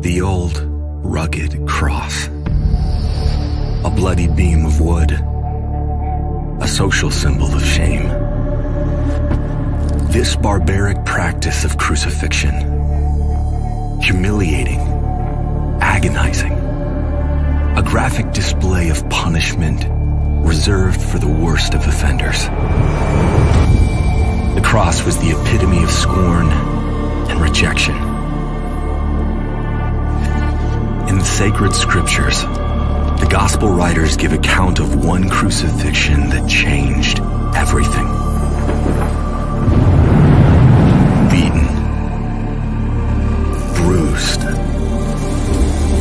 The old, rugged cross. A bloody beam of wood. A social symbol of shame. This barbaric practice of crucifixion, humiliating, agonizing, a graphic display of punishment reserved for the worst of offenders. The cross was the epitome of scorn and rejection. In the sacred scriptures, the gospel writers give account of one crucifixion that changed everything. Beaten, bruised,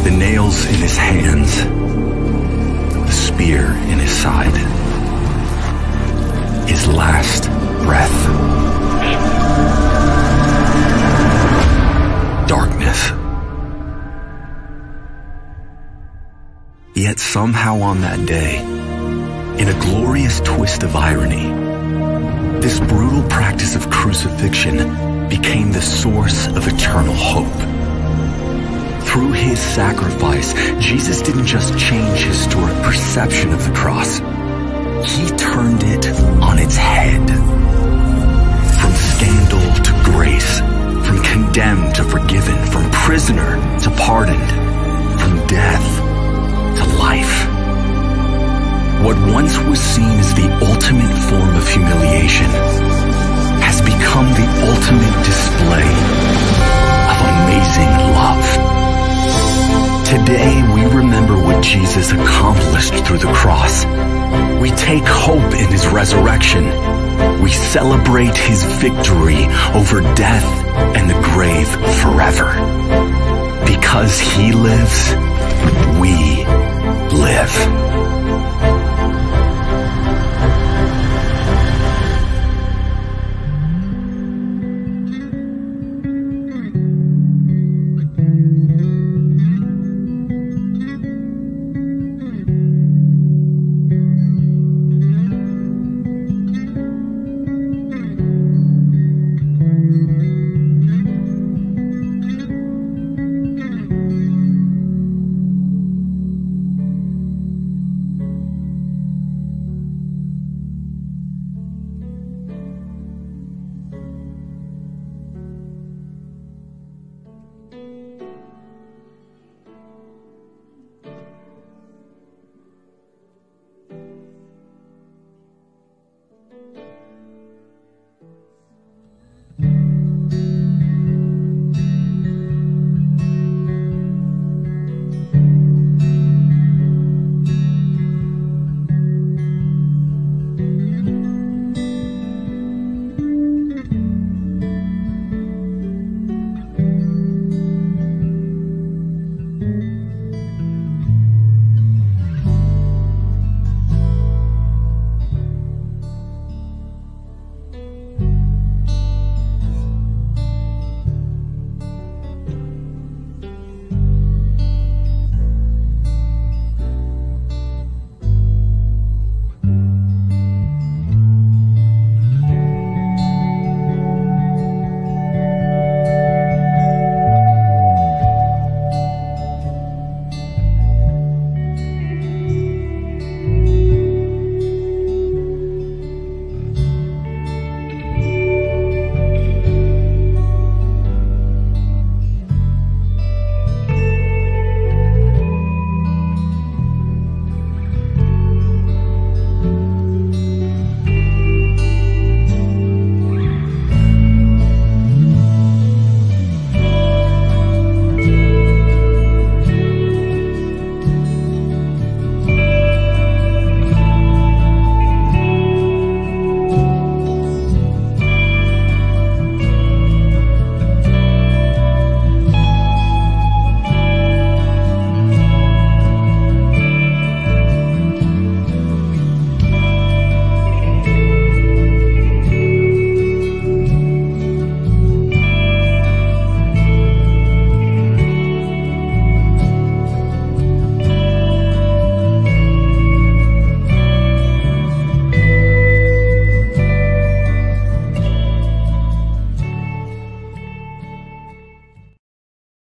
the nails in his hands, the spear in his side, his last breath. Darkness. Yet somehow on that day, in a glorious twist of irony, this brutal practice of crucifixion became the source of eternal hope. Through his sacrifice, Jesus didn't just change historic perception of the cross. He turned it on its head. From scandal to grace, from condemned to forgiven, from prisoner to pardoned, from death to life. What once was seen as the ultimate form of humiliation has become the ultimate display of amazing love. Today we remember what Jesus accomplished through the cross. We take hope in his resurrection. We celebrate his victory over death and the grave forever. Because he lives, we live.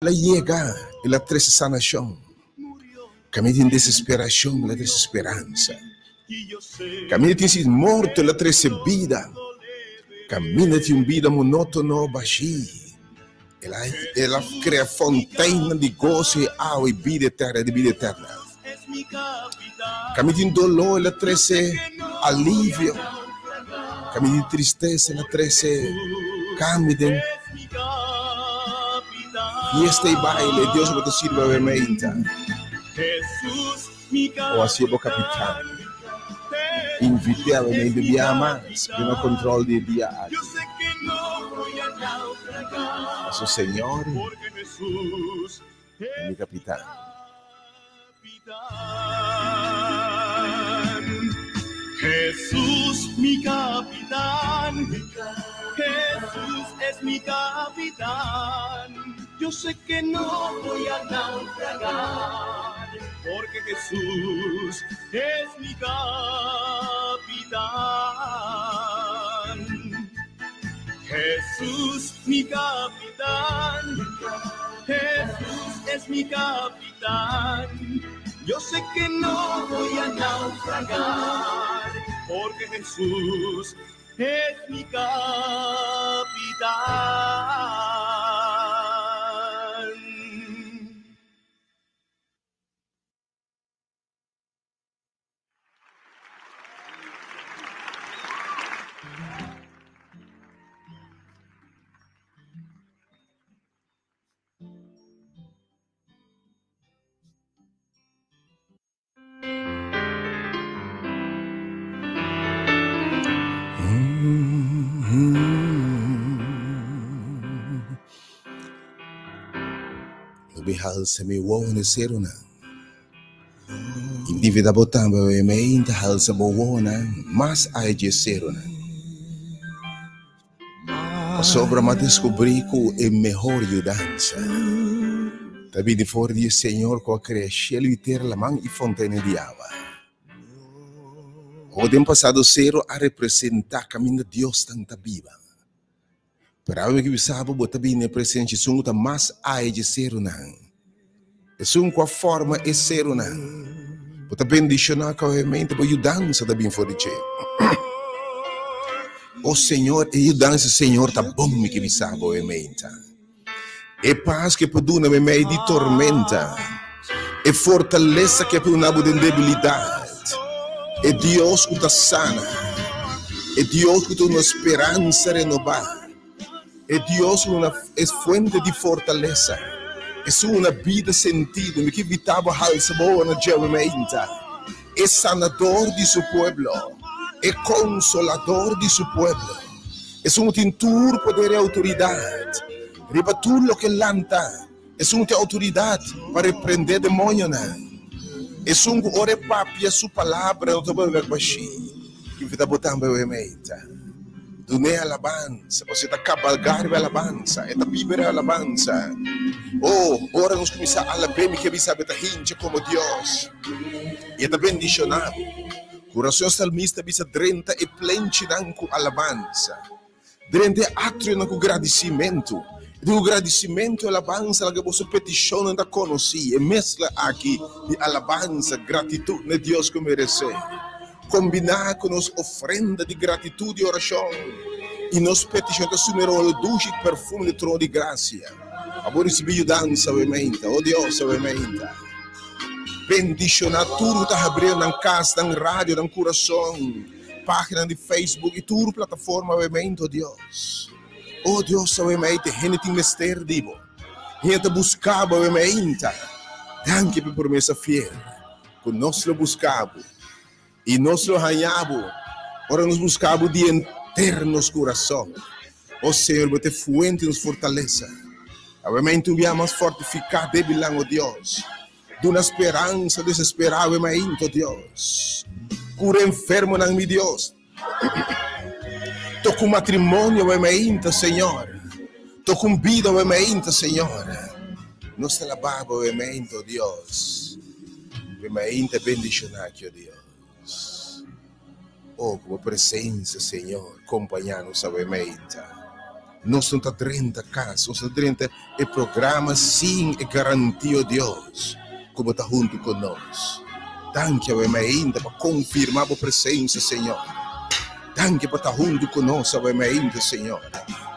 El a yega, el a trese sanashon. Kaminda tin desesperashon, el a trese speransa. Kaminda tin si morto, el a trese bida. Kaminda tin un bida monótono, bashí, el a, el a krea fonteinnan di goso i awa i bida eterna, di bida eterna. Kaminda tin doló, el a trese alivio. Kaminda tin tristesa, el a trese kambio den Fiesta y baile, Dios bo ta sirbi awe meinta. O hacié bo capitan. Invité awe meinta bia mas, bina control di e dia aki. Paso Señor ta mi capitan. Jesús mi capitán, Jesús es mi capitán. Yo sé que no voy a naufragar, porque Jesús es mi capitán. Jesús mi capitán, Jesús es mi capitán. Yo sé que no voy a naufragar, porque Jesús es mi capitán. Lo mi halsa mi wowo na e serunan. Individa bo tambe oe mi ainda halsa bo wowonan mas ai dje serunan. Pasobra m'a deskubrí ku e mehor yudansa ta bini for di e Señor ku a krea shelu i tera, laman i fontena di awa. Ho den pasado seru a representá kaminda diosnan ta biba. Pero awe mi ke bisa bo, bo ta bini na e presensia esun ku ta mas ai dje serunan, esun ku a forma e serunan. Bo ta bendishoná kawemente, bo yudansa ta bini for di dje. O Señor, e yudansa Señor ta bon mi ke bisa bo e meinta. E pas ke por duna meimei di tormenta, e fortalesa ke por duna bo den debilidat, e Dios ku ta sana, e Dios ku ta duna speransa renobá, e Dios ku duna e fuente di fortalesa, esun una bida sentido. Mi ke invitá bo halsa bo ora na dje e meinta. E sanador di su pueblo, e consolador di su pueblo, esun cu tin tur poder y autoridad riba tur loke lanta, esun cu tin autoridad pa reprende demonionan, esun cu ora e papia su palabra no ta bolbe bashi. Invita bo tambe oe meita. Dun'é alabansa, pasobra e ta kabalgá riba e alabansa, e ta biba riba e alabansa. O, ora nos kuminsá alab'é, mi ke bisa bo e ta hincha komo Dios, i e ta bendishoná bo. Kurason salmista bisa, Drenta e plenchinan ku alabansa, drenta e atrionan ku gradisimentu. E tin ku gradisimentu i alabansa laga boso petishonnan ta konosí. E meskla aki di alabansa, gratitut na e Dios ku meresé. Kombiná ku nos ofrenda di gratitut i orashon, i nos petishon ta sumi rolo dushi i perfume di trono di grasia. Pa bo risibí yudansa awe meinta, o Dios, awe meinta. Bendishoná tur ku ta habrí nan kas, nan radio, nan kurason, páginanan di Facebook i tur plataforma awe meinta, o Dios. O Dios, awe meinta hende tin mester di bo. Hende ta buska bo awe meinta. Danki pa e promesa fiel. Ku nos lo buska bo i nos lo haña bo ora nos buska bo di henter nos kurason. O Señor, bo ta e fuente di nos fortalesa. Awe-mente un bia mas fortifiká debilnan, o Dios. Duna speransa desesperá awe-mainte, o Dios. Kura enfermonan, mi Dios. Toka un matrimonio awe-mainte, Señor. Toka un bida awe-mainte, Señor. Nos ta alabá bo awe-mainte, o Dios. Awe-mainte bendishoná aki, o Dios. Oh, ku bo presensia, Señor, kompañá nos awe-mainte. Nos no ta drenta kas, nos ta drenta e programa sin e garantia, oh Dios, ku bo ta huntu ku nos. Danki awe mainta pa konfirmá bo presensia, Señor. Danki pa ta huntu ku nos awe mainta, Señor.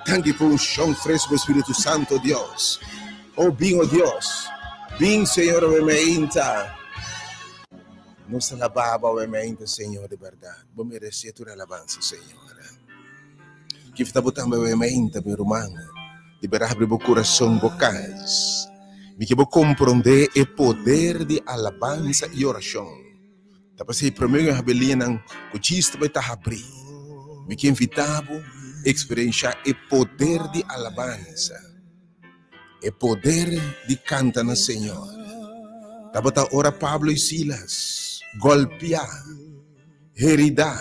Danki pa unshon fresku di Spiritu Santu, oh Dios. Oh, bin, oh Dios. Bin, Señor, awe mainta. Nos ta alabá bo awe mainta, Señor, di bèrdat. Bo meresé tur alabansa, Señor. Kif ta bo tambe awe mainta, mi ruman, di ber habri bo kurason, bo kas. Mi ke bo komprondé e poder di alabansa i orashon. Ta pasei promé ku e habelianan ku djis ta bai ta habrí. Mi ke invitá bo eksperenshá e poder di alabansa, e poder di kanta na Señor. Tabata ora Pablo i Silas gòlpiá, heridá.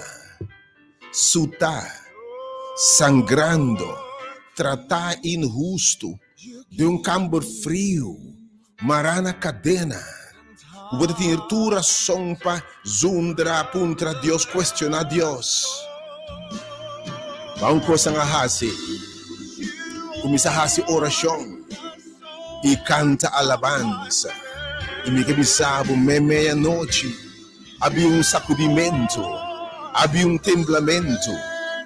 Sutá, sangrando, tratá inhustu, den un kamber friu, mará na kadena. Ku bo ta tin tur rason pa zundra, puntra Dios, kuestioná Dios. Ma un kos nan a hasi, kuminsá hasi orashon i kanta alabansa. I mi ke bisa bo, meimei anochi, Habia un sakudimentu, habia un temblamentu,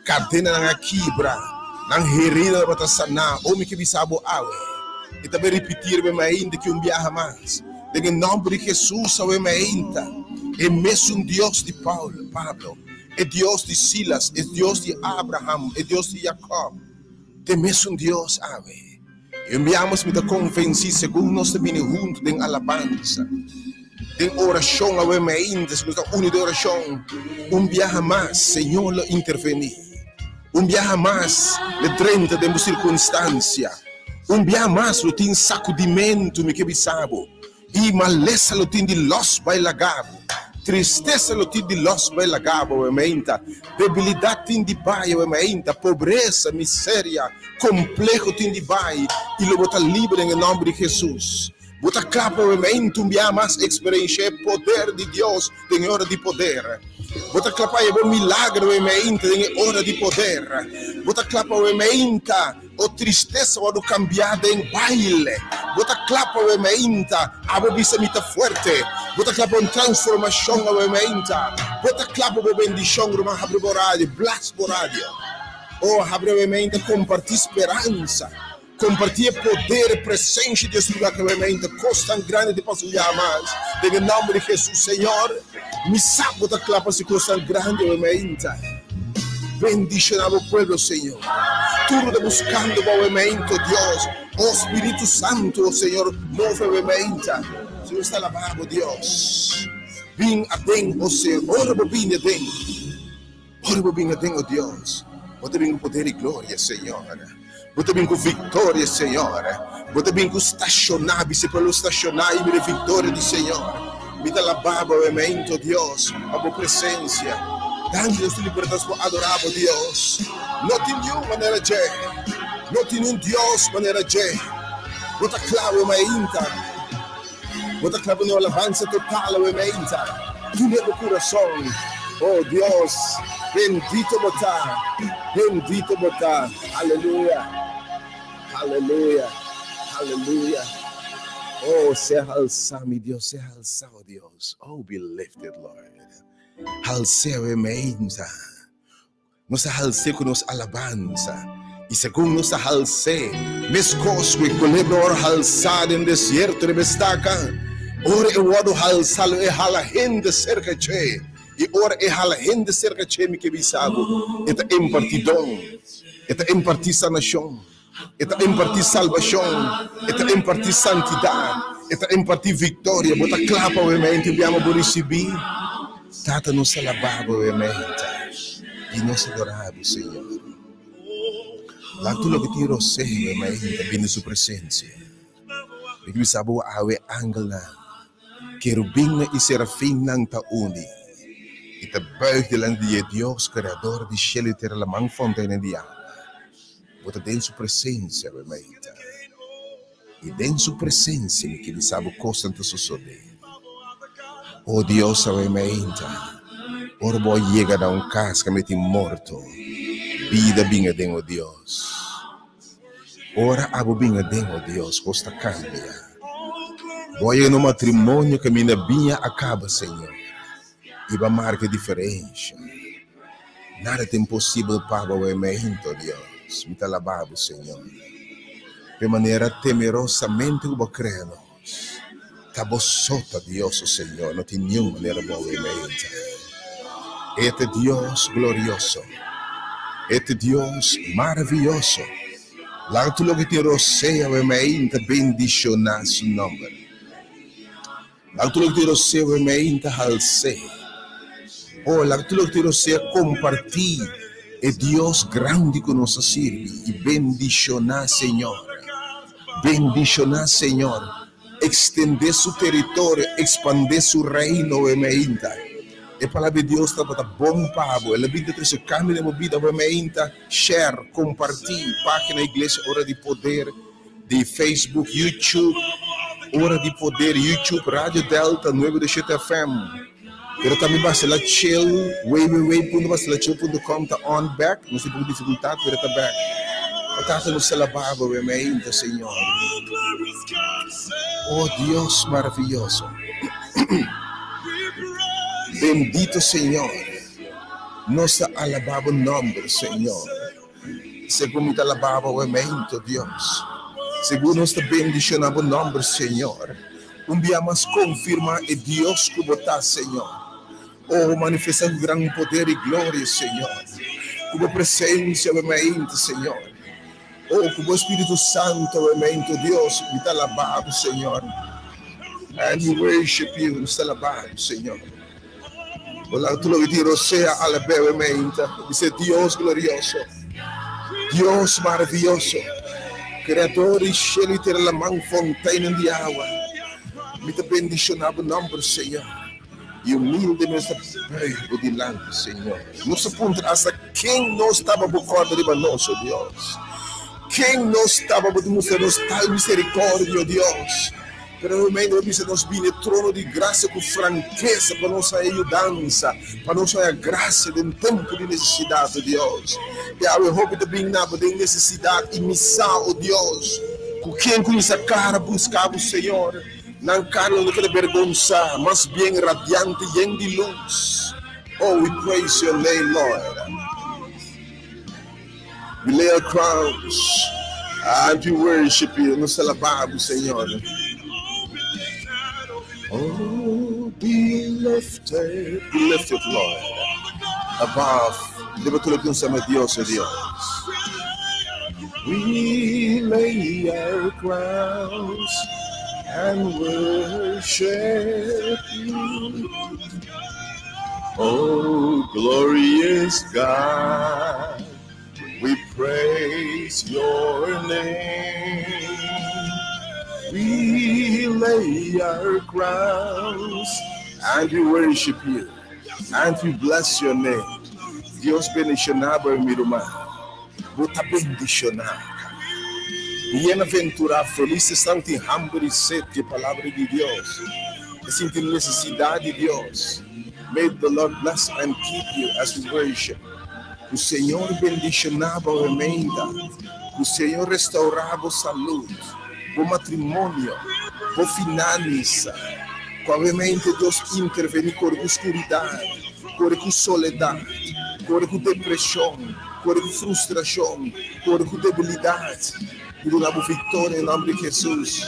kadenanan a kibra, nan heridanan tabata saná. O mi ke bisa bo awe, i ta bai ripití riba mi ainda ki un biaha mas, den e nòmber di Hesus awe mi ainda, e mesun Dios di Paul, Pablo, e Dios di Silas, e Dios di Abraham, e Dios di Jakòb, ta e mesun Dios awe. I un biaha mas mi ta konvensí segun nos ta bini huntu den alabansa, den orashon awe mainta, si nos ta uni den orashon, un biaha mas Señor lo intervení. Un biaha mas lo drenta den bo sirkunstansia. Un biaha mas lo tin sakudimentu, mi ke bisa bo. I malesa lo tin di lòs bai laga bo, tristesa lo tin di lòs bai laga bo, wemeinta, debilidat tin di bai, wemeinta, pobresa, miseria, kompleho tin di bai, i lo bo ta liber den e nòmber di Hesus. Bo ta kla pa wemeinta un bia mas eksperenshá e poder di Dios den e ora di poder. Bo ta kla pa haña bo milagro wemeinta den e ora di poder. Bo ta kla pa wemeinta O tristesa wòrdu kambiá den baile. Bo ta kla pa awe meinta? Abo bisa mi ta fuerte. Bo ta kla pa un transformashon awe meinta? Bo ta kla pa bo bendishon? Ruman habri bo radio, blas bo radio. O habri awe meinta, kompartí speransa, kompartí e poder, e presensia di es lugar ki awe meinta. Kos tan grandi ta pasa un biaha mas. Den e nòmber di Hesus, Señor, mi sa bo ta kla pa hasi kos tan grandi awe meinta. Bendiciona bo pueblo, Señor. Tur ta buscando bo awemento, Dios. Oh Spiritu Santo, oh Señor, move awementa. Señor, nos ta alaba bo, Dios. Bin aden, oh Señor. Ora bo bini aden. Ora bo bin aden, oh Dios. Bo ta bin cu poder y gloria, Señor. Bo ta bin cu victoria, Señor. Bo ta bin cu staciona, bisa e pueblo staciona y mira e victoria di Señor. Mi ta alaba bo awemento, Dios, pa bo presencia. Danki Dios tu libertad por adora bo, Dios. No tin niun manera dje. No tin niun Dios manera dje. Bo ta cla awemeinta. Bo ta cla pa un alabanza total awemeinta. Tune bo curason. Oh Dios, bendito bo ta. Bendito bo ta. Aleluya. Aleluya. Aleluya. Oh, sea alsá, mi Dios, sea alsá, oh Dios. Oh, be lifted, Lord. Halsé awemeinta. Nos a hals'é ku nos alabansa, i segun nos a hals'é, meskos ku e kolebra ora halsá den desierto riba e staka, ora e wòrdu halsá lo e hala hende serka dje, i ora e hala hende serka dje, mi ke bisa bo, e ta impartí don, e ta impartí sanashon, e ta impartí salbashon, e ta impartí santidat, e ta impartí viktoria. Bo ta kla pa obviamente un biaha bo risibí? Tata, nos alabá bo obviamente i nos adorá bo, Señor. Laga tur loke tin rosé obviamente bini su presensia. Mi ke bisa bo awe angelnan, kerubinnan i serafinnan ta uni i ta buig dilanti di e Dios Kreador di shelu i tera, laman, fonteina di awa. Bo ta den su presensia, bo maita. I den su presensia mi ke bisa bo kosnan ta sosodé. O Dios, awe maita, ora bo a yega na un kas kaminda tin morto, bida bin aden, o Dios. Ora abo bin aden, o Dios, kos ta kambia. Bo a yega na un matrimonio kaminda biña a kaba, Señor, i bo a marka e diferensha. Nada ta imposibel pa bo awemento, Dios. Mi ta alabá bo, Señor, p'e manera temerosamente ku bo a krea nos. Ta bo so ta Dios, o Señor, no tin niun manera bo awemento. E ta Dios glorioso. E ta Dios maravioso. Laga tur loke tin rosea awemento bendishoná su nòmber. Laga tur loke tin rosea awemento hals'é. O, laga tur loke tin rosea kompartí e Dios grandi ku nos a sirbi i bendishoná Señor. Bendishoná Señor. Ekstendé su teritorio, ekspandé su reino awemeinta. E Palabra di Dios tabata bon pa bo. El a bin ta trese kambio den bo bida awemeinta. Share, kompartí página Iglesia Ora di Poder di Facebook, YouTube, Ora di Poder, YouTube, Radio Delta nuebe de shete FM. Pero tambe Bacela Chill, www.bacelachill.com ta on back. Nos tin poco dificultad, pero ta back. O Tata, nos ta alabá Bo ainda, Señor. O Dios maravilloso. Bendito Señor. Nos ta alabá Bo nomber, Señor. Segun mi ta alabá Bo ainda, Dios. Segun nos ta bendicioná Bo nomber, Señor. Un bia mas konfirmá e Dios ku Bo ta, Señor. O, manifestá Bo gran poder i gloria, Señor. Ku Bo presensia bo mente, Señor. O, ku Bo Spiritu Santo bo mente, Dios, mi ta alabá Bo, Señor. And we worship You, nos ta alabá Bo, Señor. O laga tur loke tin rosea alab'é bo mente. Bis'é Dios glorioso, Dios maravioso, Kreador di shelu i tera, laman, fonteinnan di awa. Mi ta bendishoná bo nòmber, Señor, i humilde mi nos ta buig bo dilanti, Señor. Nos ta puntra asta ken nos taba bo kòrda riba nos, o Dios. Ken nos taba bo ta mustra nos tal miserikòrdia, o Dios. Pero realmente bo bisa nos bini e trono di gracia cu franqueza pa nos haya yudansa, pa nos haya gracia den tempo di necesidad, o Dios. I awe hopi ta bin na bo den necesidad i mi sa, o Dios, cu ken cuminsa cara busca bo, Señor, nan cara lo no keda bergonsa, mas bien radiante yen di luz. Oh, we praise your name, Lord. We lay our crowns and we worship you. Nos ta alabá bo, Señor. Oh, be lifted, be lifted, Lord, above. Debe tu lo que un Dios, oh Dios. We lay our crowns and worship you. Oh, glorious God, we praise your name. We lay our crowns and we worship you and we bless your name. Dios bendishoná bo, mi ruman. Bo ta bendishoná. Bienaventurá, felis esnan tin hamber i sed di e Palabra di Dios, e sinti nesesidat di Dios. May the Lord bless and keep you as we worship. Ku Señor bendishoná bo remenda. Ku Señor restaurá bo salud, bo matrimonio, bo finansa. Ku awemente Dios intervení kore ku skuridat, kore ku soledat, kore ku depreshon, kore ku frustrashon, kore ku debilidat i duna bo viktoria den nòmber di Hesus.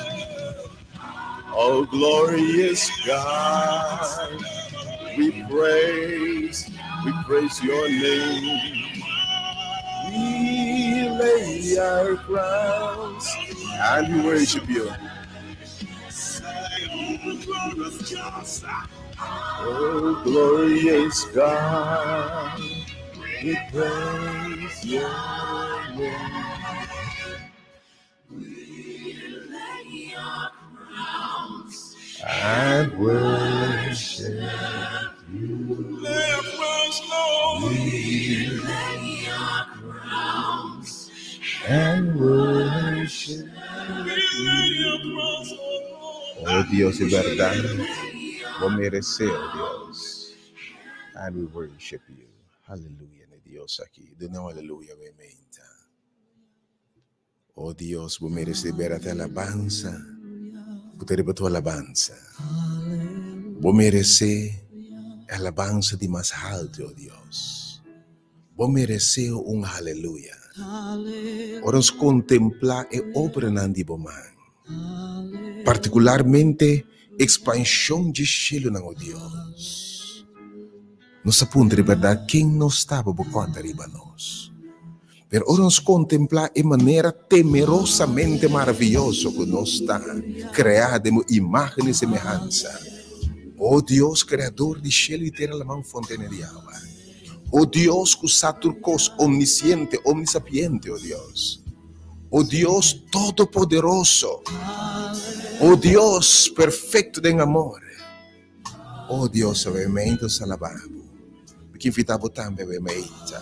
Oh glorious God, we praise, we praise your name. We lay our crowns and we worship you. Oh glorious God, we praise your name. And worship you. We lay our crowns and worship you. Oh Dios, di berdad, bo merece, oh Dios. And we worship you. Hallelujah na Dios aki. Duna un hallelujah, we meinta. Oh Dios, bo merece berdad alabanza. Bo ta riba tu alabanza. Bo merece alabanza di mas halto, oh Dios. Bo merece un haleluya. Ora nos contempla e obranan di bo man, partikularmente ekspanshon dje shelunan, o Dios. Nos ta puntra di bèrdat ken nos ta pa bo kòrda riba nos. Pero ora nos kontemplá e manera temerosamente maravioso ku nos ta kreá den bo imágen i semehansa, o Dios, Kreador di shelu i tera, laman, fontena di awa, o Dios ku sa tur kos, omnisiente, omnisapiente, o Dios, O Dios Todopoderoso, o Dios perfecto den amor. O Dios, awe meinta nos alabá Bo. Mi ke invitá bo tambe awe meinta.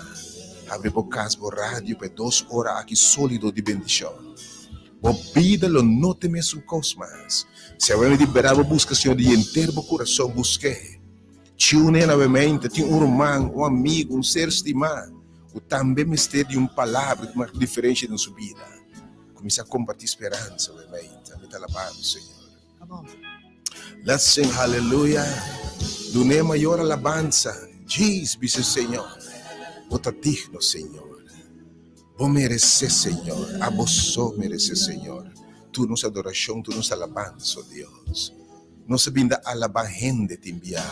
Habri bo kas, bo radio pa e dos ora aki sólido di bendishon. Bo bida lo no ta e mesun kos mas. Si awe meinta di bèrdat bo buska Señor di henter bo kurason, busk'é. Tune in awe meinta, tin un ruman, un amigu, un ser stimá ku tambe mester di un palabra ku marka diferensha den su bida. Kuminsá kompartí speransa awe meinta. Mi ta alabá bo, Señor. Let's sing hallelujah. Dun'é mayor alabansa. Djis bisa Señor, Bo ta digno, Señor. Bo meresé, Señor. Abo so meresé, Señor, tur nos adorashon, tur nos alabansa, o Dios. Nos a bin ta alabá hende tin bia,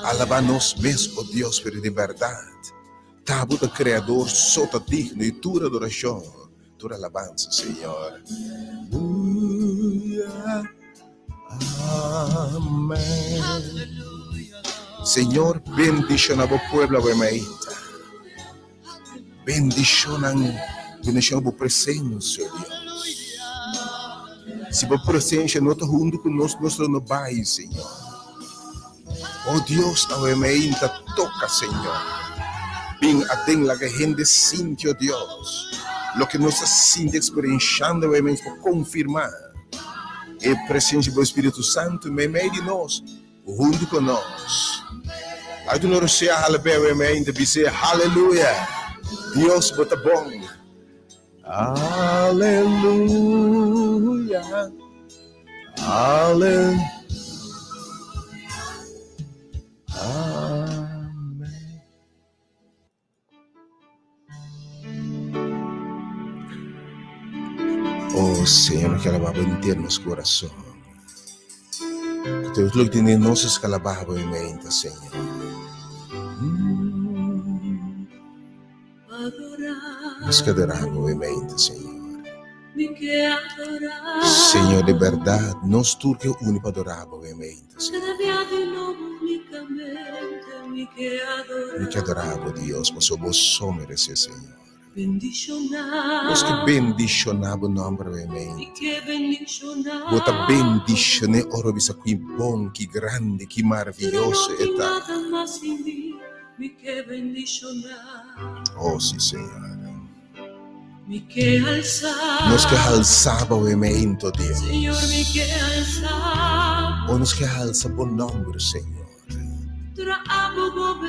alabá nos mes, o Dios, pero di bèrdat, ta bo ta Kreador so ta digno di tur adorashon, tur alabansa, Señor. Amèn. Señor, bendishoná bo pueblo awe mainta. Bendishonan, bendishonan bo presensia, o Dios. Si bo presensia no ta huntu ku nos, nos lo no bai, Señor. O Dios, awe mainta toka, Señor. Bin aden laga hende sinti, o Dios, loke nos ta sinti eksperenshando awe mainta pa konfirmá e presensia di bo Spiritu Santu meimei di nos. Huntu ku nos. Laga tur nos rosea halab'é awe mente bis'é, Haleluya! Dios bo ta bon! Aleluya! Ale. Amen. Oh Señor, nos quiere alabar bo entero nos corazón. Todo lo que tiene nos es que alabar bo en mente, Señor. Nos que adorar bo en mente, Señor. Señor, de verdad, nos tur que uni pa adorar bo en mente. Mi ke adorá bo, Dios, pasobra bo so meresé, Señor. Nos ke bendishoná bo nòmber meimei. Bo ta bendishoné ora bo bisa ki bon, ki grandi, ki maravioso e ta. Oh, sí, Señor. Nos ke halsa bo meimei, Dios. Oh, nos ke halsa bo nòmber, Señor.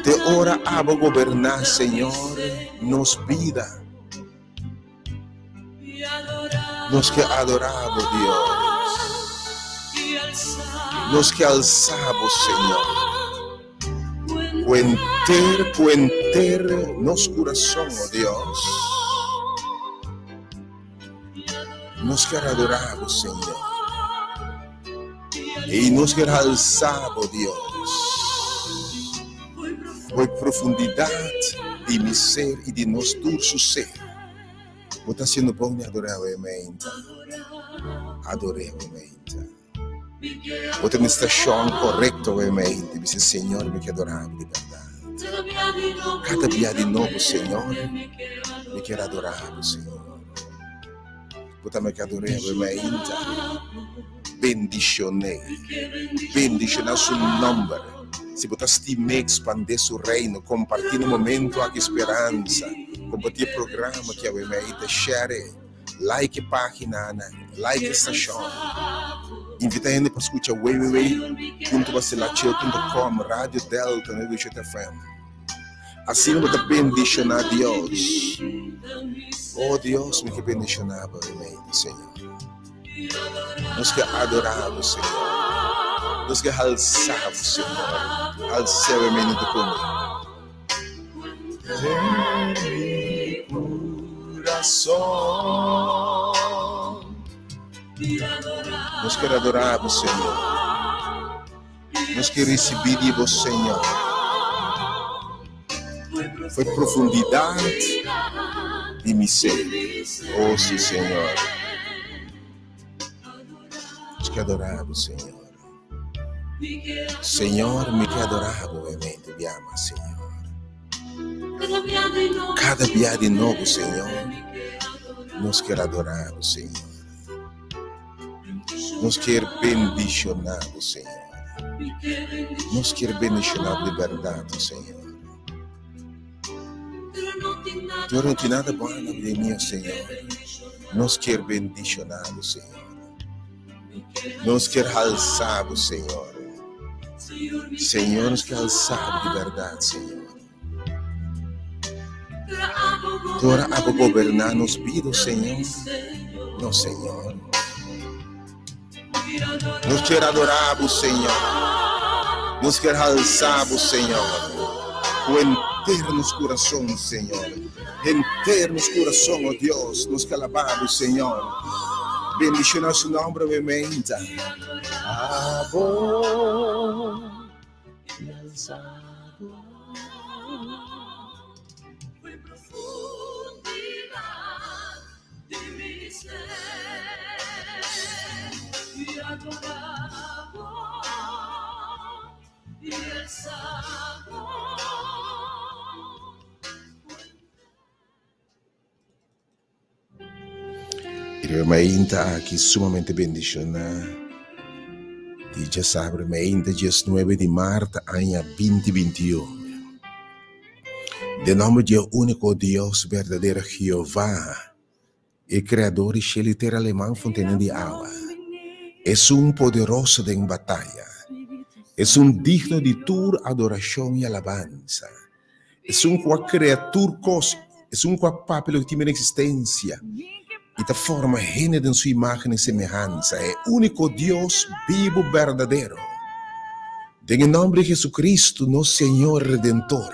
Te ora abo goberná, Señor, nos bida. Nos ke adorá bo, Dios. Nos ke alsa bo, Señor. Ku enter, ku enter nos kurason, o Dios. Nos kier adorá bo, Señor. I nos kier alsa bo, Dios. Bo e profundidat di mi ser i di nos tur su ser. Bo ta hasiendo bon di adorá bo e meinta. Ador'é bo e meinta. Bo ta na e stashon korekto bo e meinta. Bisa, Señor, mi ke adorá bo di bèrdat. Kada bia di nobo, Señor, mi kier adorá bo, Señor. Bo ta meke ador'é bo e meinta. Bendishon'é. Bendishoná su nòmber. Si bo ta stim'é, ekspandé su reino. Kompartí na momento aki speransa. Kompartí e programa ki awe meinta. Share e. Like e páginanan. Like e stashon. Invitá hende pa skucha www.basilacheo.com, Radio Delta 98 FM. Asina bo ta bendishoná Dios. Oh Dios, mi ke bendishoná bo remedi, Señor. Nos ke adorá bo, Señor. Nos ke halsá bo, Señor. Hals'é remedi ta kome. Den mi kurason. Nos ke adorá bo, Señor. Nos ke risibí di bo, Señor. Foi profundidat di mi ser. Oh, si, Señor. Nos ke adorá bo, Señor. Señor, mi ke adorá bo, obviamente, biama, Señor. Kada bia di nobo, Señor, nos kier adorá bo, Señor. Nos kier bendishoná bo, Señor. Nos kier bendishoná bo di bèrdat, Señor. Tur no tin nada bueno di mi, Señor. Nos kier bendishoná bo, Señor. Nos kier halsá bo, Señor. Señor, nos kier halsá bo di bèrdat, Señor. Tur abo goberná nos bida, Señor. No, Señor. Nos kier adorá bo, Señor. Nos kier halsá bo, Señor. Ku henter nos kurason, Señor. Henter nos kurason, oh Dios, nos ke alabá bo, Señor. Bendishoná su nòmber, obviamente. Abo i alsá bo. I mainta aki sumamente bendishoná di djasabra mainta diesnuebe di mart aña binti bintiun. Den nòmber di e úniko Dios berdadero Jehová, e Kreador di shelu i tera Aleman fontena di awa, esun poderoso den bataya, esun digno di tur adorashon i alabansa, esun ku a krea tur kos, esun ku a papia loke tin den eksistensia i ta forma hende den su imágen i semehansa, e úniko Dios bibu berdadero. Den e nòmber di Jesucristo, nos Señor Redentor,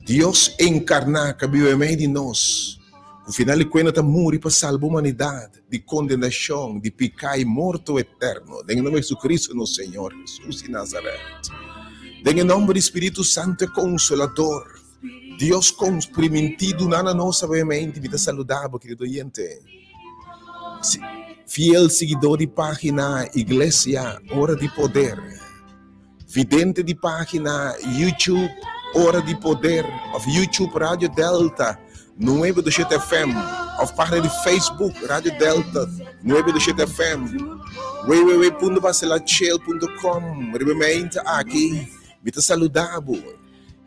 Dios enkarná ku a biba meimei di nos, Ku final di kuenta ta muri pa salba humanidat di kondenashon, di piká i morto eterno. Den e nòmber di Jesucristo nos Señor, Jesus di Nazaret. Den e nòmber di Spiritu Santu e Konsolador, Dios komprimintí duna na nos awemente, mi ta saluda bo, kerido oyente, fiel siguidó di página Iglesia Ora di Poder. Vidente di página YouTube Ora di Poder of YouTube Radio Delta 927 FM of página di Facebook Radio Delta 927 FM www.baselachel.com Riba mi aki mi ta saluda bo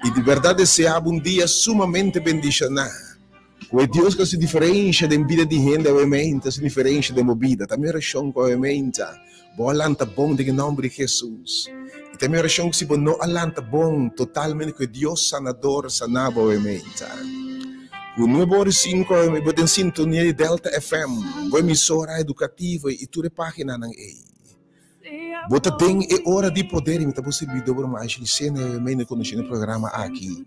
y di berdad desea bo un dia sumamente bendiciona. Ku e Dios ku hasi diferensha den bida di hende awe meinta, hasi diferensha den bo bida. Ta mi orashon ku awe meinta bo a lanta bon den e nòmber di Hesus. I ta mi orashon ku si bo no a lanta bon totalmente ku e Dios sanador sana bo awe meinta. Ku nuebe ora i sinku awe bo den sintonia di Delta FM, bo emisora edukativo i tur e paginanan ei. Bo ta den e ora di poder i mi ta bo sirbidor bo ruman Ashley Sena i obviamente conduciendo e programa aki.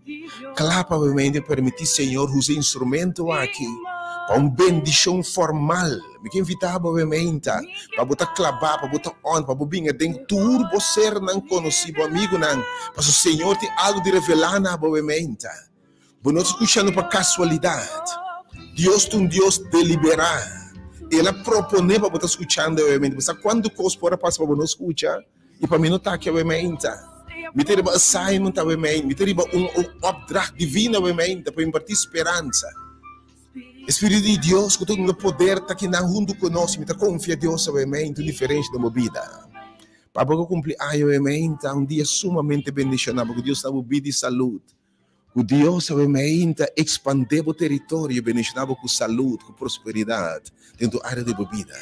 Kla pa obviamente permiti Señor usa e instrumento aki pa un bendicion formal. Mi ke invita bo obviamente pa bo ta klabá, pa bo ta on, pa bo bin aden tur bo sernan conoci, bo amigunan, pasobra Señor tin algo di revela na bo obviamente. Bo no ta skuchando pa kasualidat. Dios ta un Dios deliberá. El a proponé pa bo ta skuchando awe. Bo sa kuantu kos por a pasa pa bo no skucha? I pa mi no ta aki awe meinta. Mi ta riba assignment awe meinta. Mi ta riba un opdracht divino awe meinta pa impartí speransa. E Spiritu di Dios ku ta duna poder ta kinan huntu ku nos. Mi ta konfia Dios awe meinta un diferensha den bo bida. Pa bo ku kumpli aña awe meinta, un dia sumamente bendishoná, pasobra Dios ta bo bida i salud. Ku Dios a bemei ta ekspandé bo teritorio i bendishoná bo ku salud, ku prosperidat den tur área di bo bida.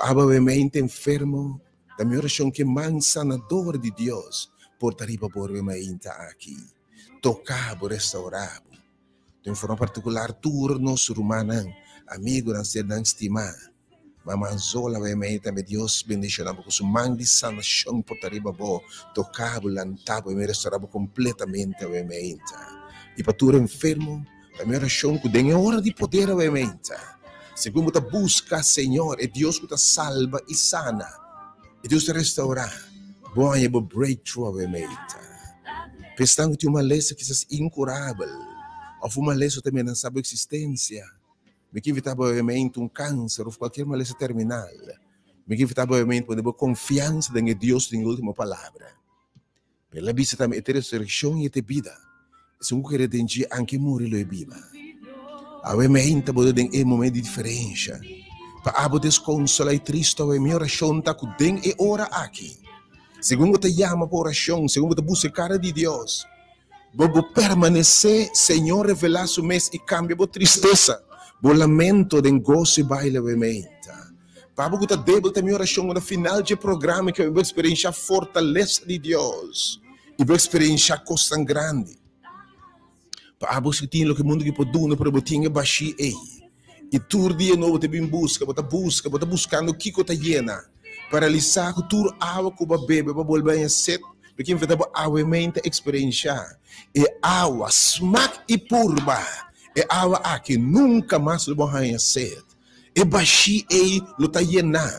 Abo a bemei ta enfermo, ta mi orashon ku e man sanador di Dios por ta riba bo bemei ta aki, toka bo, restaurá bo. Den forma partikular tur nos rumannan, amigunan, sernan stimá. Mama Anzola bai mei tambe Dios bendiciona bo cu su man di sanacion por ta riba bo, toca bo, lanta bo y restora bo completamente awe meinta. Y pa tur enfermo, ta mi oracion cu den e ora di poder awe meinta, segun bo ta busca Señor, e Dios cu ta salba y sana, e Dios ta restaura, bo haña bo breakthrough awe meinta. Pa esnan cu tin un malesa kisas incurabel of un malesa cu ta menasa bo existencia, Mi ke invitá bo obviamente un kanser of kualkier malesa terminal. Mi ke invitá bo obviamente pone bo konfiansa den e Dios ku tin e ultimo palabra. Pero el a bisa tambe e ta e resurekshon i e ta e bida. Esun ku kere den dje anke muri lo e biba. Awe meinta bo ta den e momento di diferensha. Pa abo deskonsolá i tristu awe mi orashon ta ku den e ora aki, segun bo ta yama pa orashon, segun bo ta buska e kara di Dios, Bo bo permanesé, Señor revelá su mes i kambia bo tristesa, bo lamento den goso i baile bo meinta. Pa bo ku ta débil ta mi orashon ku na final dje programa ke bo eksperenshá fortalesa di Dios i bo eksperenshá kosnan grandi. Pa abo si tin loke mundu ki por duna pero bo tin e bashí ei i tur dia nobo ta bin buska, bo ta buska, bo ta buskando kiko ta yena. Paralisá ku tur awa ku bo a bebe bo a bolbe haña set, bo ke enfrentá bo awe mente eksperenshá e awa smak i purba e awa aki nunka mas lo bo haña set. E bashí ei lo ta yená,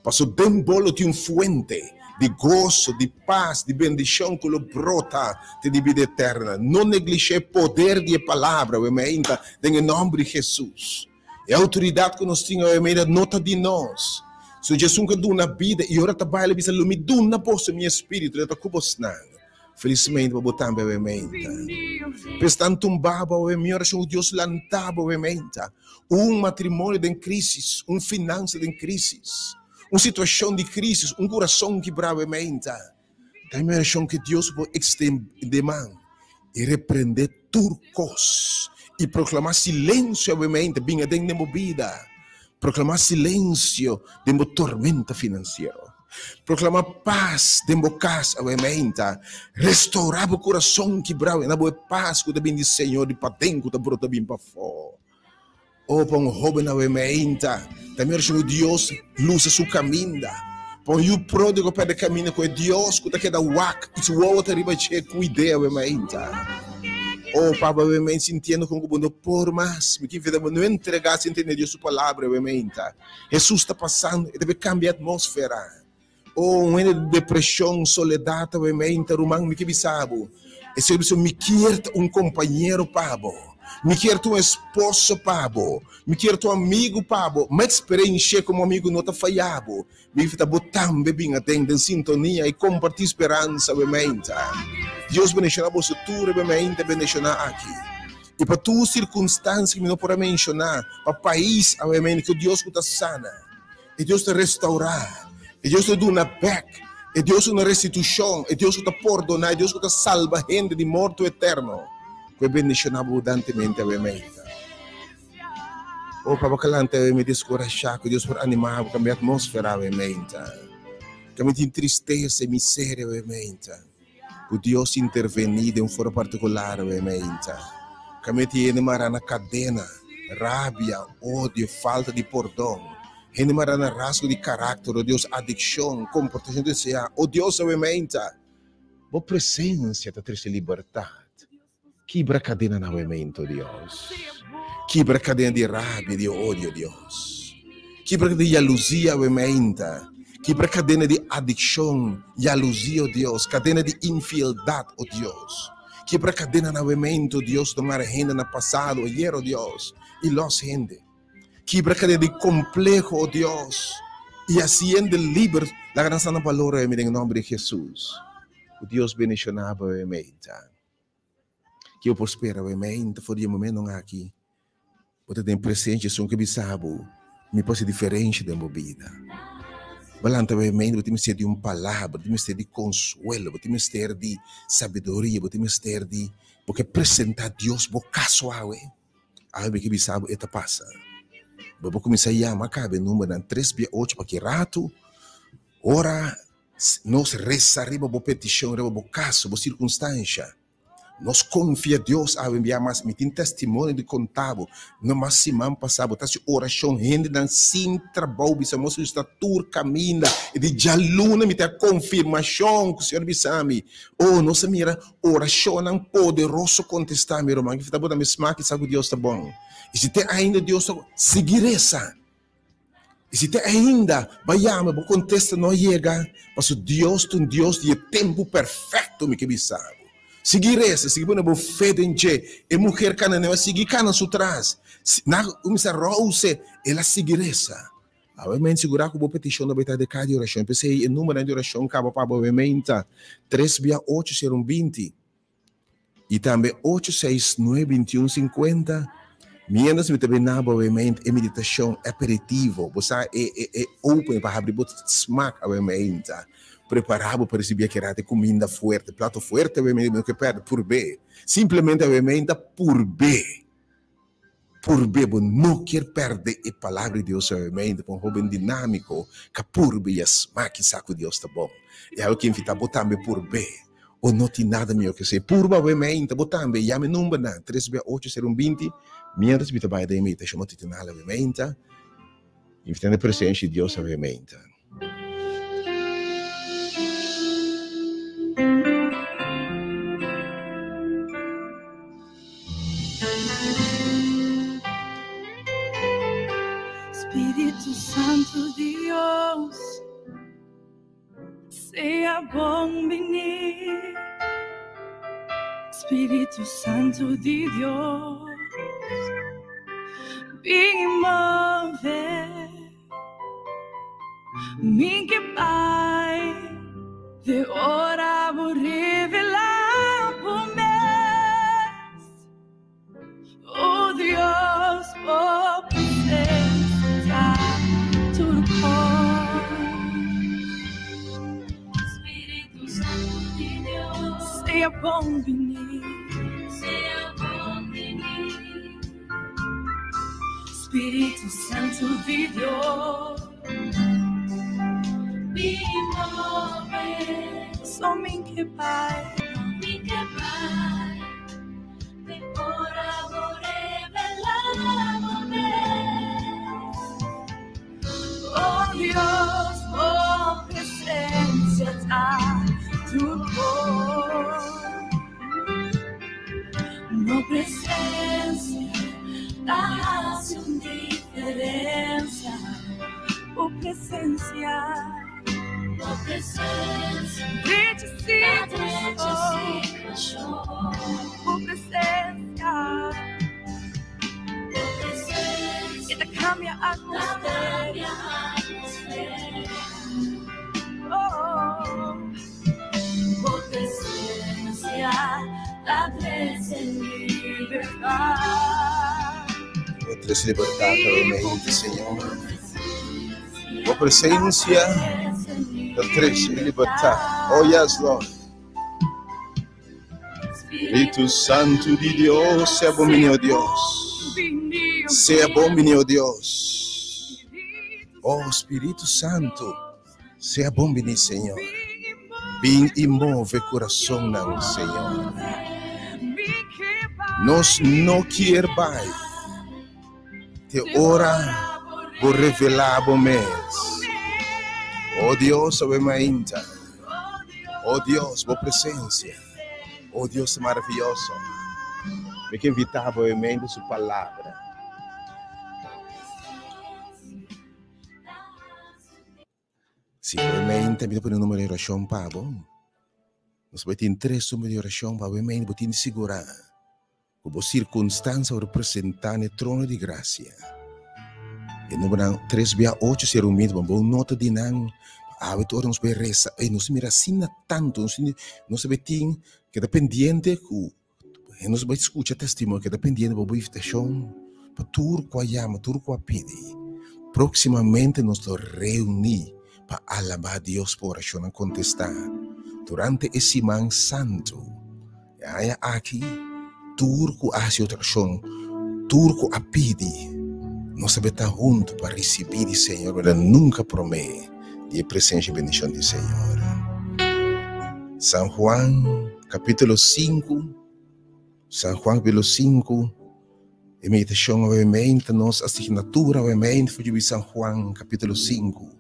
paso den bo lo tin un fuente di goso, di pas, di bendishon ku lo brota te di bida eterna. No neglishá e poder di e palabra awe meinta den e nòmber di Hesus. E outoridat ku nos tin awe meinta no ta di nos. Su dje esun ku a duna bida i ora ta bai el a bisa, Lo mi duna boso mi espíritu, lo ta ku bosnan. Felismente pa bo tambe awe meinta. P'esnan tumbá bo awe, mi orashon ku Dios lantá bo awe meinta. Un matrimonio den krísis, un finansa den krísis, un situashon di krísis, un kurason kibrá awe meinta. Ta mi orashon ku Dios por ekstendé man i reprendé tur kos i proklamá silensio awe meinta bin aden den bo bida. Proklamá silensio den bo tormenta finansiero. Proclama pas den bo cas awe meinta. Restaura bo curason kibrao i na bo e pas cu ta bin di Señor di paden cu ta brota bin pafó. Oh, pa un hoben awe meinta, ta mi oracion cu Dios lusa su caminda. Pa un yu prodigo perde caminda cu e Dios cu ta keda wak i su wowo ta riba dje cuid'é awe meinta. Oh, pa bo awe meinta sintiendo con cu bo no por mas, mi kier bo no entrega sin tende Dios su palabra awe meinta. Hesus ta pasando, e ta be kambia atmósfera. Oh, un hende di depreshon, soledat, awe meinta, ruman, mi ke bisa bo, e Señor bisa, mi kier ta un kompañero pa bo, mi kier ta un esposo pa bo, mi kier ta un amigu pa bo, mi eksperenshia komo amigu no ta faya bo, mi ta bo tambe bin aden den sintonia i kompartí speransa, awe meinta. Dios bendishoná boso tur, awe meinta bendishoná aki. I pa tur sirkunstansia ku mi no por a menshoná, pa pais awe ku Dios ku ta sana, e Dios ta restourá, e Dios ta duna bèk, e Dios ku na restitushon, e Dios ku ta pordoná, e Dios ku ta salba hende di morto eterno, ku e bendishoná bo abundantemente awe meinta. O pa bo kalanta awe mi deskurashá, ku Dios por animá bo, kambia atmósfera awe meinta. Kambia tin tristesa i miseria awe meinta. Ku Dios intervení den un forma partikular awe meinta. Kaminda tin hende mará na kadena, rabia, odio, falta di pordon, hende mará na rasgo di karakter, o Dios, adikshon, komportashon deseá, o Dios awe meinta, Bo presensia ta trese libertat. Kibra kadenanan awe meinta, o Dios. Kibra kadena di rabia, di odio, Dios. Kibra kadena di yaluzia awe meinta. Kibra kadena di adikshon, yaluzia, o Dios. Kadena di infieldat, o Dios. Kibra kadenanan awe meinta, o Dios, ta mara hende na pasado, ayer, o Dios, i lòs hende. Kibra kadena di kompleho, o Dios, i hasi hende liber. Laga nan sa nan balor awe meinta den nòmber di Hesus. Ku Dios bendishoná bo awe meinta. Ke bo por spera awe meinta for di e momentonan aki? Bo ta den presensia esun ke bisa bo, Mi por hasi diferensha den bo bida. Bo lanta awe meinta, bo tin mester di un palabra, bo tin mester di konsuelo, bo tin mester di sabiduria, bo tin mester di, bo ke presenta Dios bo kaso awe. Awe mi ke bisa bo e ta pasa. Bo por kuminsá yama kabe numbernan tres bia ocho pa ki ratu ora nos resa riba bo petishon, riba bo kaso, bo sirkunstansha. Nos konfia Dios awe bia mas. Mi tin testimonio di konta bo. No mas siman pasá bo ta hasi orashon hendenan sin trabou bisa mos sta tur kaminda i di djaluna mi ta konfirmashon ku Señor bisa mi. Oh nos a mira orashonnan poderoso kontestá mi ruman. Ki ta bo ta mi smak i sa ku Dios ta bon. I si te ainda Dios ta sigui resa. I si te ainda bo a yama bo kontesta no a yega, pasobra Dios ta un Dios di e tempu perfekto, mi ke bisa bo. Sigui resa, sigui pone bo fe den dje. E muher kananeo a sigui kana su tras. Nan a kuminsá rouse, el a sigui resa. Awe men sigurá ku bo petishon ta bai ta de ka di orashon. P'esei e numbernan di orashon kaba pa bo awe men ta tres bia ocho sero un binti. I tambe ocho seis nuebe bintiun sinkuenta, miéntras mi ta bini bo awe e meditashon aperitivo, bo sa e e e open pa habri bo smak awe meinta, prepará bo pa risibí e kerate kuminda fuerte, plato fuerte awe meinta, bo no ke pèrdè, purb'é, simplemente awe meinta purb'é. Purbe bo no kier perde e palabra di Dios obviamente pa un hoben dinamico ka purbe y a smaki sa cu Dios ta bon. Y awe ki invita bo tambe purbe o no tin nada miho ke esey. Purba obviamente bo tambe yama e numbernan tres bia ocho sero un binti mientras mi ta bay den e meditacion matutinal obviamente invitando e presencia di Dios obviamente. Spiritu Santu Dios, sea bon bini. Spiritu Santu di Dios, bin move. Mi ke bai de ora bo revelá bo mes. Oh Dios, bo presencia ta tur kos. Spiritu Santu di Dios, Sea bon bini. Sea bon bini. Spiritu Santu di Dios, Bin move. So mi ke bai. Mi ke bai. Te ora bo revelá bo mes. Oh Dios, bo presencia ta tur kos. Bo presencia ta hasi un diferencia. Bo presencia, Bo presencia drecha ta drecha situacion. situacion. Bo presencia, Bo presencia e ta cambia ta atmosfera. cambia atmosfera. Oh. Bo presencia ta trece libertad. Bo trece libertad awe mente, Señor. Bo presencia ta trece libertad. Oh yes, Lord. Spiritu Santu di Dios, sea bon bini, oh Dios. Sea bon bini, oh Dios. Oh Spiritu Santu. Sea bon bini Señor. Bin y move curasonnan Señor. Nos no kier bai te ora bo revela bo mes. Oh Dios awe mainta. Oh Dios bo presencia. Oh Dios ta maravilloso. Mi ke invita bo awe mainta su palabra. Si obviamente mi ta pone un numero di oracion pa bo. Nos bai tin tres numero di oracion pa obviamente bo tin di sigura cu bo circunstancia worde presenta n'e trono di gracia. E numeronan tres bia ocho sero un binti, bo nota di nan awe tur ora nos bai resa. Ey, nos mira asina tanto, nos nos bai tin keda pendiente cu nos bai scucha testimonio, keda pendiente pa bo invitacion pa tur cu a yama, tur cu a pidi. Proximamente nos lo reuni pa alaba Dios pa oracionnan contesta durante e siman santo. E aña aki tur cu a haci oracion, tur cu a pidi, nos ta beta hunto pa ricibi di Señor manera nunca prome di e presencia y bendicion di Señor. San Juan capítulo sinku. San Juan capítulo 5, e meditacion obviamente nos asignatura obviamente for di San Juan capítulo 5.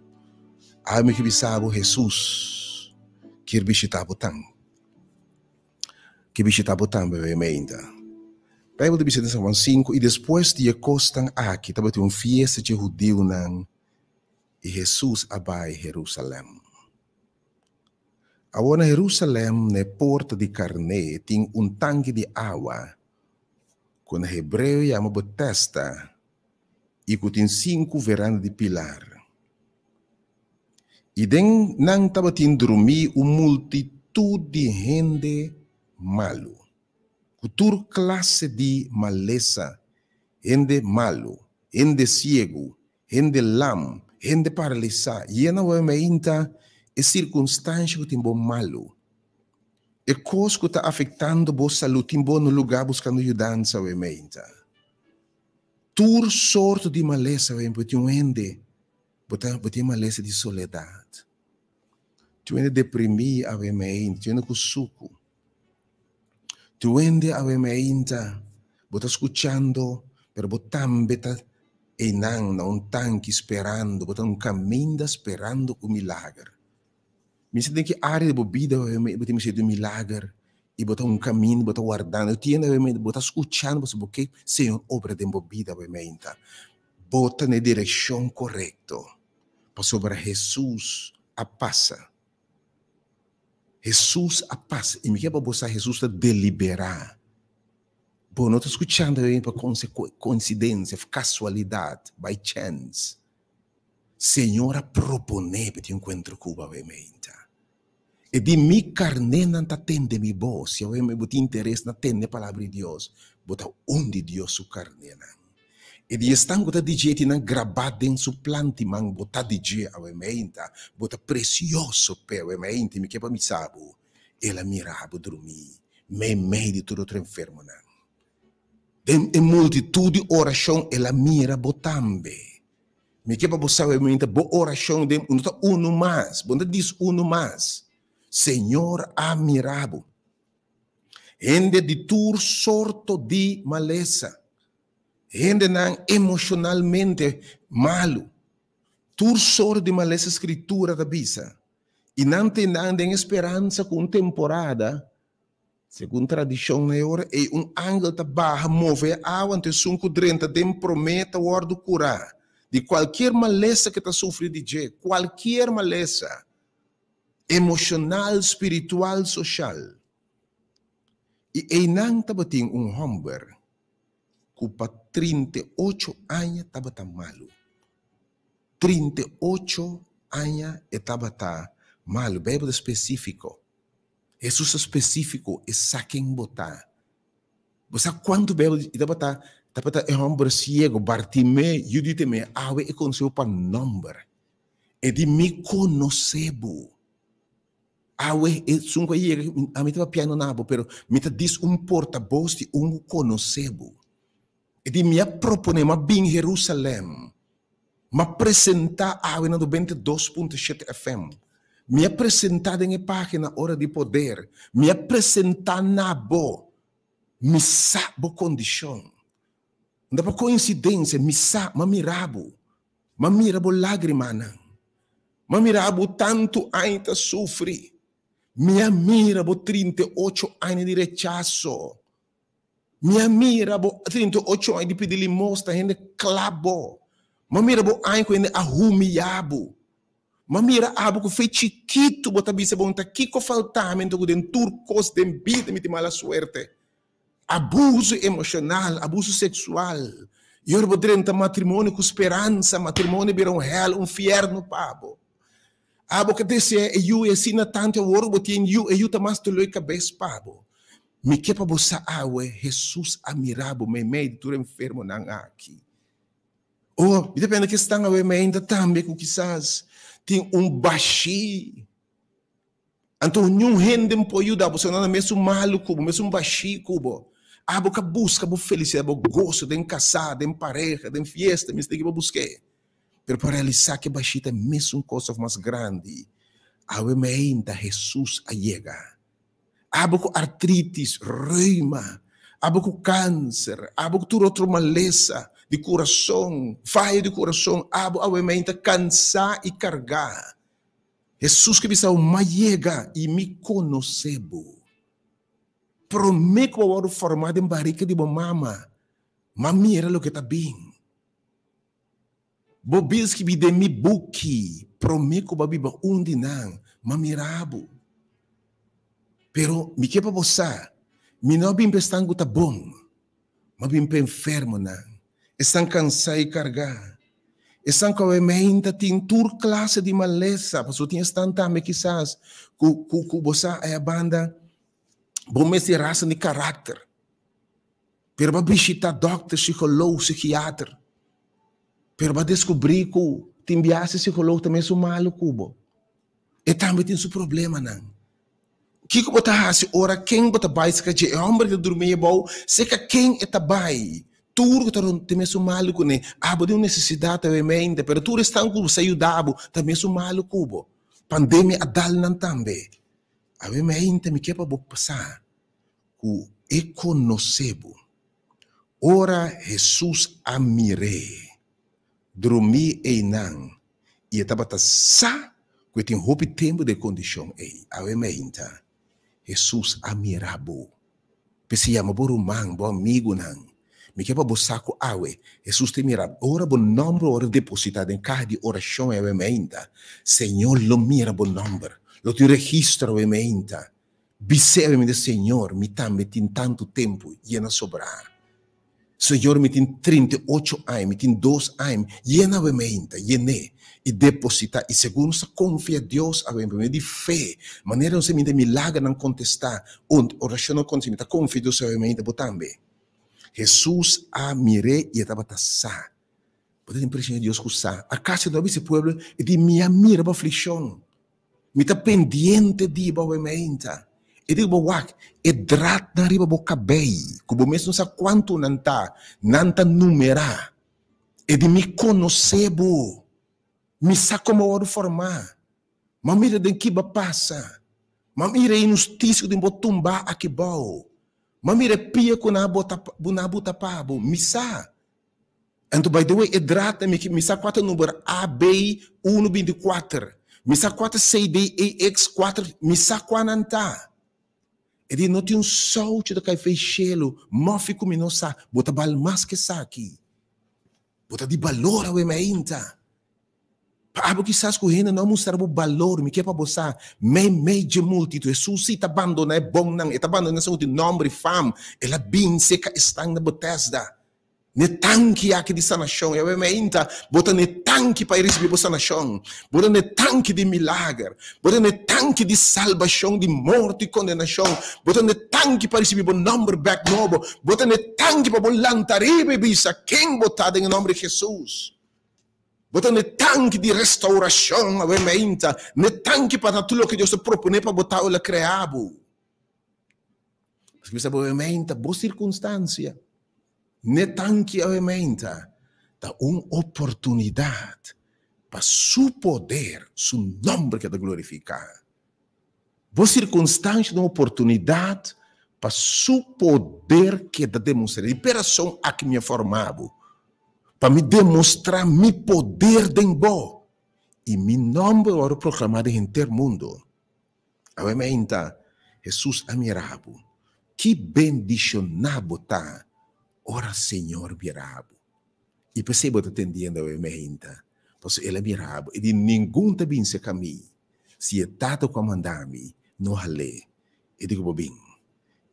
Awe mi ke bisa bo Jesus kier bishita bo tan. Kier bishita bo tambe obviamente. Bijbel ta bisa den San Juan 5, i despues di e kosnan aki tabatin un fiesta dje hudiunan i Jesus a bai Jerusalem. Awor na Herusalèm, na e Porta di Karné, tin un tanki di awa ku na hebreo yama Betesda i ku tin sinku veranda di pilar. I den nan tabatin drumí un multitut di hende malu, ku tur klase di malesa, hende malu, hende siegu, Hende lam, hende paralisá, yena wou meinta e sirkunstansha ku tin bo malu. E kos ku ta afektando bo salú tin bo na lugá buskando yudansa wou meinta. Tur sorto di malesa wou bo tin un hende bo ta bo tin malesa di soledat. Tin un hende deprimí awe meinta, tin un hende ku suku. Tin un hende awe meinta bo ta skuchando pero bo tambe ta einan na un tanki sperando, bo ta un kaminda sperando un milager. Mi sa den ki área di bo bida awe meinta bo tin mester di un milager i bo ta un kaminda bo ta wardando. Tin hende awe meinta bo ta skuchando pasobra bo ke Señor obra den bo bida awe meinta. Bo ta na e direkshon korekto pasobra Hesus a pasa. Hesus a pasa, i mi ke pa bo sa Hesus ta deliberá. Bo no ta skuchando e pa koinsidensia òf kasualidat, by chance. Señor a proponé pa tin enkuentro ku bo awe meinta. E di mi karnénan ta tende mi bos. Si awe bo tin interes na tende palabra di Dios, bo ta un di Dios su karnénan. E di esnan ku ta di dje tin nan grabá den su planti man, bo ta di dje awe meinta, bo ta presioso p'e awe meinta, i mi ke pa mi sa bo, el a mira bo drumí meimei di tur otro enfermonan. Den e multitut di orashon el a mira bo tambe. Mi ke pa bo sa awe meinta, bo orashon den no ta unu mas, bo no ta dis unu mas. Señor a mira bo. Hende di tur sorto di malesa. Hendenan emoshonalmente malu. Tur sorto di malesa Skritura ta bisa. I nan ta nan den e speransa ku un temporada, segun tradishon na e ora ei, un angel ta baha move e awa, anto esun ku drenta den promé ta wòrdu kurá di kualkier malesa ke ta sufri di dje, kualkier malesa, emoshonal, spiritual, soshal. I einan tabatin un hòmber ku pa 38 aña tabata malu. 38 aña e tabata malu. Beibel ta spesífiko. Hesus ta spesífiko, e sa ken bo ta. Bo sa kuantu Beibel i tabata tabata e hòmber siego, Bartimé, yu di Timé, awe e konosé bo pa nòmber. E di mi konosé bo. Awe esun ku a yega, ami ta papiando na bo, pero mi ta dis un portabos di un ku konosé bo. E di mi a proponé, mi a bin Herusalèm, mi a presentá awe na 92.7 FM, mi a presentá den e página Ora di Poder, mi a presentá na bo, mi sa bo kondishon. No ta pa koinsidensia, mi sa, mi a mira bo. M'a mira bo lágrimanan. M'a mira bo tantu aña ta sufri. Mi a mira bo 38 aña di rechaso. Mi a mira bo 38 aña di pidi limosna, hende klap bo. M'a mira bo aña ku hende a humiyá bo. M'a mira abo ku fe chikitu bo ta bisa bo ta kiko falta mi anto ku den tur kos den bida mi tin mala suerte. Abuso emoshonal, abuso seksual. I ora bo drenta matrimonio ku speransa, matrimonio bira un hèl, un fièrnu pa bo. Abo ka deseá e yu i asina tantu awor ku bo tin yu, e yu ta mas doló e kabes pa bo. Mi ke pa bo sa awe, Hesus a mira bo meimei di tur enfermonan aki. Oh, mi ta pende ke esnan awe meinta tambe ku kisas tin un bashí. Anto niun hende no por yuda bo, si nan ta mesun malu ku bo, mesun bashí ku bo. Abo ka buska bo felisidat, bo goso den kasá, den pareha, den fiesta, mester ke bo busk'é. Pero pa realisá ku e bashí ta e mesun kos òf mas grandi, awe meinta Hesus a yega. Abo ku artritis, reuma, Abo ku kanser, abo ku tur otro malesa di kurason, fayo di kurason, abo awe meinta kansá i kargá. Hesus ke bisa bo, M'a yega i mi konosé bo. Promé ku bo a wòrdu formá den barika di bo mama, m'a mira loke ta bin. Bo bin skibí den mi buki promé ku bo a biba un di nan, m'a mira bo. Pero mi ke pa bo sa, mi no a bin pa esnan ku ta bon, m'a bin pa enfermonan, esnan kansá i kargá, esnan ku awe-meinta tin tur klase di malesa, pasobra tin esnan tambe kisas ku ku ku bo sa aya banda bo mester rasa di karakter, pero bo a bishita dòkter, psikolog, psikiater, pero bo a deskubrí ku tin biaha e psikolog ta mesun malu ku bo. E tambe tin su problemanan. Kiko bo ta hasi ora ken bo ta bai seka dje? E hòmber ta durmi ebou, seka ken e ta bai? Tur ku ta rond ta mesun malu kuné. Abo tin un nesesidat awe mente, pero tur esnan ku sa yuda bo ta mesun malu ku bo. Pandemia a dal nan tambe. Awe mente mi ke pa bo sa ku e konosé bo. Ora Hesus a mir'é drumí einan i e tabata sa ku e tin hopi tempu den e kondishon ei. Awe meinta, Hesus a mira bo. P'esei yama bo ruman, bo amigunan. Mi ke pa bo sa ku awe Hesus ta mira bo. Ora bo nòmber wòrdu depositá den kaha di orashon awe meinta, Señor lo mira bo nòmber. Lo tin registro awe meinta. Bis'é awe meinta, Señor, mi tambe tin tantu tempu yena sobrá. Señor, mi tin 38 aña, mi tin dos aña, yena awe meinta, yen'é, i depositá, i segun nos ta konfia Dios awe, pa medio di fe, manera nos ta minta milagernan kontestá, orashonnan kontestá, mi ta konfia Dios awe meinta, bo tambe. Hesus a mir'é i e tabata sa. Bo ta tin impreshon di Dios ku sa. Akaso e no a bisa e pueblo, e di, Mi a mira bo aflikshon. Mi ta pendiente di bo meinta. E di bo wak e dratnan riba bo kabei, ku bo mes no sa kuantu nan ta, nan ta numerá. E di mi konosé bo. Mi sa komo bo wòrdu formá. Ma mira den ki bo a pasa. Ma mira e inhustisia ku tin bo tumbá aki bou. Ma mira e pia ku nan a bota ku nan a buta pa bo. Mi sa. Anto by the way e draad mi mi sa kua ta number A B uno 24 mi sa kua ta C D E X kuater mi sa kua nan ta. E di no tin un souchi ta kai fei shelu mofi ku mi no sa bo ta bal mas ke esaki bo ta di balor awe mainta pa abo kisas ku hende no a mustra bo balor mi ke pa bo sa mei mei dje multitud Hesus si ta bandona e bonnan e ta bandona esun ku tin nomber i fam el a bin seka esnan na Betesda. N'e tanki aki di sanashon, Yahweh meinta, bo ta n'e tanki pa e risibí bo sanashon. Bo ta n'e tanki di milager. Bo ta n'e tanki di salbashon di morto i kondenashon. Bo ta n'e tanki pa risibí bo nòmber bèk nobo. Bo ta n'e tanki pa bo lanta riba i bisa ken bo ta den e nòmber di Hesus. Bo ta n'e tanki di restaurashon, Yahweh meinta, n'e tanki pa ta tur loke Dios ta proponé pa bo ta ora El a krea bo. Pasobra mi sa bo meinta bo sirkunstansia. Ne tanki awe meinta ta un oportunidat pa Su poder, Su nomber keda glorifiká. Bo sirkunstansha ta un oportunidat pa Su poder keda demostrá. Di pe rason aki mi a forma bo, pa mi demostrá mi poder den bo i mi nomber wòrdu proklamá den henter mundu. Awe meinta, Hesus a mira bo. Ki bendishoná bo ta ora Señor mira bo! I p'esei bo ta tendiendo awe meinta, pasobra El a mira bo. E di, Ningun ta bin serka mi, si e Tata ku a manda mi no hal'é. E di ku bo bin.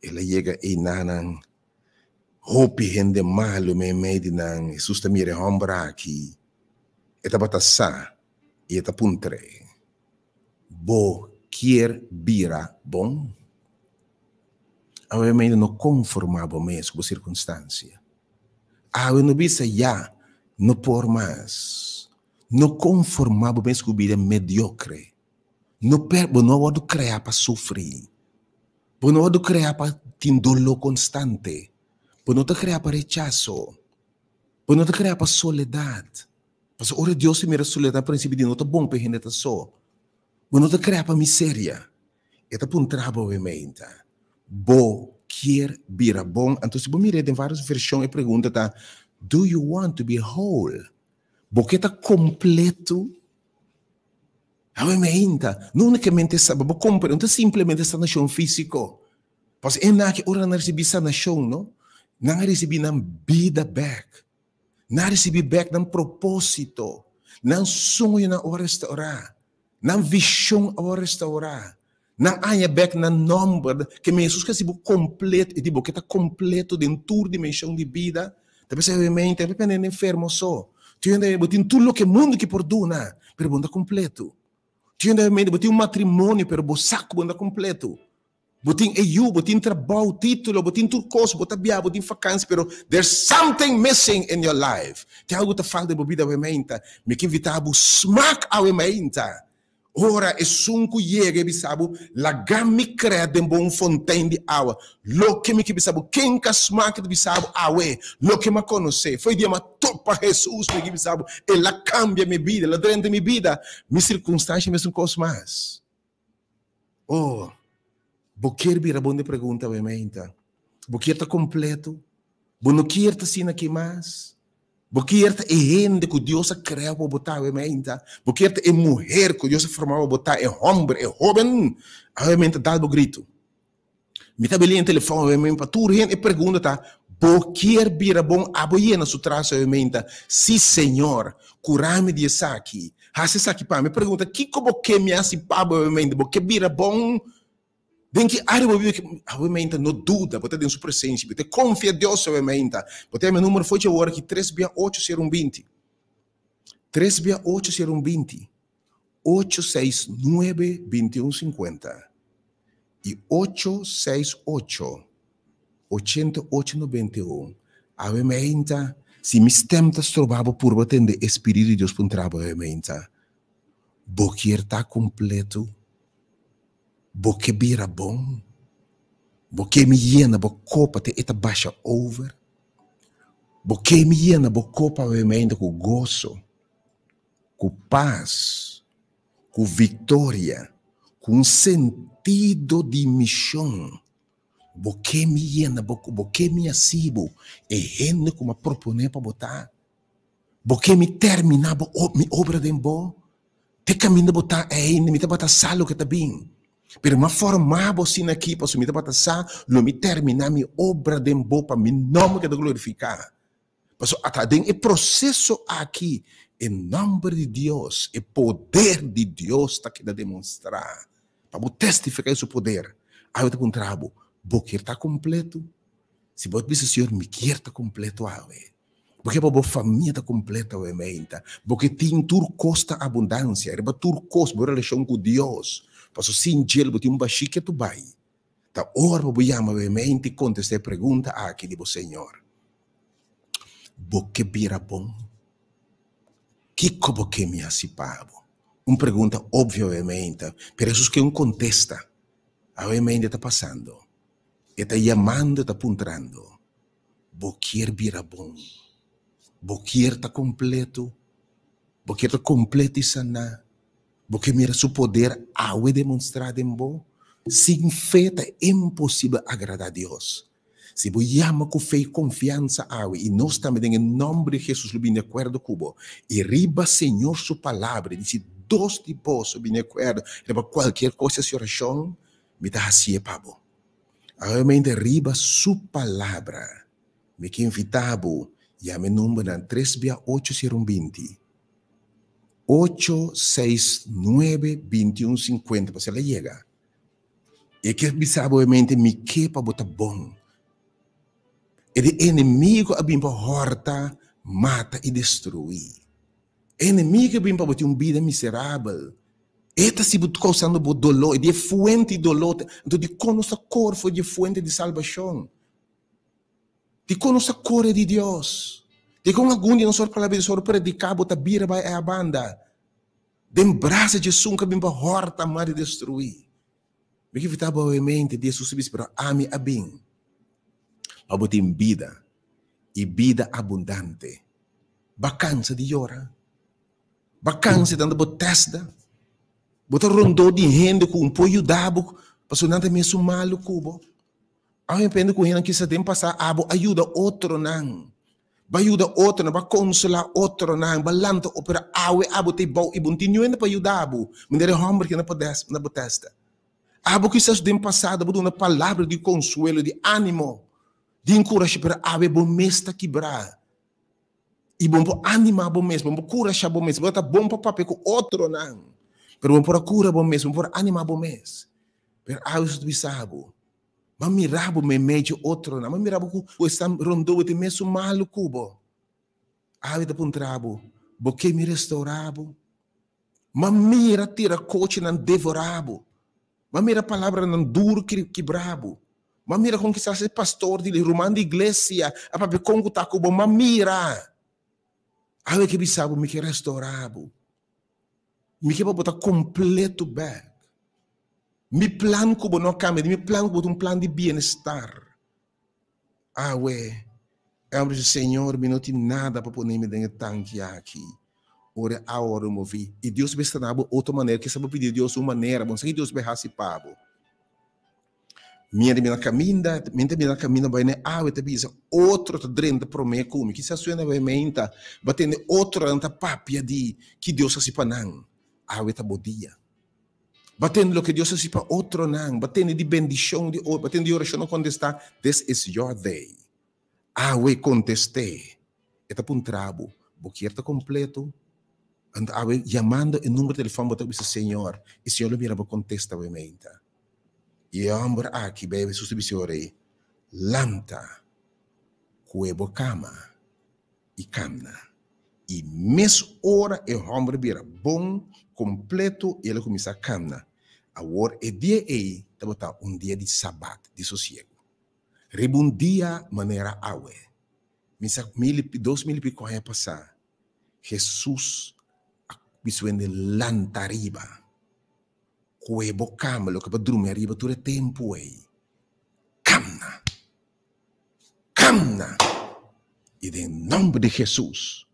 El a yega einanan, hopi hende malu meimei di nan. Hesus ta mira e hòmber aki, e tabata sa i e ta puntr'é. Bo kier bira bon? Awe mei no konformá bo mes ku bo sirkunstansia. Awe no bisa ya, no por mas. No konformá bo mes ku bida mediokre. No per, bo no a wòrdu kreá pa sufri. Bo no a wòrdu kreá pa tin doló konstante. Bo no ta kreá pa rechaso. Bo no ta kreá pa soledat. Pasobra ora Dios ta mira soledat na prinsipio di no ta bon pa e hende ta so. Bo no ta krea pa miseria. E ta puntra bo awe meinta, Bo. kier bira bon? Anto si bo mira den varios version e pregunta ta, Do you want to be whole? Bo ke ta kompleto? Awe meinta, no unicamente sa, bo compre, no ta simplemente sanacion fisico. Pas e na ki ora nan ricibi sanacion, no? Nan a ricibi nan bida bek. Nan a ricibi bek nan proposito. Nan soñonan a wòrdu restaurá. Nan vision a wòrdu restaurá. Nan a haña bek nan nòmber. Ke men Hesus ke hasi bo kompleto, e di bo ke ta kompleto den tur dimenshon di bida. Ta p'esei awe mente, ta pende enfermo so. Tin hende bo tin tur loke mundu ke por duna, pero bo no ta kompleto. Tin hende awe mente bo tin un matrimonio, pero bo sa ku bo no ta kompleto. Bo tin e yu, bo tin trabou, titulo, bo tin tur kos, bo ta biaha, bo tin vakansi, pero there's something missing in your life. Tin algu ta falta den bo bida awe meinta. Mi ke invita bo smak awe meinta. Ora esun ku yega e bisa bo, Laga mi krea den bo un fontein di awa. Loke mi ke bisa bo, ken ka smak ta bisa bo awe? Loke mi a konosé, fo'i dia mi a topa Hesus, mi ke bisa bo, el a kambia mi bida, el a drenta mi bida, mi sirkunstansha mesun kos mas. Oh, bo kier bira bon di pregunta awe meinta? Bo kier ta kompleto? Bo no kier ta asina aki mas? Bo kier ta e hende ku Dios a krea pa bo ta awe meinta? Bo kier ta e muher ku Dios a forma pa bo ta, e homber, e hoben? Awe meinta dal bo gritu. Mi ta beli en telefon awe meinta pa tur hende. E pregunta ta, Bo kier bira bon? Abo yena su tras awe meinta? Si, Señor. Kura mi di esaki. Hasi esaki pa mi. E pregunta, Kiko bo ke mi hasi pa bo awe meinta? Bo ke bira bon? Den ki área bo biba ki awe meinta no duda, bo ta den su presensia, bo ta konfia Dios awe meinta. Bo ta yama e numero for dje ora ki tres bia ocho sero un binti. Tres bia ocho sero un binti. Ocho seis nuebe binti un sinkuenta i ocho seis ocho ochenta ocho nobenta i un. Awe meinta, si mi stèm ta stroba bo purba tende e Spiritu di Dios puntra bo awe meinta, Bo kier ta kompleto? Bo ke bira bon? Bo ke mi yena bo kopa te e ta basha over? Bo ke mi yena bo kopa awemente ku goso, ku pas, ku viktoria, ku un sentido di mishon? Bo ke mi yena bo bo ke mi hasi bo e hende ku mi a propone pa bo ta? Bo ke mi termina bo mi obra den bo? Te kaminda bo ta ei, mi tabata sa loke ta bin. Pero mi a forma bo asina aki pasobra mi tabata sa lo mi terminá mi obra den bo pa mi nòmber keda glorifiká. Pasobra ata den e proseso aki e nòmber di Dios, e poder di Dios ta keda demostrá. Pa bo testifiká di su poder. Awe ta puntra bo, Bo kier ta kompleto? Si bo ta bisa, Señor, mi kier ta kompleto awe. Bo ke pa bo famia ta kompleto awe meinta. Bo ke tin tur kos ta abundansia, riba tur kos bo relashon ku Dios. Paso sin djel bo tin un bashí ke tu bai. Ta ora pa bo yama awe meinta i kontestá e pregunta aki di bo Señor. Bo ke bira bon? Kiko bo ke mi hasi pa bo? Un pregunta obvio awe meinta, pero Hesus ke un kontesta. Awe meinta ta pasando. E ta yamando, e ta puntrando. Bo kier bira bon? Bo kier ta kompleto? Bo kier ta kompleto i saná? Bo ke mira su poder awe demonstrá den bo? Sin fe ta imposibel agradá Dios. Si bo yama ku fe i konfiansa awe, i nos tambe den e nòmber di Hesus lo bini di akuerdo ku bo, i riba Señor su palabra, di si dos di boso bini di akuerdo riba kualkier kos di hasi orashon, mi ta hasié pa bo. Awemente riba su palabra mi ke invitá bo yama e numbernan tres bia ocho sero un binti, ocho seis nuebe binti un sinkuenta pasobra el a yega. E ke bisa bo awemente mi ke pa bo ta bon. E di enemigo a bin pa hòrta, mata i destruí. Enemigo a bin pa bo tin un bida miserabel. E ta si bo kousando bo doló, e di e fuente di doló. Anto dikon nos ta kore for di e fuente di salbashon? Dikon nos ta kore di Dios? Dikon algun di nos ora palabra di Dios ora prediká bo ta bira bai e banda? Den brasa di esun ku a bin pa hòrta, mata i destruí. Mi ke invitá bo awe mente di Hesus a bisa, pero ami a bin pa bo tin bida i bida abundante. Bo a kansa di yora? Bo a kansa di tanta bo tèsta? Bo ta rondó di hende ku un por yuda bo pasobra nan ta mesun malu ku bo? Awe depende ku hende kisa den pasá abo a yuda otronan. Ba yuda otronan, ba konsolá otronan, ba lanta otro, pero awe abo ta bou i bo no tin niun hende pa yuda bo, manera e hòmber ki na Betesda. Abo kisas den pasado bo duna palabra di konsuelo, di ánimo, di enkurashon, pero awe bo mes ta kibrá. I bo por animá bo mes, bo por kurashá bo mes, bo ta bon pa papia ku otronan, pero bo por a kura bo mes, bo por animá bo mes. Pero awe su ta bisa bo, Bo a mira bo meimei dje otronan, bo a mira bo ku esnan rondó bo tin mesun malu ku bo. Awe ta puntra bo, Bo ke mi restourá bo? Bo a mira tira kochinan devorá bo. Bo a mira palabranan duru kibrá bo. Bo a mira kon kisas e pastor di ruman di iglesia a papia kon ku ta ku bo. Bo a mira. Awe ke bisa bo, Mi ke restourá bo. Mi ke pa bo ta kompleto bèk. Mi plan ku bo no a kambia, mi plan ku bo ta un plan di bienestar. Awe, e hòmber di Señor, mi no tin nada pa pone mi den e tanki aki. Ora e awa wòrdu moví, i Dios mester na bo otro manera, kisa bo pidi Dios un manera, bo no sa ki Dios bai hasi pa bo. Mientras mi na caminda, mientras mi na caminda bai na e awa, e ta bisa, otro ta drenta prome cu mi. Kisas suena bai meinta, bo a tende otronan ta papia di ki Dios hasi pa nan. Awe ta bo dia. Bo a tende loke Dios hasi pa otronan, bo a tende di bendicion di otro, bo a tende di oracionnan contesta. This is your day. Awe kontest'é. E ta puntra bo, Bo kier ta kompleto? Anto awe yamando e number telefòn bo ta bisa Señor, i Señor lo mira bo kontesta awe meinta. I e hòmber aki bai Hesus ta bisa e ora ei, Lanta, kue bo kama i kamna. I mes ora e hòmber bira bon kompleto i el a kuminsá kamna. Awor e dia ei tabata un dia di sabat, di sosiegu. Riba un dia manera awe, mi sa mil i 2000 i piko aña pasá, Hesus a bisa wende lanta riba, kohe bo kama, loke bo a drumi ariba tur e tempu ei, kamna, kamna! I den nòmber di Hesus,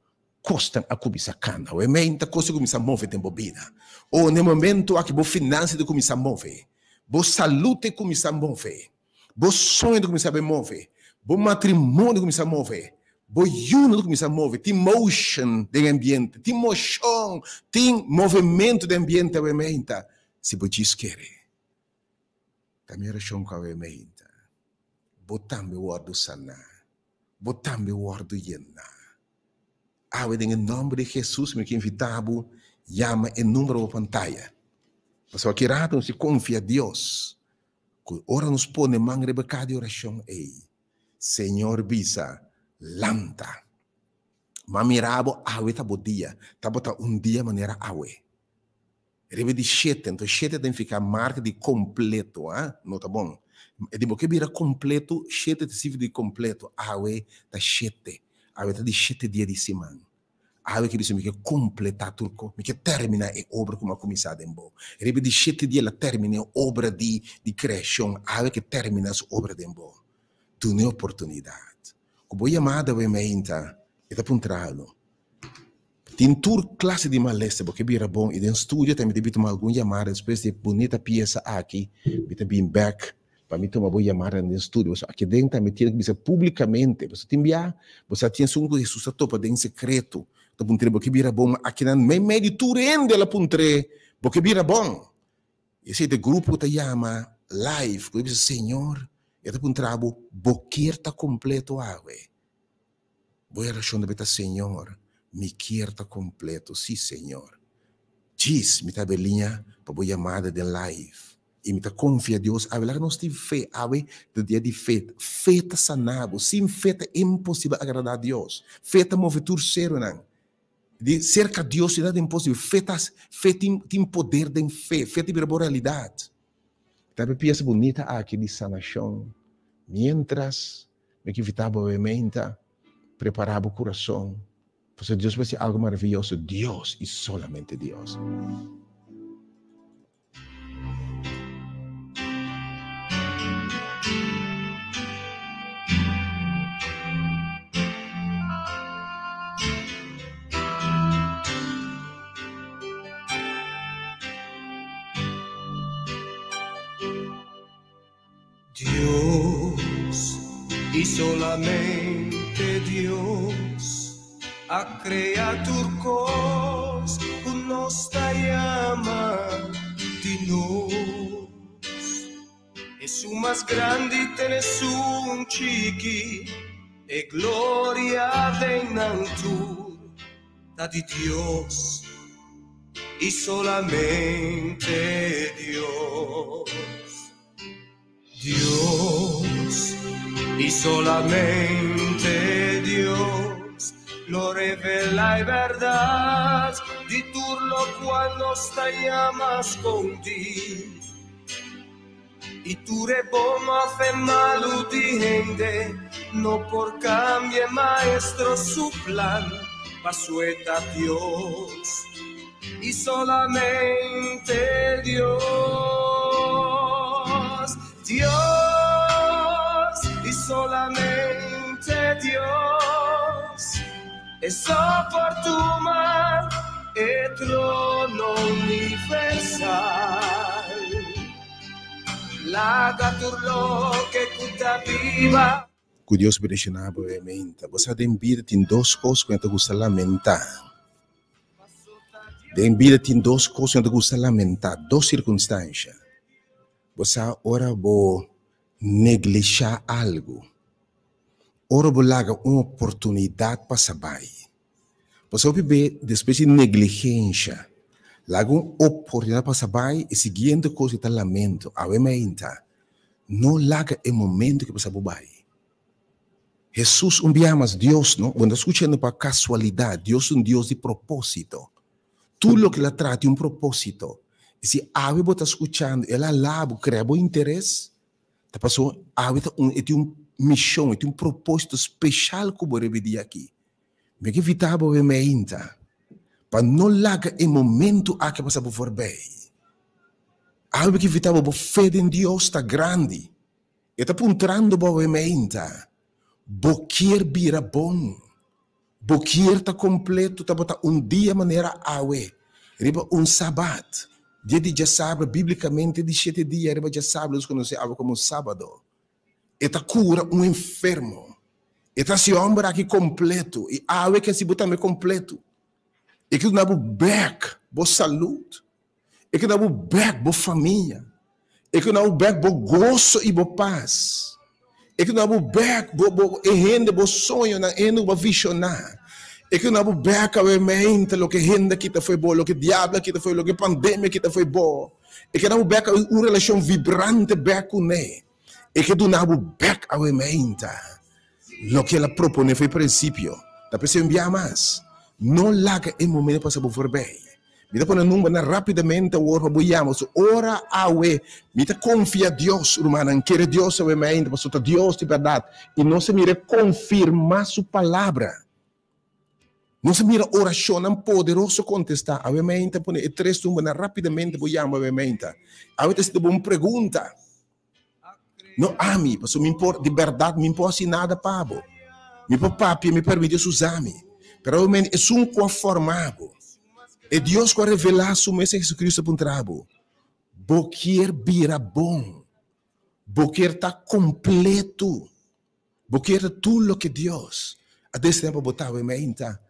kosnan a kuminsá kana. Awe meinta kos a kuminsá move den bo bida. O na e momento aki bo finansia ta kuminsá move, bo salud ta kuminsá move, Bo soño ta kuminsá bai move. Bo matrimonio ta kuminsá move. Bo yunan ta kuminsá move. Tin motion den e ambiente. Tin moshon. Tin movementu den ambiente awe meinta. Si bo djis kere. Ta mi orashon ku awe meinta bo tambe wòrdu saná. Bo tambe wòrdu yená. Awe den e nòmber di Hesus mi ke invitá bo yama e number bo pantaya. Pasobra aki rato nos tin konfia Dios. Ku ora nos pone man riba kada di orashon ei, Señor bisa, Lanta! M'a mira bo, awe ta bo dia. Tabata un dia manera awe. Riba di shete, anto shete ta nifiká marka di kompleto, ha? No ta bon. E di bo ke bira kompleto, shete ta sifra di kompleto. Awe ta shete. Awe ta di shete dia di siman. Awe ke bisa mi ke kompletá tur kos, mi ke terminá e obra ku mi a kuminsá den bo. Riba di shete dia el a terminá e obra di di kreashon, awe ke terminá su obra den bo. Duna e oportunidat. Ku bo yamada awe meinta, e ta puntra lo. Tin tur klase di malesa, bo ke bira bon i den studio tambe debi tuma algun yamada despues di e bunita piesa aki, mi ta bin bèk Pa mi tuma bo yamadanan den studio, pasobra aki den tambe tiene ku bisa publikamente, pasobra tin bia bo sa tin esun ku Hesus a topa den sekreto, ta puntr'é, Bo ke bira bon? Ma akinan meimei di tur hende el a puntr'é, Bo ke bira bon? I esei ta e grupo ku ta yama live, ku ta bisa, Señor, e ta puntra bo, Bo kier ta kompleto awe? Bo e orashon debe ta, Señor, mi kier ta kompleto, sí, Señor. Djis mi ta abeliña pa bo yamada den live. I mi ta konfia Dios awe. Laga nos tin fe. Awe ta dia di fe. Fe ta sana bo. Sin fe ta imposibel agradá Dios. Fe ta move tur seronan. Di serka Dios tin nada imposibel. Fe ta, fe tin, tin poder den fe. Fe ta bira bo realidat. Ta e piesa bunita aki di sanashon. Mientras mi ke invitá bo awe meinta, prepará bo kurason. Pasobra Dios por hasi algu maraviyoso. Dios i solamente Dios. Dios. Y solamente Dios a crea tur cos cu nos ta yama di nos. Esun mas grandi te esun chiki, e gloria den nan tur ta di Dios y solamente Dios. Dios y solamente Dios lo revela e berdad di tur locual nos ta yama scondi. Y tur e bon of e malo di hende no por cambia e maestro su plan, paso e ta Dios y solamente Dios. Dios y solamente Dios es por tuma e trono universal. Laga tur loke cu ta biba. Ku Dios bendishoná bo e meinta. Bo sa den bida tin dos kos ku nan ta gusta lamentá. Den bida tin dos kos ku nan ta gusta lamentá, dos sirkunstansha. Bo sa ora bo neglishá algu, ora bo laga un oportunidat pasa bai. Bo sa hopi be despues di negligensha, laga un oportunidat pasa bai, e siguiente kos ku ta lamento. Awe meinta, no laga e momento ke pasa bo bai. Hesus un bia mas Dios no, bo no ta skuchando pa kasualidat, Dios ta un Dios di proposito. Tur loke el a traha tin un proposito. I si awe bo ta skuchando, el a laha bo, krea bo interes, ta pasobra awe ta un, e tin un mishon, e tin un proposito speshal ku bo riba e dia aki. Mi ke invitá bo awe meinta pa no laga e momento aki pasa bo forbei. Awe mi ke invitá bo, bo fe den Dios ta grandi. E ta puntrando bo awe meinta, bo kier bira bon? Bo kier ta kompleto? Tabata un dia manera awe, riba un sabat, dia di djasabra, biblikamente di shete dia riba djasabra nos konosé awe komo sábado. E ta kura un enfermo. E ta hasi hòmber aki kompleto i awe ke hasi bo tambe kompleto. E ke duna bo bèk bo salud. E ke duna bo bèk bo famia. E ke duna bo bèk bo goso i bo pas. E ke duna bo bèk bo bo e hende bo soñonan, e hende ku bo a vishoná. E ke duna bo bèk awe mente loke hende a kita fo'i bo, loke diablo a kita fo'i bo, loke pandemia a kita fo'i bo. E ke duna bo bèk un relashon vibrante bèk kuné. E ke duna bo bèk awe meinta loke el a proponé for e prinsipio. Ta p'esei un bia mas, no laga e momento pasa bo forbei. Mi ta pone numbernan rápidamente awor pa bo yama. So ora awe, mi ta konfia Dios, rumannan, kere Dios awe meinta, pasobra ta Dios di bèrdat i nos a mira e konfirmá su palabra. Nos a mira orashonnan poderoso kontestá. Awe meinta pone e tres numbernan rápidamente bo yama awe meinta. Awe ta hasiendo bo un pregunta. No ami, pasobra mi por, di bèrdat mi por hasi nada pa bo. Mi por papia, mi permití Dios usa mi. Pero awe meinta esun ku a forma bo, e Dios ku a revelá su mes en Jesucristo a puntra bo, Bo kier bira bon? Bo kier ta kompleto? Bo kier ta tur loke Dios a destiná pa bo ta awe meinta?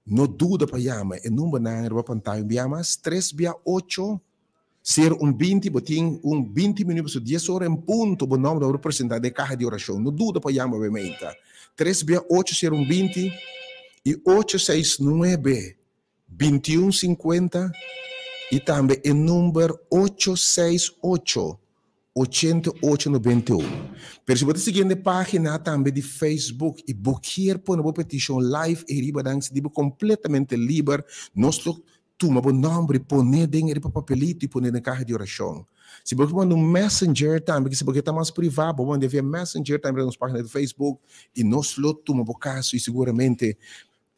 No duda pa yama e numbernan riba pantaya un bia mas, tres bia ocho, sero un binti. Bo tin un binti minuut pasobra dies ora en punto bo nomber ta wòrdu presentá den e kaha di orashon. No duda pa yama awe meinta, tres bia ocho, sero un binti i ocho seis nuebe, 21 50 i tambe e number ocho seis ocho, 88 91. Pero si bo ta siguiendo e pagina tambe di Facebook i bo kier pone bo petishon live ei riba nan sinti bo kompletamente liber, nos lo tuma bo nomber i pone den riba papelito i pone den kaha di orashon. Si bo ke manda un messenger tambe, si bo ke ta mas privá, bo manda via messenger tambe riba nos pagina di Facebook i nos lo tuma bo kaso i seguramente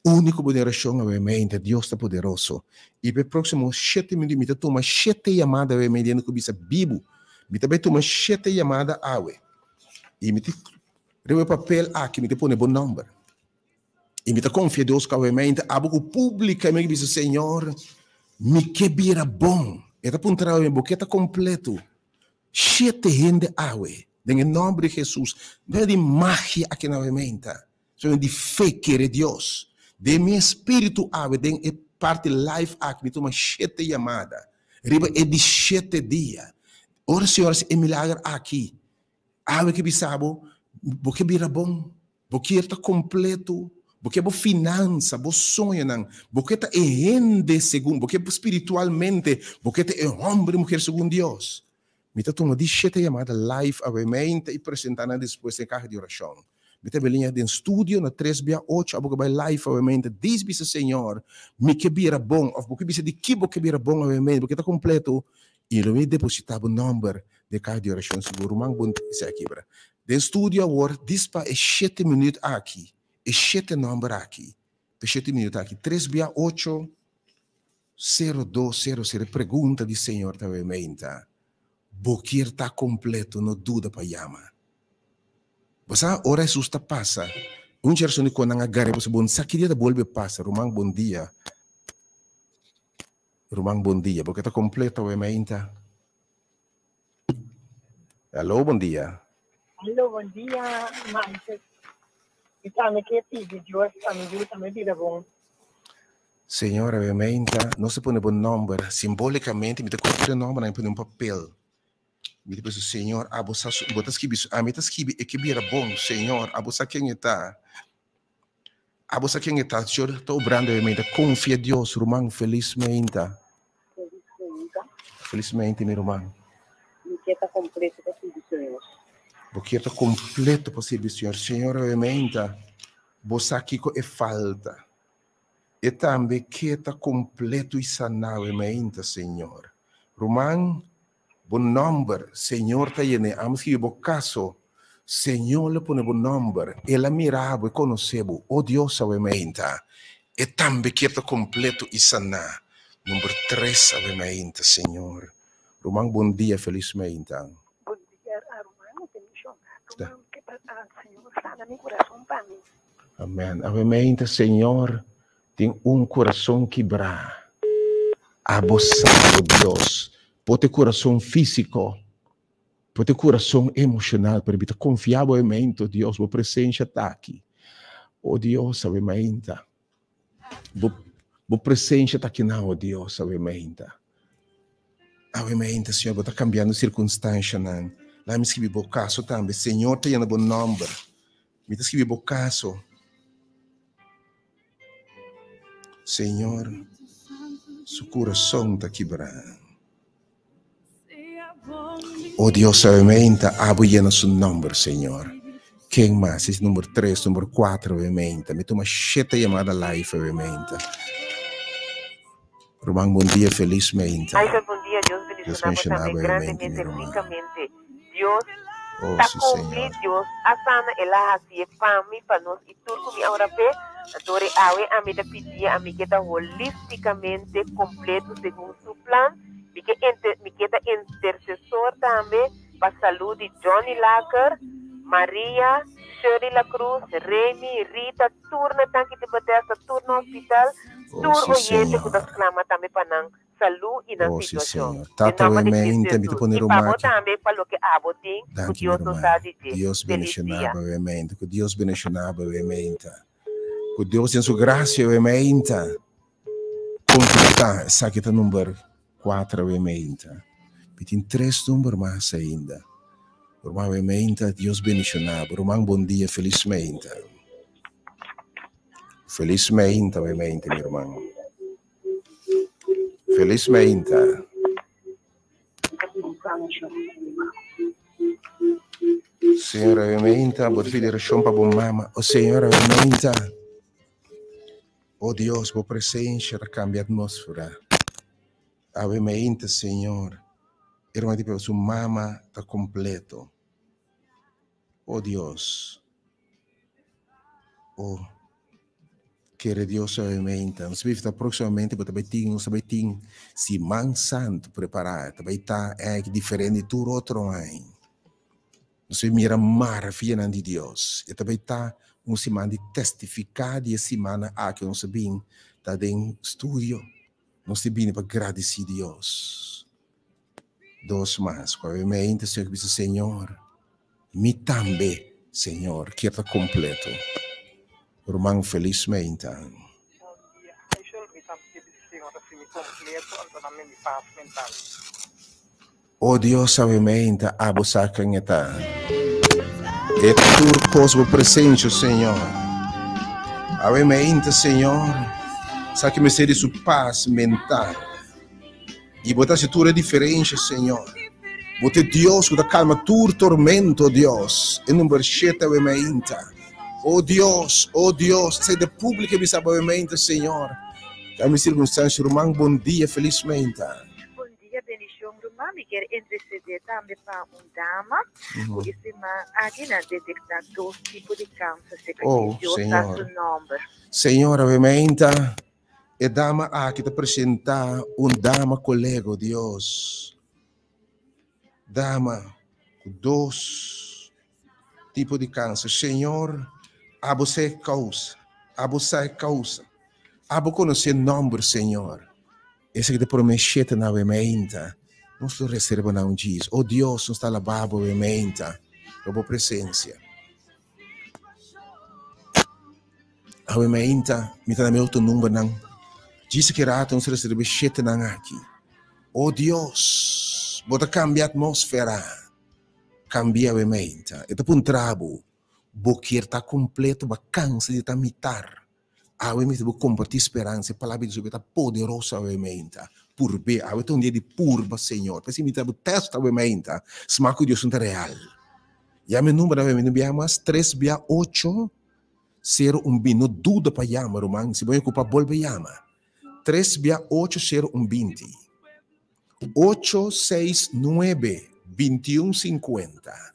Úniko bo generashon awemente, Dios ta poderoso. I pa e próksimo shete minuut mi ta tuma shete yamada awe dentro ku bisa bibu. Mi ta bai tuma shete yamada awe. I mi ta riba e papel aki mi ta pone bo nòmber. I mi ta konfia Dios ku awemente abo ku públikamente bisa, Señor, mi ke bira bon. E ta puntra awe, bo ke ta kompleto? Shete hende awe. Den e nòmber di Hesus. No di magia aki na menta. Sino di fe kere Dios. Den mi espíritu awe den e parti live aki mi tuma shete yamada. Riba e di shete dia. Ora Señor hasi e milager aki, awe ke bisa bo, bo ke bira bon, bo kier ta kompleto, bo ke bo finansa, bo soñonan, bo ke ta e hende segun, bo ke spiritualmente, bo ke ta e homber i muher segun Dios. Mi ta tuma di shete yamada live awe meinta i presenta nan despues den kaha di orashon. Mi ta beliña den studio na tres bia ocho abo ke bai live awe meinta dis bisa Señor mi ke bira bon of bo ke bisa di ki bo ke bira bon awe meinta bo ke ta kompleto i lo mi deposita bo nomber den kaha di orashon sigur ruman bon esei a kibra den studio awor dis pa e shete minut aki e shete nomber aki pa e shete minut aki tres bia ocho Sero dos sero sero e pregunta di Señor ta bay meinta, Bo kier ta completo? No duda pa yama. Bo sa ora Jesus ta pasa, un generacion di con nan a gar'e pasobra bo sa ki dia ta bolbe pasa. Ruman bon dia. Ruman bon dia. Bo ke ta completo awe meinta? Allo bon dia. Allo bon dia Michael. Mi tambe ke pidi Dios pa mi yu tambe bira bon. Señor obviamente nos ta pone bo nomber simbolicamente mi ta coge tur e nombernan y pone un papel mi ta pensa Señor abo sa su bo ta skibi su ami ta skibi e ke bira bon Señor abo sa ken e ta abo sa ken e ta Señor ta obrando obviamente confia Dios ruman felizmente felizmente mi ruman. Mi kier ta completo pa sirbi Señor. Bo kier ta completo pa sirbi Señor Señor obviamente bo sa kico e falta. E tambe ke ta kompleto i sanao e mainta, Señor. Ruman, bo nòmber, Señor ta yen'é. Amo skibi bo kaso, Señor lo pone bo nòmber. El a mira bo, e konosé bo. O Dios, awe mainta, e tambe kier ta kompleto i saná. Number tres, awe mainta, Señor. Ruman, bon dia, felis mainta. Bon dia, ruman. Bendishon. Ruman, ke pa Señor sana mi kurason pa mi. Amen. Awe meinta, Señor, tin un kurason kibrá. Abo sa, o Dios, por ta e kurason físiko, por ta e kurason emoshonal, pero mi ta konfia bo awe meinta, o Dios, bo presensia ta aki. O Dios, awe meinta, bo, bo presensia ta akinan, o Dios, awe meinta. Awe meinta, Señor, bo ta kambiando sirkunstanshanan. Laga mi skibi bo kaso tambe. Señor ta yena bo nòmber. Mi ta skibi bo kaso, Señor, su kurason ta kibrá. O Dios, awe abo yena su nòmber, Señor. Ken mas? Es number tres, number kuater awe meinta. Mi tuma shete yamada live awe meinta. Ruman, bon dia, felis meinta. Michael, bon dia. Dios Dios bendiciona bo bendiciona tambe bo awe meinta, mi grandemente, ruman. ricamente. Dios Oh, ta sí, cumpli, Señor. Dios a sana, el a hacié pa mi, pa nos y tur cu mi a ora p'e. Anto ora awe ami ta pidié, ami ke ta holisticamente completo segun su plan. Mi ke enter, mi ke ta intercesor tambe pa salud di Johnny Laker, Maria, Shirley La Cruz, Remy, Rita, tur na tanki di Bethesda, tur na hospital, Oh, tur sí, oyente cu ta Señor. sclama tambe pa nan salú i nan Oh, sí, situashon. Señor. Den Tata, nòmber di Cristo obviamente, mi ta Hesus. pone I pa bo rumaki. tambe, pa loke abo tin, ku Danki, mi Dios no ruman. sa di dje. Dios Felis bendiciona dia. bo, obviamente. Ku Dios bendiciona bo, obviamente. Ku Dios den su gracia, obviamente, completá esaki ta number cuatro, obviamente. Mi tin tres number mas ainda. Ruman, obviamente, Dios bendiciona bo. Ruman, bon dia, felis meinta. Felis meinta, obviamente, mi ruman. Felis meinta. Señor, obviamente, bo ta pidi oracion pa bo mama. O Señor, obviamente. O Dios, bo presencia ta cambia atmósfera. Awe meinta, Señor. E ruman di p'e su mama ta completo. O Dios. O kere Dios obviamente. Nos ta bifta próximamente bo ta bai tin, nos ta bai tin Siman Santu prepará. Ta bai ta èk diferente di tur otro aña. Nos bai mira maravianan di Dios. E ta bai ta un siman di testifiká di e simannan aki nos a bin ta den studio. Nos ta bini pa gradisí Dios. Dos mas. Ku obviamente Señor bisa, Señor. Mi tambe, Señor, kier ta kompleto. Ruman felis meinta. Bon dia, Aishel. Mi tambe ke bisa Señor ta hasi mi kompleto, anto na mi mi pas mental. O Dios awe meinta abo sa ken e ta. E tur kos bo presensia, Señor. Awe meinta, Señor, sa ki mester di su pas mental. I bo ta hasi tur e diferensha, Señor. Bo ta e Dios ku ta kalma tur tormento, Dios. E number shete awe meinta. O Dios, o Dios, esei ta públiko bisa bo awe meinta, Señor. Ta mi sirkunstansia, ruman, bon dia, felis meinta. Bon dia bendicion ruman mi kier intercede tambe pa un dama cu e siman aki nan detecta dos tipo di cancer seca Oh, ki Dios sa Señor. su nomber. Señor, awe-meinta e dama aki ta presenta un dama colego, Dios. Dama cu dos tipo di cancer. Señor, abo sa e causa. Abo sa e causa. Abo conoce nomber, Señor. Esaki ta prome shete na awe meinta. Nos lo reserva na un djis. O Dios, nos ta alabá bo awe meinta pa bo presencia. Awe meinta, mi ta na mi otro numbernan. Djis aki rato nos reserva e shetenan aki. O Dios, bo ta cambia atmósfera. Cambia awe meinta. E ta puntra bo, bo kier ta completo, bo a cansa di ta mitar. Awe mi ta bo kompartí speransa, e palabra di Dios ta poderoso awe meinta. Purb'é, awe ta un dia di purba Señor. P'esei mi ta bo tèst awe meinta, sma ku Dios no ta real. Yama e number awe, mi no bia mas, tres bia ocho, sero un binti. No duda pa yama, ruman. Si bo a okupá, bolbe yama. Tres bia ocho, sero un binti. Ocho, seis, nuebe, bintiun, sinkuenta.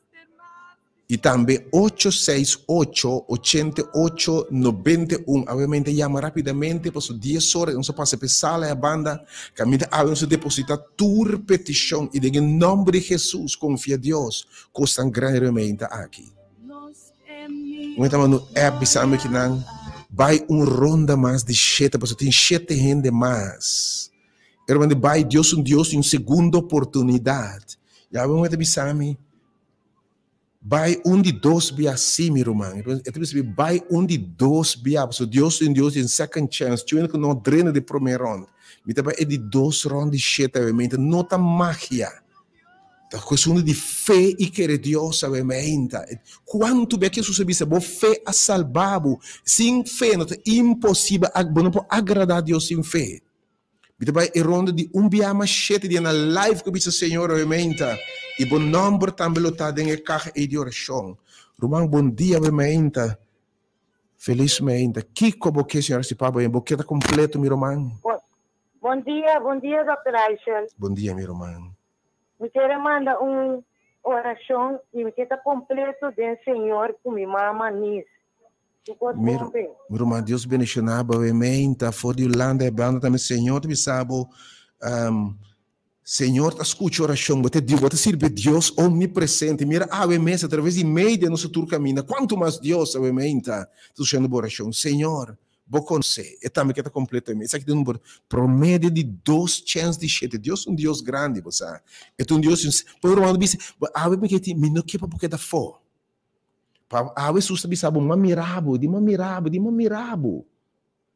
I tambe ocho seis ocho ochenta i ocho nobenta i un. Awe yama rapidamente paso dies ora nos a pasa p'e sala e a banda kaminda awe nos a deposita tur petishon i den e nomber di Jesus konfia Dios kosnan grandi riba meinta aki. Un ta manda un app bisami ki nan bai un ronda mas di shete paso tin shete hende mas. E manda bai Dios un Dios di un segundo oportunidat. I awe un ta bisami. Bai un di dos bia sí, mi ruman. E ta bisa mi bai un di dos bia, pasobra Dios ta un Dios di un second chance. Tjeu hende ku no drenta di promé rond. Mi ta bai e di dos rond di shete awe. No ta magia. Ta kuestion di fe i kere Dios awe meinta. Kuantu bia ku Hesus a bisa, bo fe a salba bo. Sin fe no ta imposibel, bo no por agradá Dios sin fe. Mi ta bai e ronda di un bia mas shete dia na live ku bisa Señor awe-meinta i bo nomber tambe lo ta den e kaha ei di orashon. Ruman bon dia awe-meinta. Felis meinta. Kiko bo ke Señor hasi pa bo? Bo ke ta kompleto mi ruman? Bon dia, bon dia Dòkter Eichel. Bon dia mi ruman. Mi kere manda un orashon i mi ke ta kompleto den Señor ku mi mama Nis. Mi ruman Dios bendiciona bo e meinta for di Hulanda e banda tambe Señor ta bisa bo Señor ta scucha oracion bo ta bo ta sirbi Dios omnipresente mira awe mes a traves di media nos ta tur caminda cuanto mas Dios awe meinta ta scuchando bo oracion Señor bo conoce e tambe ke ta completo esaki ta un number promedio di dos chens di shete Dios ta un Dios grandi bo sa e ta un Dios por ruman ta bisa awe mi ke tin mi no ke pa bo keda afo. Pa awe Hesus ta bisa bo, M'a mira bo, di m'a mira bo, di m'a mira bo.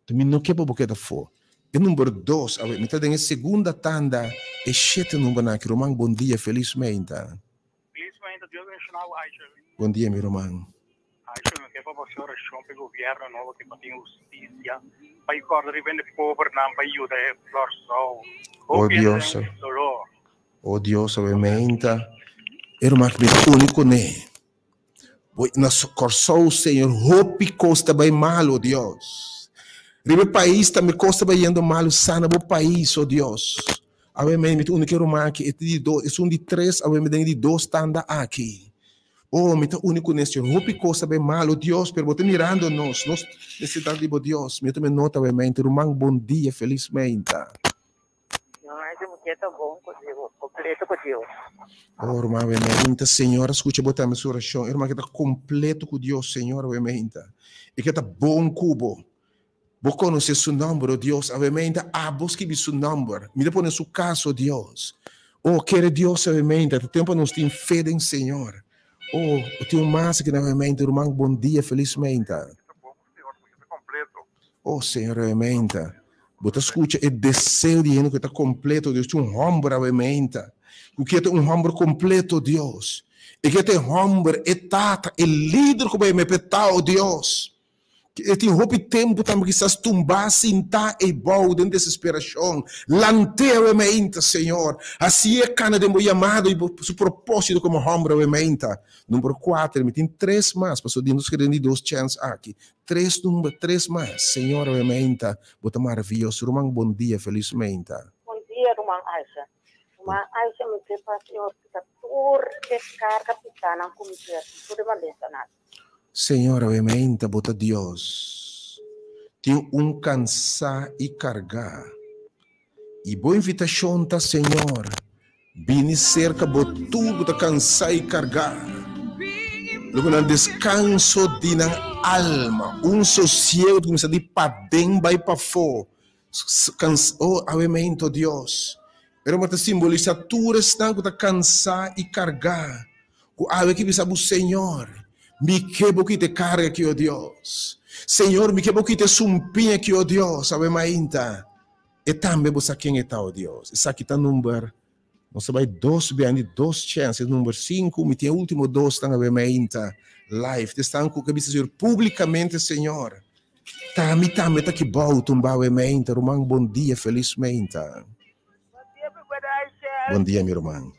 Ta mi no ke pa bo keda afó. E number dos, awe mi ta den e segunda tanda, e shete numbernan aki. Ruman, bon dia, felis meinta. Felis meinta, Dios bendiciona bo, Aisha. Bon dia, mi ruman. Aisha, mi ke pa bo hasi oracion pa e gobierno nobo ke pa tin husticia, pa e corda riba hende pobernan, pa e yuda e Kòrsou. Oh Hopi hende Dios. den dolor. Oh Dios, awe meinta, e ruman ki mi ta uni kuné. Bo na Kòrsou, Señor, hopi kos ta bai mal, oh Dios. Riba e pais tambe kos ta bai yendo malu. Sana bo pais, oh Dios. Awe meinta mi ta uni ku e ruman aki, e ta di dos, esun di tres, awe mi den e di dos tanda aki. Oh, mi ta uni kuné, Señor. Hopi kos ta bai mal, oh Dios, pero bo ta mirando nos. Nos nesesidat di bo, Dios. Mi ta tuma nota awe meinta. Ruman, bon dia, felis meinta. No hay di mujer ta bon cu Dios, completo cu Dios. Oh, ruman Wemeinta, Señor a scucha bo tambe su oracion. E ruman ke ta completo cu Dios, Señor Wemeinta. E ke ta bon cu bo. Bo conoce su nomber, oh Dios. A Wemeinta, abo scribi su nomber. Mi ta pone su caso, Dios. Oh, kere Dios, a Wemeinta. Ta tempo nos tin fe den Señor. Oh, tin un mas aki na mente, ruman, bon dia, felis meinta. Oh, Señor, meinta. Bo ta skucha e deseo di hende ku ta kompleto, Dios. Tin un hòmber awe meinta. Ku ke ta un hòmber kompleto, Dios. E ke ta e hòmber, e tata, e lider ku bai mepetá, oh Dios. E tin hopi tempu tambe kisas tumbá, sintá eibou den desesperashon. Lant'é awe meinta, Señor. Hasié kana den bo yamado i bo su propósito komo hòmber awe meinta. Number kuater, mi tin tres mas, pasobra di nos kere di dos chèns aki. Tres number, tres mas. Señor awe meinta, bo ta maravioso. Ruman, bon dia, felis meinta. Bon dia, ruman Aisha. Ruman Aisha, mi ke pa Señor kita tur e karga pisánan ku mi pèrdí, tur e malesanan. Señor, awe meinta bo ta Dios. Tin un cansá i cargá. I bo invitacion ta, Señor, bini cerca bo tur cu ta cansá i cargá. Lo cu nan descanso di nan alma, un sosiego ta cuminsa di paden bai pafó. Oh, awe meinta, Dios. Pero bo ta simbolisa tur esnan cu ta cansá i cargá. Ku awe ki bisa bo, Señor, mi ke bo kita e karga aki, o Dios. Señor, mi ke bo kita e sumpiña aki, o Dios. Awe mainta, e tambe bo sa ken e ta, o Dios. Esaki ta number, nos ta bai dos biaha di dos chèns, e number sinku, mi tin e último dosnan awe mainta live. Ta esnan ku ke bisa Señor públikamente, Señor, ta mi tambe ta ki bou tumba awe mainta. Ruman, bon dia, felis mainta. Bon dia, mi ruman.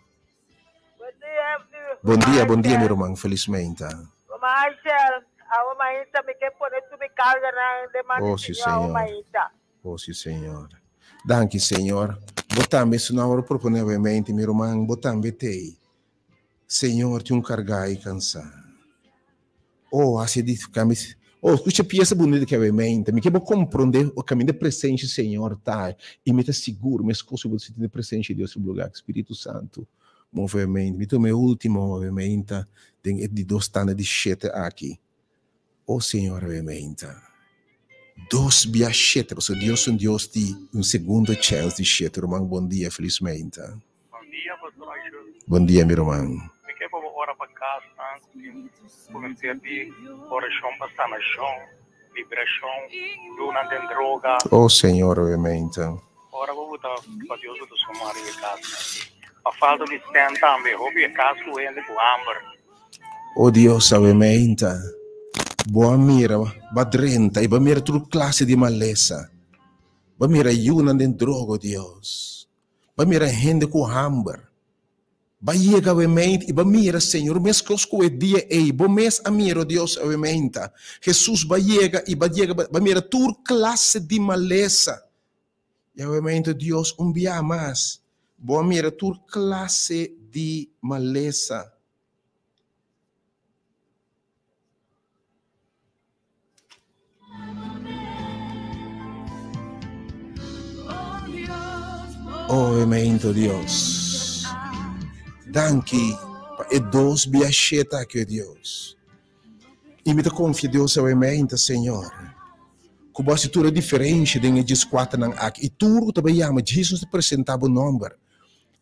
Bon dia, bon dia mi ruman, felizmente. Ruman Aishel, awe mainta mi ke pone tur mi karganan den man di Señor awe mainta. Oh si Señor. Danki Señor. Bo tambe su nan ora propone awe mente mi ruman, bo tambe tei. Señor tin un karga i kansa. Oh, hasi di kami. Oh, skucha piesa bunita ki awe mente. Mi ke bo kompronde o kaminda presensia Señor ta. I mi ta sigur meskos ku bo ta sinti den presensia di Dios riba lugar. Spiritu Santu move awe mente. Mi tuma e ultimo awe mente den e di dos tanda di shete aki. Oh, Señor awe mente. Dos bia shete, pasobra Dios un Dios di un segundo chèns di shete. Ruman, bon dia, felis mente. Bon dia, Pastor Aishel. Bon dia, mi ruman. Mi ke pa bo ora pa kasnan ku tin ku mester di orashon pa sanashon, liberashon, yunan den droga. Oh Señor, obviamente. Ora bo buta pa Dios buta su man riba e kasnan. Pa falta di sèn tambe, hopi e kas ku hende ku hamber. Oh Dios, obviamente. Bo a mira, bo a drenta i bo a mira tur klase di malesa. Bo a mira yunan den droga, oh Dios. Ba mira hende ku hamber. Ba yega awemeint i ba mira, Señor, meskos ku e dia ei bo mes a mira, o Dios, awemeinta. Hesus ba yega i ba yega ba mira tur klase di malesa. I awemeint, o Dios, un bia mas bo a mira tur klase di malesa. Oh, mento Dios. Danki pa e dos bia sheta aki, oh Dios. I mi ta konfia Dios awe meinta, Señor, ku bo hasi tur e diferensha den e djeskuaternan aki. I tur ku ta bai yama Jesus ta presenta bo nomber.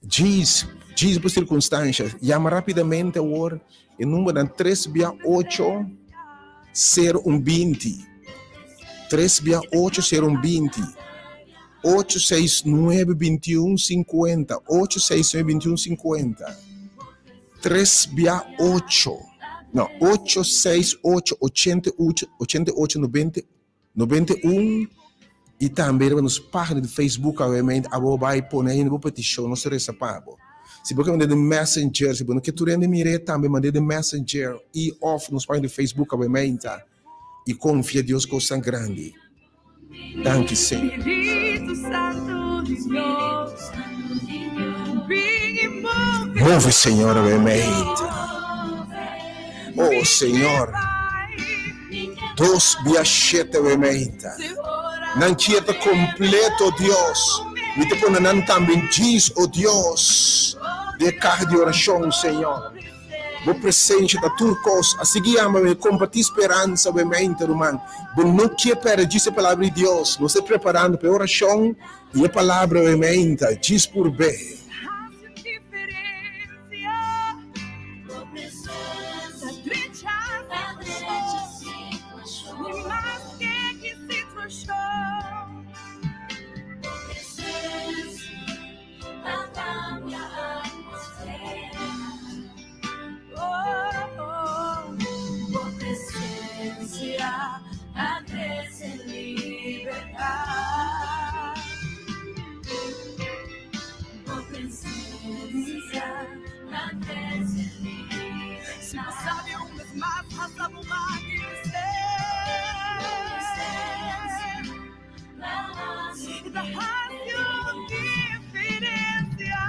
Djis, djis bo sirkunstansha. Yama rapidamente awor e numbernan tres bia ocho sero un binti. Tres bia ocho sero un binti. Ocho seis nuebe binti un sinkuenta. Ocho seis nuebe binti un sinkuenta. Tres bia ocho. No, ocho seis ocho ochenta i ocho, ochenta i ocho nobenta 91 i tambe riba nos pagina di Facebook awemente abo bai pone ainda bo petishon nos ta resa pa bo. Si bo ke manda den messenger si bo no ke tur hende mira tambe manda den messenger i of nos pagina di Facebook awemente i konfia Dios kosnan grandi. Danki Señor. Move Señor awemente. Oh Señor. Dos bia shete we meinta. Nan kier ta completo, Dios. Mi ta pone nan tambe djis, o Dios, den e caha di oracion, Señor. Bo presencia ta tur cos. Asi ki yama mi comparti speransa we meinta, ruman. Bo no kier perde djis e palabra di Dios. Nos ta preparando pa e oracion y e palabra we meinta, djis purbe. Si bo sabi un bes mas, hasta bo man i bis'é. I ta hasi un diferensia.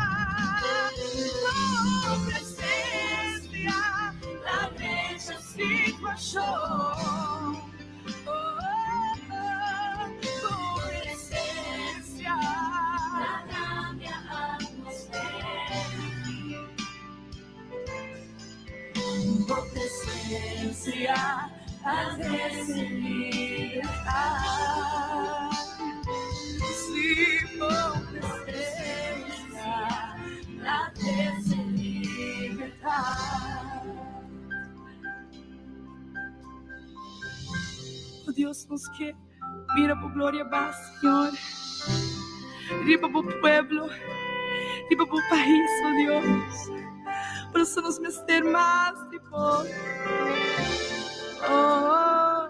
Bo presensia ta drecha situashon. Oh, bo presensia ta kambia atmosfera. Bo presensia ta trese libertad. Sí, bo presensia ta trese libertad. Oh Dios, nos ke mira bo gloria ba, Señor. Riba bo pueblo, riba bo pais, oh Dios. Por eso nos mester mas di bo. Oh.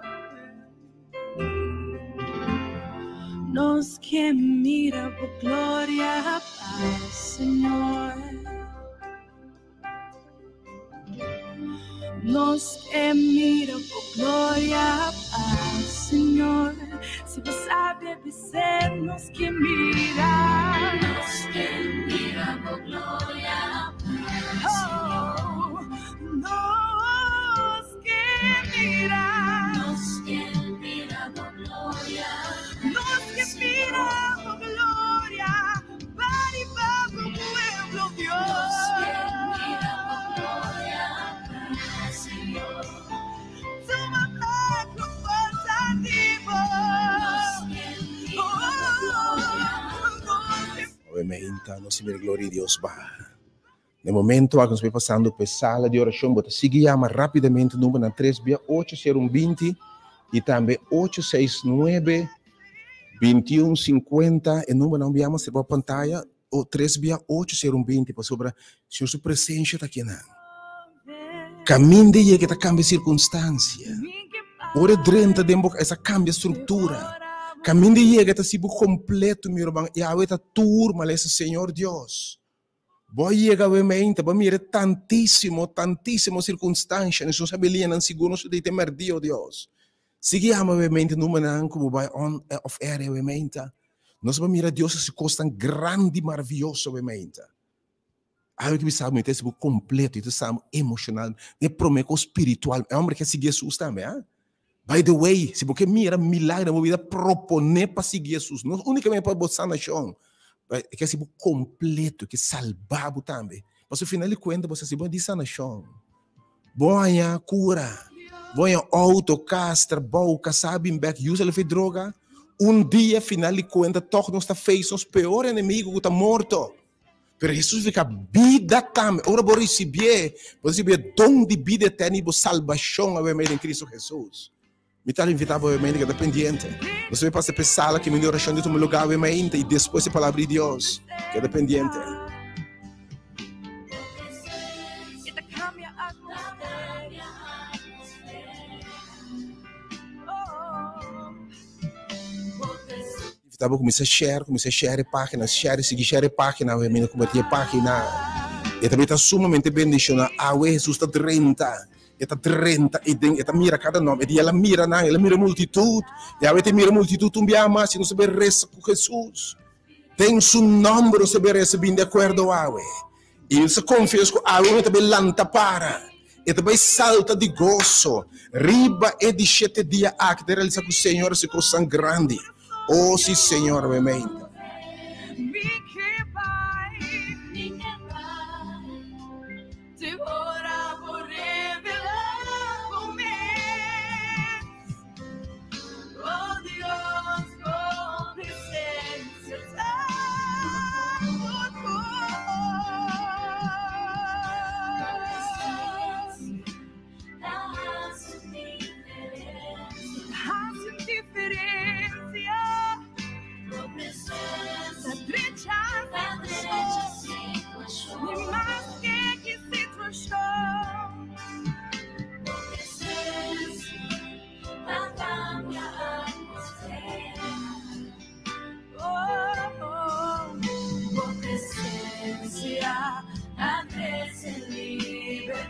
Nos ke mira bo gloria ba, Señor. Nos ke mira bo gloria, paz, Señor. Si bo sabe bis'é, nos ke mira. Nos ke mira bo gloria, paz, Señor. Nos ke mira. Nos ke mira bo gloria. Nos ke mira bo gloria. Pariba bo pueblo, Dios. Tuma bek lo forsa di bo. Awe meinta nos mira gloria di Dios baha. Na e momento aki nos bai pasando pa e sala di oracion, bo ta sigui yama rapidamente numbernan tres bia ocho sero un binti y tambe ocho seis nuebe 21 50 e numbernan bo yama riba pantaya o tres bia ocho sero un 20 pasobra Señor su presencia ta kinan. Caminda yega ta cambia circunstancia. Ora e drenta den bo esa cambia structura. Caminda yega ta sibu completo mi ruman y awe ta tur malesa Señor Dios. Bo a yega awe meinta bo a mira tantisimo tantisimo circunstancia nos no sabi lianan sigur nos ta te merdi oh Dios. Sigui yama awe meinta numbernan ku bo bai on of air awe meinta. Nos a mira Dios hasi kosnan grandi maravioso awe meinta. Awe ki bisa mi ta hasi bo kompleto, i ta sa emoshonal, den prome kos spiritual. E homber ke sigui Jesus tambe, ha? By the way, si bo ke mira milagro den bo bida, propone pa sigui Jesus. No unikamente pa bo sanashon, e ke hasi bo kompleto, e ke salba bo tambe. Pasobra final di kuenta bo sa si bo di sanashon. Bo haña kura, bo haña outo, kas, trabou, kasá bin bèk, yu sali for droga. Un dia final di kuenta tòg nos ta face nos peor enemigo ku ta morto. Pero Hesus fika bida tambe. Ora bo risibié, bo risibi e don di bida eterno i bo salbashon awe mei den Kristu Hesus. Mi ta invitá bo awe mei keda pendiente. Nos ta pasa pa e sala ki mi di orashon di tuma lugá awe mei i despues e palabra di Dios. Keda pendiente. Invitá bo kuminsá share, kuminsá share e página, share, sigui share e página awe mei kompartí e página. E ta ta sumamente bendishoná. Awe Hesus ta drenta. E ta drenta ei den, e ta mira kada nòmber. E di el a mira nan, el a mira e multitut. I awe e ta mira e multitut un bia mas i nos ta bin resa ku Hesus. Den su nòmber nos ta bin resa bin di akuerdo awe. I nos ta konfia ku awe e ta bin lanta para. E ta bai salta di goso riba e di shete dia aki ta realisa ku Señor hasi kosnan grandi. O si Señor, mi meinta. Te ora bo revelá bo mes, oh Dios, bo presencia ta tur cos. Ta haci un diferencia. Ta drecha situacion. Ni maske ki situacion. Bo presencia ta cambia atmosfera. Oh, oh. Bo presencia ta trece libertad.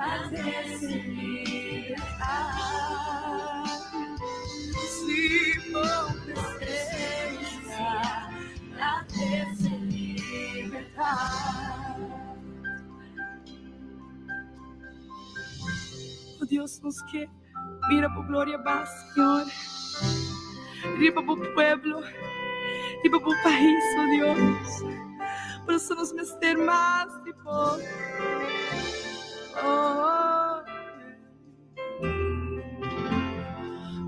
Ta trese libertat. Si bo presensia ta trese libertat. Oh Dios, nos ke mira bo gloria ba, Señor. Riba bo pueblo, riba bo pais, oh Dios. Por eso nos mester mas di bo. Oh.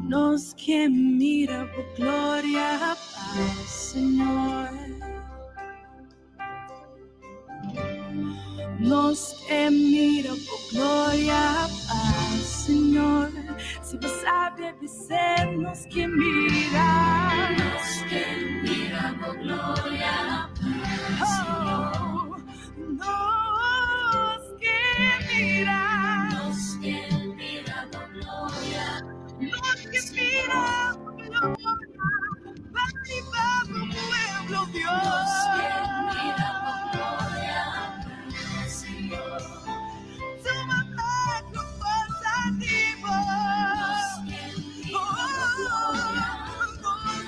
Nos ke mira bo gloria, Señor. Nos ke mira bo gloria, Señor. Si bo sabi bis'é, nos ke mira. Nos ke mira bo gloria, Señor. Oh, nos ke mira. Nos ke mira bo gloria, Nos ke mira bo gloria. Riba bo pueblo, Dios. Nos ke mira bo gloria, Señor. Tuma bèk e forsa di bo. Nos ke mira bo gloria, Nos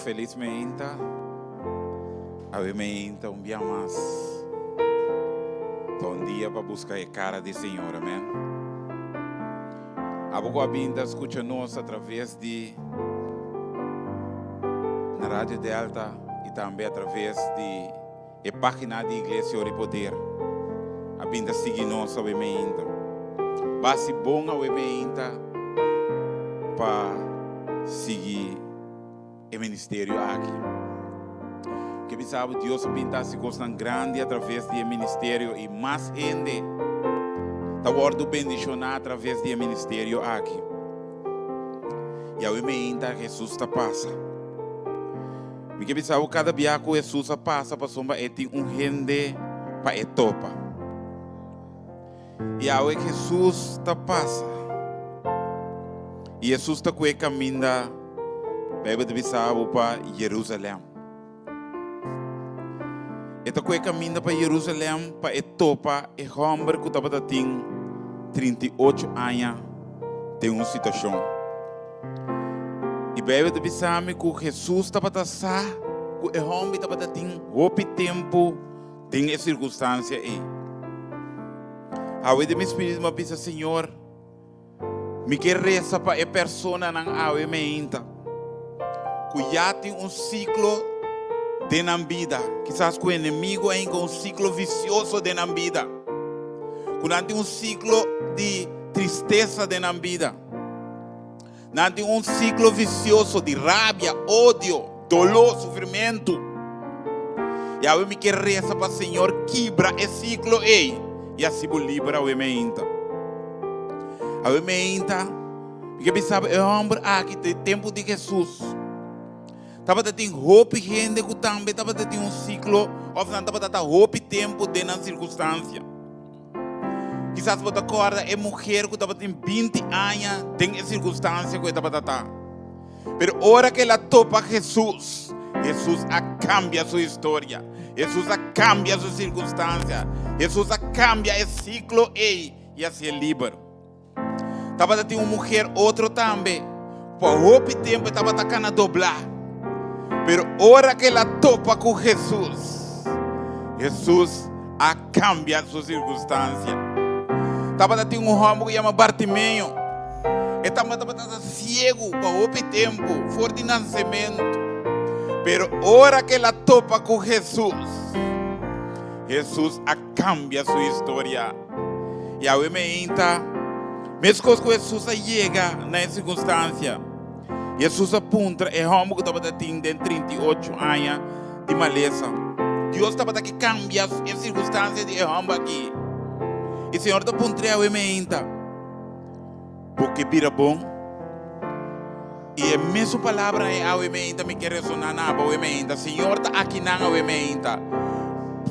Felizmente, awe meinta un dia mas. Ta un dia pa busca e cara di Señor, amen. Abo cu a bin ta scucha nos a traves di na Radio Delta y tambe a traves di e pagina di Iglesia Ora y Poder a bin ta sigui nos awe meinta. Basi bon awe meinta pa sigui e ministerio aki. Ke bisa bo Dios a bin ta hasi kosnan grandi a traves di e ministerio i mas hende ta wòrdu bendishoná a traves di e ministerio aki. I awe meinta Hesus ta pasa. Mi ke bisa bo kada bia ku Hesus a pasa pasobra e tin un hende pa e topa. I awe Hesus ta pasa. I Hesus ta kue kaminda, Beibel ta bisa bo, pa Jerusalèm. E ta kue kaminda pa Jerusalèm pa e topa e hòmber ku tabata tin 38 aña den un situashon. I Beibel ta bisa mi ku Hesus tabata sa ku e hòmber tabata tin hopi tempu Den e sirkunstansia ei, awe den mi spiritu mi a bisa, Señor, mi ke resa pa e personanan awe meinta ku ya tin un siklo den nan bida, kisas ku enemigo a hinka un siklo visioso den nan bida, ku nan tin un siklo di tristesa den nan bida, nan tin un siklo visioso di rabia, odio. Doló, sufrimentu. I awe mi ke resa pa Señor kibra e siklo ei i hasi bo liber awe meinta. Awe meinta, mi ke bisa bo e hòmber aki den tempu di Hesus tabata tin hopi hende ku tambe tabata tin un siklo òf nan tabata ta hopi tempu den nan sirkunstansia. Kisas bo ta kòrda e muher ku tabatin binti aña den e sirkunstansia ku e tabata ta. Pero ora ku el a topa Hesus, Hesus a kambia su historia. Hesus a kambia su sirkunstansia. Hesus a kambia e siklo ei i hasié liber. Tabata tin un muher otro tambe. Pa hopi tempu e tabata kana doblá. Pero ora ku el a topa ku Hesus, Hesus a kambia su sirkunstansia. Tabata tin un hòmber ku yama Bartimeo. E tabata tabata siegu pa hopi tempu, for di nansementu. Pero ora ku el a topa ku Hesus, Hesus a kambia su historia. I awe meinta, meskos ku Hesus a yega na e sirkunstansia, Hesus a puntra e hòmber ku tabata tin den 38 aña di malesa. Dios tabata ke kambia e sirkunstansia di e hòmber aki. I Señor ta puntr'é awe meinta, Bo ke bira bon? I e mesun palabra ei awe meinta mi ke resoná na abo awe meinta. Señor ta akinan awe meinta.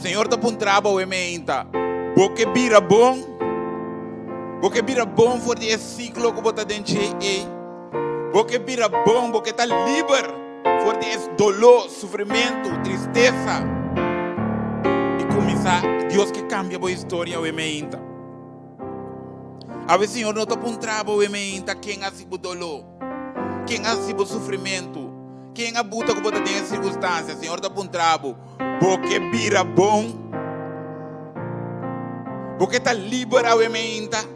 Señor ta puntra bo awe meinta, Bo ke bira bon? Bo ke bira bon for di e siklo ku bo ta den dje ei? Bo ke bira bon? Bo ke ta liber for di e doló, sufrimentu, tristesa? I kuminsá, Dios ke kambia bo historia awe meinta. Awe Señor no ta puntra bo awe meinta ken a hasi bo doló, ken a hasi bo sufrimentu, ken a buta ku bo ta den e sirkunstansia. Señor ta puntra bo, Bo ke bira bon? Bo ke ta liber awe meinta?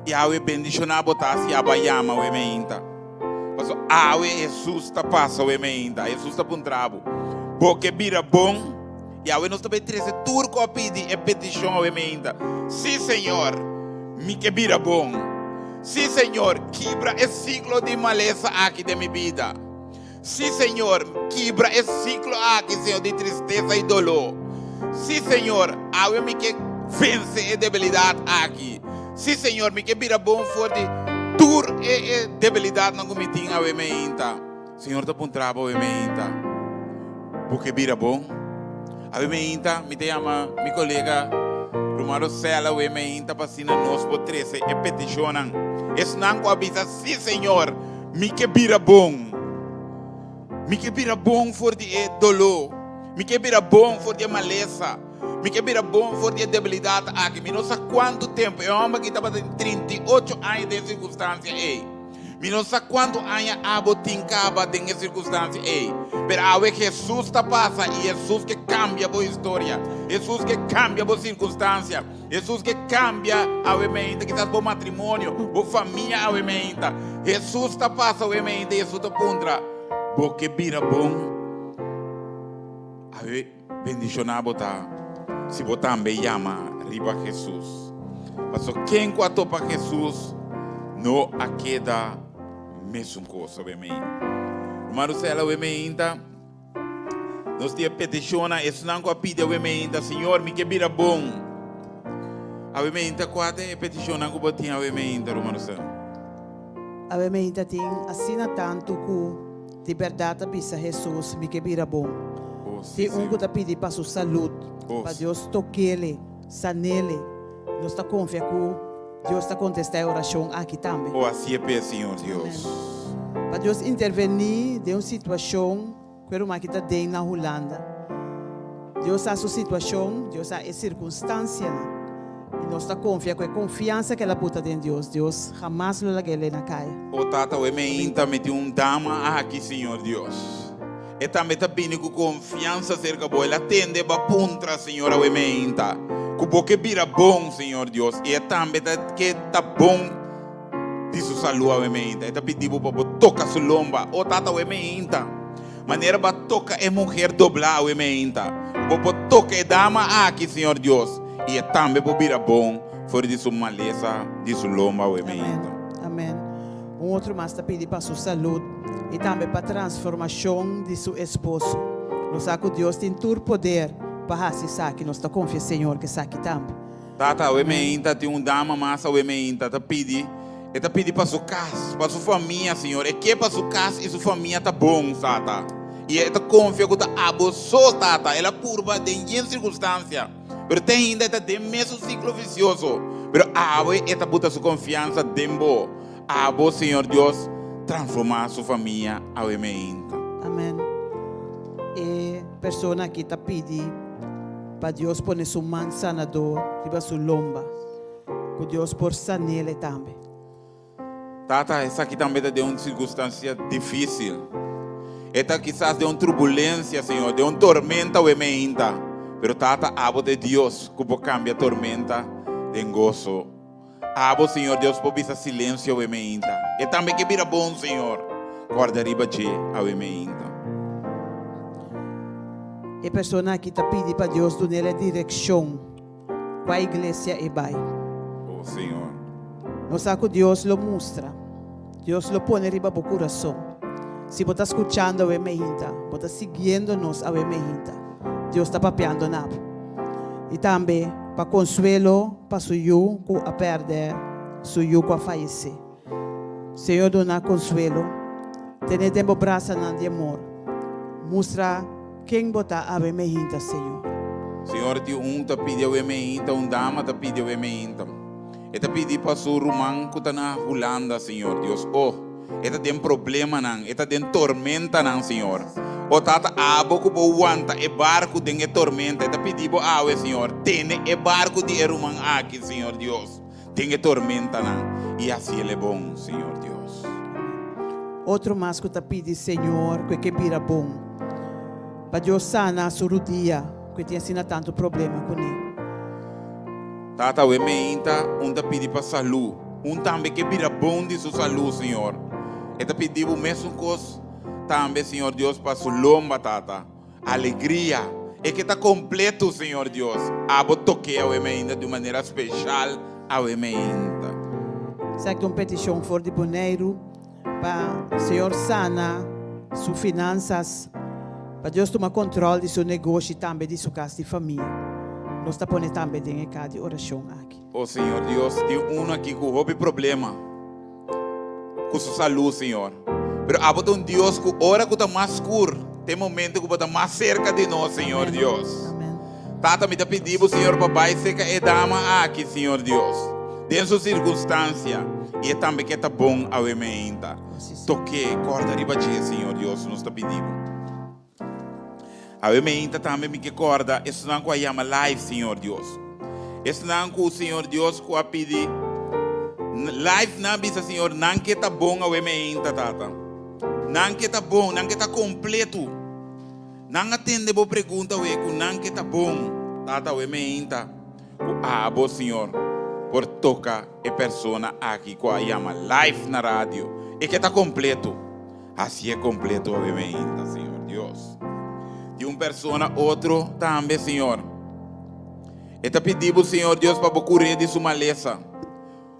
I awe bendishoná bo ta si abo a yama awe meinta. Pasobra awe Hesus ta pasa awe meinta. Hesus ta puntra bo, Bo ke bira bon? I awe nos ta bai trese tur ku a pidi e petishon awe meinta. Sí, Señor, mi ke bira bon. Sí, Señor, kibra e siklo di malesa aki den mi bida. Sí, Señor, kibra e siklo aki, Señor, di tristesa i doló. Sí, Señor, awe mi ke vense e debilidat aki. Sí, Señor, mi ke bira bon for di tur e e debilidatnan ku mi tin awe meinta. Señor ta puntra bo awe meinta, Bo ke bira bon? Awe meinta mi ta yama mi kolega Ruman Rosel awe meinta pa asina nos por trese e petishonnan. Esnan ku a bisa, Sí, Señor, mi ke bira bon. Mi ke bira bon for di e doló. Mi ke bira bon for di e malesa. Mi ke bira bon for di e debilidat aki. Mi no sa kuantu tempu e hòmber aki tabata tin 38 aña den e sirkunstansia ei. Mi no sa kuantu aña abo tin kaba den e sirkunstansia ei, pero awe Hesus ta pasa i Hesus ke kambia bo historia. Hesus ke kambia bo sirkunstansia. Hesus ke kambia awe meinta kisas bo matrimonio, bo famia awe meinta. Hesus ta pasa awe meinta i Hesus ta puntra, Bo ke bira bon? Awe bendishoná bo ta si bo tambe yama riba Hesus. Paso ken ku a topa Hesus no a keda mesun kos awe meinta. Ruman Rusella awe meinta. Nos tin e petishonnan, esnan ku a pidi awe meinta, Señor, mi ke bira bon. Awe meinta, kua ta e petishonnan ku bo tin awe meinta, ruman Rosel? Awe meinta tin asina tantu ku di bèrdat ta bisa Hesus, Mi ke bira bon. Oh, sí, Tin un ku ta pidi pa su salud, Oh, pa Dios tok'ele, san'ele. Nos ta konfia ku Dios ta kontestá e orashon aki tambe. Oh, hasié p'e, Señor Dios. Amen. Pa Dios intervení den un situashon ku e ruman aki ta den na Hulanda. Dios sa su situashon, Dios sa e sirkunstansianan. I nos ta konfia ku e konfiansa ku el a buta den Dios, Dios hamas lo lag'é lei na kaya. Oh, Tata, we meinta mi tin un dama aki, Señor Dios. E tambe ta bini ku konfiansa serka bo. El a tende bo a puntra, Señor, awe meinta, ku bo ke bira bon, Señor Dios. I e tambe ta ke ta bon di su salú awe meinta. E ta pidi bo pa bo toka su lomba. O Tata, awe meinta, manera bo a toka e muher doblá awe meinta, ku bo por toka e dama aki, Señor Dios, i e tambe por bira bon for di su malesa di su lomba awe meinta. Amen. Un otro mas ta pidi pa su salud y tambe pa transformacion di su esposo. Nos sa cu Dios tin tur poder pa haci esaki. Nos ta confia Señor cu esaki tambe. Tata, awe meinta tin un dama mas awe meinta ta pidi, e ta pidi pa su cas, pa su famia, Señor. E ke pa su cas y su famia ta bon, Tata. Y e ta confia cu ta abo so, Tata. El a purba den yen circunstancia, pero te ainda e ta den mesun ciclo vicioso. Pero awe e ta buta su confiansa den bo. Abo, Señor Dios, transformá su famia awe meinta. Amen. E persona aki ta pidi pa Dios pone su man sanador riba su lomba, ku Dios por san'el e tambe. Tata, esaki tambe ta den un sirkunstansia difísil. E ta kisas den un turbulensia, Señor, den un tormenta awe meinta. Pero Tata, abo ta e Dios ku por kambia tormenta den goso. Abo, Señor Dios, por bisa silencio awe meinta. E tambe ke bira bon, Señor. Corda riba dje awe meinta. E persona aki ta pidi pa Dios dun'el e direccion cua iglesia e bai. Oh, Señor. Nos sa cu Dios lo mustra. Dios lo pone riba bo curason. Si bo ta scuchando awe meinta, bo ta siguiendo nos awe meinta, Dios ta papiando na bo. Y tambe pa consuelo pa su yu cu a perde su yu cu a fayece. Señor duna consuelo, tene den bo brasanan di amor. Mustra ken bo ta awe meinta, Señor. Señor, tin un ta pidi awe meinta, un dama ta pidi awe meinta. E ta pidi pa su ruman ku ta na Hulanda, Señor Dios. O, e ta den problemanan, e ta den tormentanan, Señor. O Tata, abo ku bo wanta e barku den e tormenta, e ta pidi bo awe, Señor, tene e barku di e ruman aki, Señor Dios, den e tormentanan, i hasi el e bon, Señor Dios. Otro mas ku ta pidi Señor ku e ke bira bon, pa Dios sana su rudia ku e tin asina tantu problema kuné. Tata awe meinta un ta pidi pa salú, un tambe ke bira bon di su salú, Señor. E ta pidi bo mesun kos tambe, Señor Dios, pa su lomba, Tata. Alegria. E ke ta kompleto, Señor Dios. Abo tok'é awe meinta di un manera speshal awe meinta. Esaki ta un petishon for di Boneiru pa Señor sana su finansas, pa Dios tuma control di su negoshi tambe di su cas di famia. Nos ta pone tambe den e ca di oracion aki. O Señor Dios, tin uno aki cu hopi problema cu su salud, Señor. Pero abo ta un Dios cu ora cu ta mas scur, ta e momento cu bo ta mas cerca di nos, Señor Dios. Tata, mi ta pidi bo, Señor, pa bai cerca e dama aki, Señor Dios, den su circunstancia, y e tambe ke ta bon awe meinta. Tok'é, corda riba dje, Señor Dios, nos ta pidi bo. Awe meinta tambe mi ke corda esnan cu a yama live, Señor Dios. Esnan cu, Señor Dios, cu a pidi Live nan bisa Señor, nan ke ta bon awe meinta tata. Nan ke ta bon, nan ke ta kompleto. Nan a tende bo pregunta awe ku nan ke ta bon tata awe meinta. Ku abo Señor por toka e persona aki ku a yama live na radio. E ke ta kompleto. Hasié kompleto awe meinta Señor Dios. Di un persona otro tambe Señor. E ta pidi bo Señor Dios pa bo kur'é di su malesa.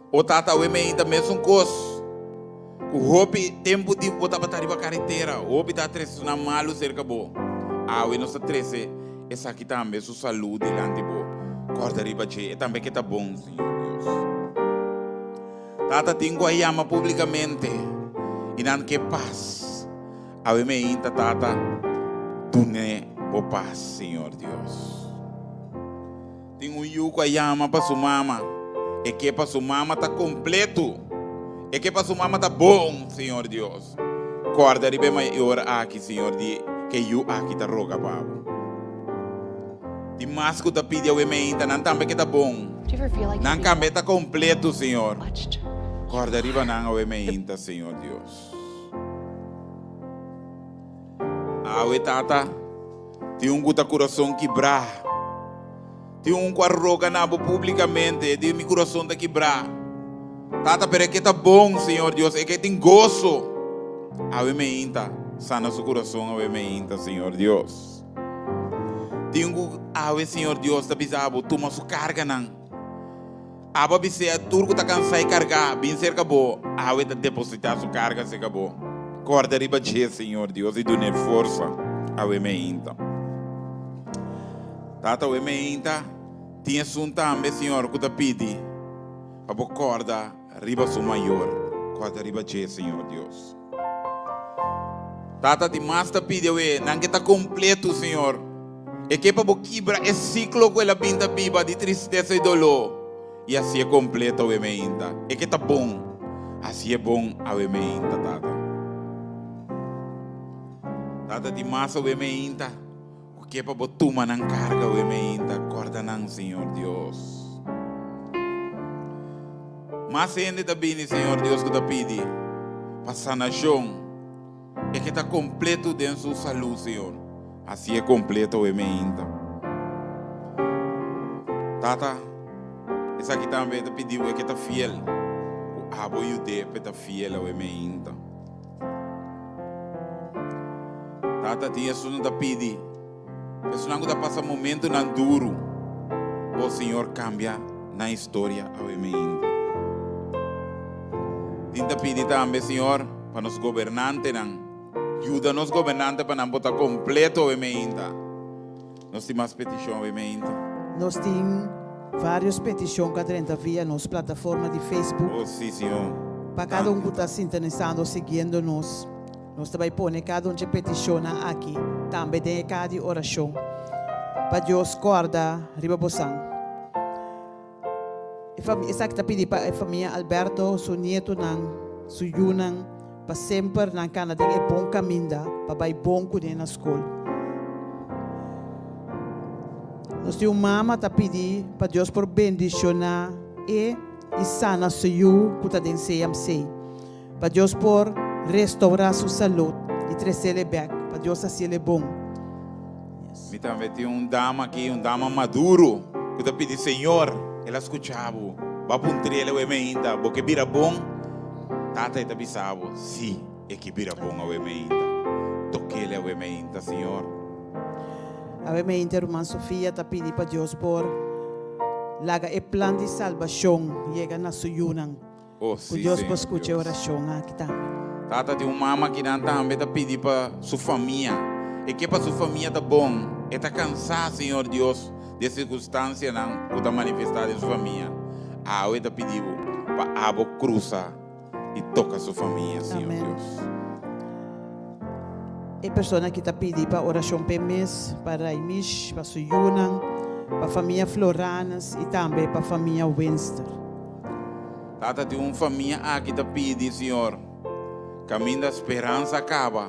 O Tata awe meinta mesun kos ku hopi tempu di bo tabata riba karetera, hopi ta trese su nan malu serka bo. Awe nos ta trese esaki tambe, su salu dilanti bo. Kòrda riba dje, e tambe ke ta bon, Señor Dios. Tata tin ku a yama publikamente i nan ke pas. Awe meinta Tata, dun'é bo pas, Señor Dios. Tin un yu ku a yama pa su mama. E ke pa su mama ta kompletu. E ke pa su mama ta bon, Señor Dios. Kòrda riba e mayor aki, Señor, di ke yu aki ta roga pa bo. Tin mas ku ta pidi awe meinta, nan tambe ke ta bon. Nan kambe ta kompletu, Señor. Kòrda riba nan awe meinta, Señor Dios. Awe, Tata, tin un ku ta kurason kibrá. Tin un ku a roga na bo públikamente, e di, Mi kurason ta kibrá. Tata, pero e ke ta bon, Señor Dios, e ke tin goso. Awe meinta, sana su kurason awe meinta, Señor Dios. Tin un ku awe, Señor Dios, ta bisa bo, tuma su karganan. Abo a bis'é, Tur ku ta kansá i kargá, bin serka bo. Awe ta depositá su karga serka bo. Kòrda riba dje, Señor Dios, i dun'é forsa. Awe meinta. Tata, awe meinta, tin esun tambe, Señor, ku ta pidi pa bo kòrda riba su mayor. Kòrda riba dje, Señor Dios. Tata, tin mas ta pidi awe, nan ke ta kompletu, Señor. E ke pa bo kibra e siklo ku el a bin ta biba di tristesa i doló i hasié kompleto awe meinta. E ke ta bon, hasié bon awe meinta, Tata. Tata, tin mas awe meinta ku ke pa bo tuma nan karga awe meinta. Kòrda nan, Señor Dios. Mas hende ta bini, Señor Dios, ku ta pidi pa sanashon. E ke ta kompleto den su salú, Señor. Hasié kompleto awe meinta. Tata, esaki tambe ta pidi bo e ke ta fiel, ku abo yud'é p'e ta fiel awe meinta. Tata, tin esun ta pidi, esunnan ku ta pasa momentunan duru, o Señor kambia nan historia awe meinta. Tin ta pidi tambe, Señor, pa nos gobernantenan. Yuda nos gobernante pa nan por ta kompleto awe meinta. Nos tin mas petishon awe meinta. Nos tin varios petishon ku a drenta via nos plataforma di Facebook. Oh si, Señor. Pa kada un ku ta sintonisando o siguiendo nos, nos ta bai pone kada un dje petishonnan aki tambe den e kaha di orashon pa Dios kòrda riba bosan. E famia, esaki ta pidi pa e famia Alberto, su nietonan, su yunan, pa semper nan kana den e bon kaminda pa bai bon kuné na skol. Nos tin un mama ta pidi pa Dios por bendishoná e i sana su yu ku ta den CMC. Pa Dios por restourá su salud i tresele bèk, pa Dios hasiele bon. Mi tambe tin un dama aki, un dama maduro, ku ta pidi, Señor, el a skucha bo, bo a puntr'el awe meinta, bo ke bira bon? Tata e ta bisa bo, Si, e ke bira bon awe meinta. Tok'el awe meinta, Señor. Awe meinta ruman Sofia ta pidi pa Dios por laga e plan di salbashon yega na su yunan. Oh, Ku si, Dios por Señor skucha e Dios. orashon aki tambe. Tata tin un mama kinan tambe ta pidi pa su famia. E ke pa su famia ta bon. E ta kansá, Señor Dios, di e sirkunstansianan ku ta manifestá den su famia. Awe ta pidi bo pa abo krusa i toka su famia, Señor Amen. Dios. E persona aki ta pidi pa orashon p'e mes, pa Raimish, pa su yunan, pa famia Floranes i tambe pa famia Winster. Tata tin un famia aki ta pidi, Señor, caminda speransa a caba,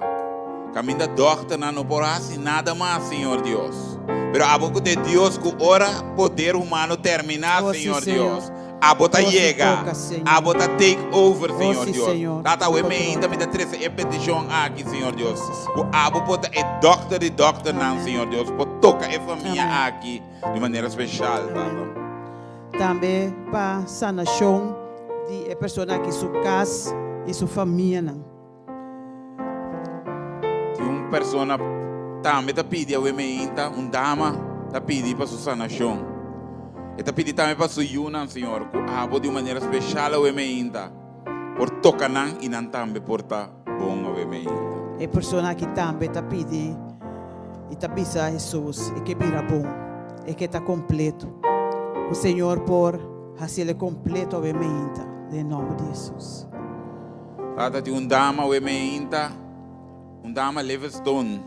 caminda dokternan no por haci nada mas, Señor Dios. Pero abo cu ta e Dios cu ora poder humano termina, Oh, sí, Señor Señor. Dios, Abo ta Oh, sí, yega. toca, Señor. Abo ta take over, Oh, Señor sí, Dios. Señor. Tata, awe Control. meinta mi ta trese e petishon aki, Señor Dios. Ku abo por ta e dòkter di dòkternan, Señor Dios, por toka e famia aki di manera speshal, Tata. Tambe pa sanashon di e persona aki su kas i su famianan. Tin un persona tambe ta pidi awe meinta, un dama ta pidi pa su sanashon. E ta pidi tambe pa su yunan, Señor, ku abo di un manera speshal awe meinta por toka nan i nan tambe por ta bon awe meinta. E persona aki tambe ta pidi i ta bisa Hesus e ke bira bon, e ke ta kompleto. Ku Señor por hasiel e kompleto awe meinta, den e nòmber di Hesus. Tata tin un dama awe meinta, un dama Livingstone.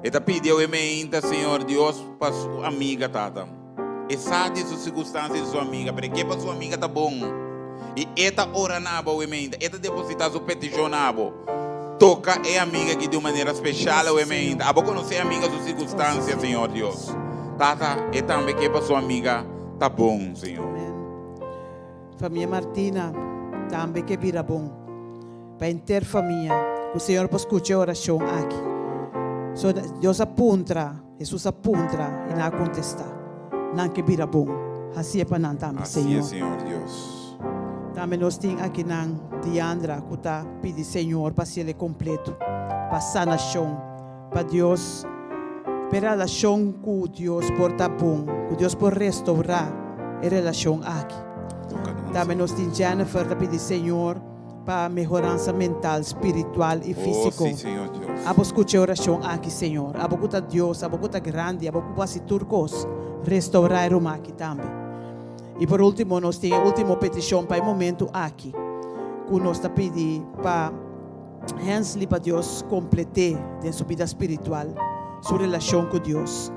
E ta pidi awe meinta, Señor Dios, pa su amiga, Tata. E sa di su circunstancia di su amiga, pero e ke pa su amiga ta bon. I e ta ora na bo awe meinta, e ta deposita su peticion na bo. Toca e amiga aki di un manera special awe meinta. Abo conoce e amiga su circunstancia, Señor Dios. Tata, e tambe ke pa su amiga ta bon, Señor. Famia Martina tambe ke bira bon pa henter famia ku Señor por skucha e orashon aki. So Dios a puntra, Hesus a puntra i nan a kontestá, Nan ke bira bon. Hasié pa nan tambe, Hasié, Señor. Señor Dios. Tambe nos tin akinan Diandra ku ta pidi Señor pa hasiel e kompleto, pa sanashon, pa Dios, pa e relashon ku Dios por ta bon, ku Dios por restourá e relashon aki. Tambe nos tin Jennifer ta pidi Señor pa mehoransa mental, spiritual i físiko. Abo skucha e orashon aki, Señor. Abo ku ta Dios, abo ku ta grandi, abo ku por hasi tur kos, restourá e ruman aki tambe. I por último nos tin e último petishon pa e momentu aki, ku nos ta pidi pa. Hensley pa Dios komplet'é den su bida spiritual, su relashon ku Dios.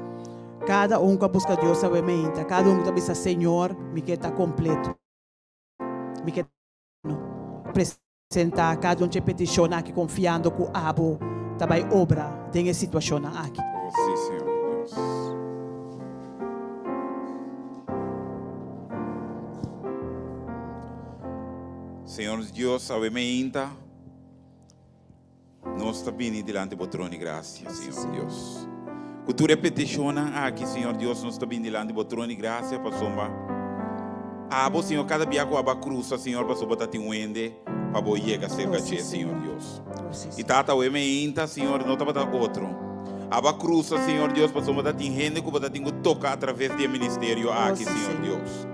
Kada un ku a buska Dios awe meinta, kada un ku ta bisa, Señor, mi ke ta kompleto, mi ke ta presentá kada un dje petishonnan aki konfiando ku abo ta bai obra den e situashonnan aki. Oh, sí, Señor Dios. Señor Dios, awe meinta. Nos ta bini dilanti bo trono di gracia, Señor Dios. Ku tur e petishonnan aki, Señor Dios, nos ta bini dilanti bo trono di gracia pasobra abo, Señor, kada bia ku abo a krusa, Señor, pasobra bo ta tin un hende pa bo yega serka dje, Señor Dios. I Tata, awe meinta, Señor, no tabata otro. Abo a krusa, Señor Dios, pasobra bo ta tin hende ku bo ta tin ku toka atraves di e ministerio aki, Señor Dios.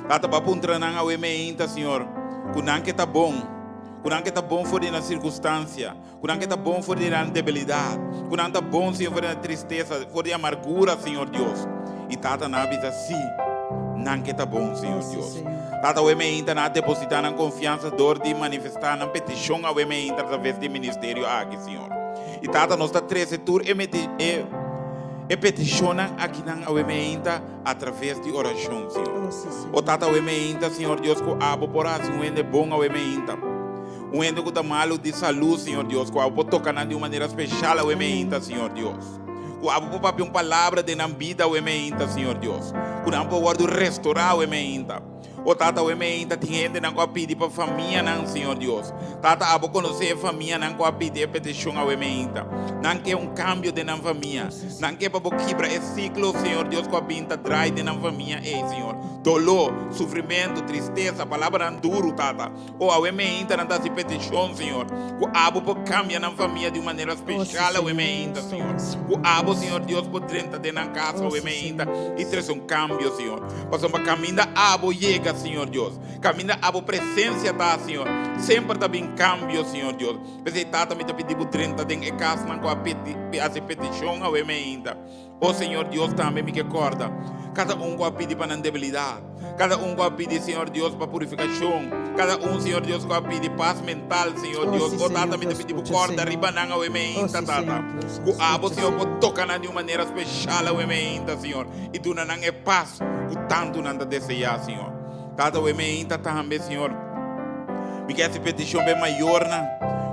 Tata, bo a puntra nan awe meinta, Señor, ku nan ke ta bon. Ku nan ke ta bon for di nan sirkunstansia, ku nan ke ta bon for di nan debilidat, ku nan ta bon, Señor, for di nan tristesa, for di amargura, Señor Dios. I Tata, nan a bisa, Sí, nan ke ta bon, Señor Dios. Tata, awe meinta nan a depositá nan konfiansa dor di manifestá nan petishon awe meinta atraves di e ministerio aki, Señor. I Tata, nos ta trese tur e e e petishonnan akinan awe meinta Atraves di orashon, Señor. O Tata, awe meinta, Señor Dios, ku abo por hasi un hende bon awe meinta. Un hende ku ta malu di salú, Señor Dios, ku abo por toka nan di un manera speshal awe meinta, Señor Dios. Ku abo por papia un palabra den nan bida awe meinta, Señor Dios. Ku nan por wòrdu restorá awe meinta. O Tata, awe meinta tin hendenan ku a pidi pa famianan, Señor Dios. Tata, abo konosé e famianan ku a pidi e petishon awe meinta. Nan ke un kambio den nan famia. Nan ke pa bo kibra e siklo, Señor Dios, ku a bin ta drai den nan famia ei, Señor. Doló, sufrimentu, tristesa, palabranan duru, Tata. O awe meinta nan ta hasi petishon, Señor, ku abo por kambia nan famia di un manera speshal awe meinta, Señor. Ku abo, Señor Dios, por drenta den nan kas awe meinta i trese un kambio, Señor. Pasobra kaminda abo yega, Señor Dios, kaminda abo presensia ta, Señor, semper ta bin kambio, Señor Dios. P'esei, Tata, mi ta pidi bo drenta den e kasnan ku a hasi petishon awe meinta. O Señor Dios, tambe mi ke kòrda kada un ku a pidi pa nan debilidat, kada un ku a pidi, Señor Dios, pa purifikashon, kada un, Señor Dios, ku a pidi pas mental, Señor Dios. O Tata, mi ta pidi bo kòrda riba nan awe meinta, Tata, ku abo, Señor, por toka nan di un manera speshal awe meinta, Señor, i duna nan e pas ku tantu nan ta deseá, Señor. Tata, awe meinta tambe, Señor, mi ke hasi petishon pa e mayornan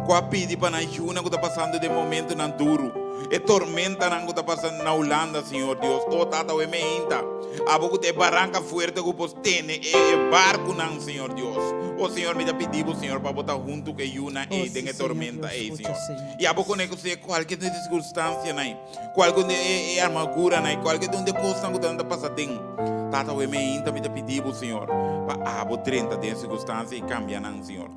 ku a pidi pa nan yunan ku ta pasando den momentunan duru. E tormentanan ku ta pasa na Hulanda, Señor Dios. O Tata, awe meinta. Abo ku ta e baranka fuerte ku por tene e e barkunan, Señor Dios. O Señor, mi ta pidi Bo, Señor, pa Bo ta huntu ku e yunan Oh, ei sí, den e Señor tormenta Dios, ei, skucha, Señor. Señor I abo Dios. koné ku sea kualke di sirkunstansianan ei, kualke di e e armaguranan ei, kualke di un di e kosnan ku nan ta pasa den. Tata, awe meinta mi ta pidi Bo, Señor, pa abo drenta den e sirkunstansia i kambia nan, Señor.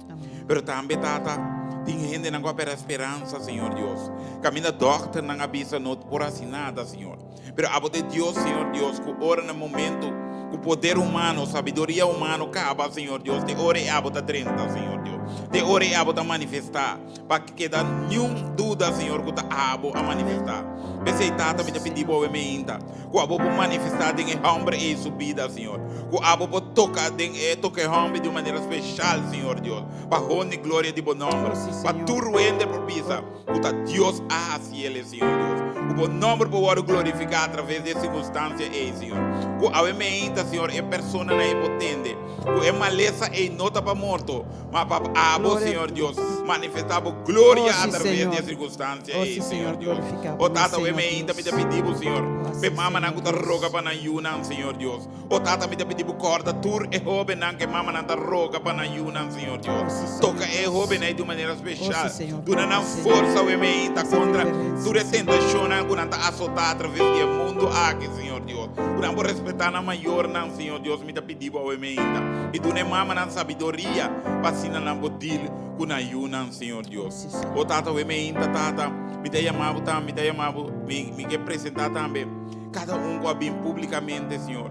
Pero tambe, Tata, tin hendenan ku a pèrdè speransa, Señor Dios. Kaminda dòkternan a bisa no por hasi nada, Señor. Pero abo ta e Dios, Señor Dios, ku ora na momento ku poder humano, sabiduria humano kaba, Señor Dios, te ora e abo ta drenta, Señor Dios. Te ora e abo ta manifestá. Pa keda niun duda, Señor, ku ta abo a manifestá. P'esei, Tata, mi ta pidi bo awe meinta, ku abo por manifestá den e hòmber ei su bida, Señor. Ku abo por toka den e toka e hòmber di un manera speshal, Señor Dios, pa honra i gloria di bo nòmber. Pa tur hende por bisa ku ta Dios a hasi el, Señor Dios. Ku bo nòmber por wòrdu glorifiká atraves di e sirkunstansia ei, Señor. Ku awe meinta, Señor, e personanan ei por tende ku e malesa ei no ta pa morto, ma pa abo, Gloria a Señor Dios, Dios. manifestá bo Oh, gloria sí, atraves di e Señor. sirkunstansia Oh, ei, sí, Señor Señor. Dios. Glorifiká O bo mes, Tata, awe Señor meinta mi ta Dios. pidi bo, Señor, Oh, p'e sí, mamanan Señor ku ta roga Dios. pa nan yunan, Señor Dios. O Tata, mi ta pidi bo kòrda tur e hóbennan ku e mamanan ta roga pa nan yunan, Señor Oh, Dios. sí, Señor Toka e Dios. hóbennan ei di un manera Oh, sí, speshal. Señor. Duna Toka, nan Señor. forsa awe meinta Hasi kontra tur diferensia, e Señor. tentashonnan ku nan ta asotá atraves di e mundu aki, Señor Dios. Ku nan por respetá nan mayornan, Señor Dios, mi ta pidi bo awe meinta. I duna e mamanan sabiduria pa asina nan por deal ku nan yunan, Señor Oh, Dios. sí, Señor. O Tata, awe meinta, Tata, mi ta yama bo tambe, mi ta yama bo, mi, mi ke presentá tambe kada un ku a bin públikamente, Señor.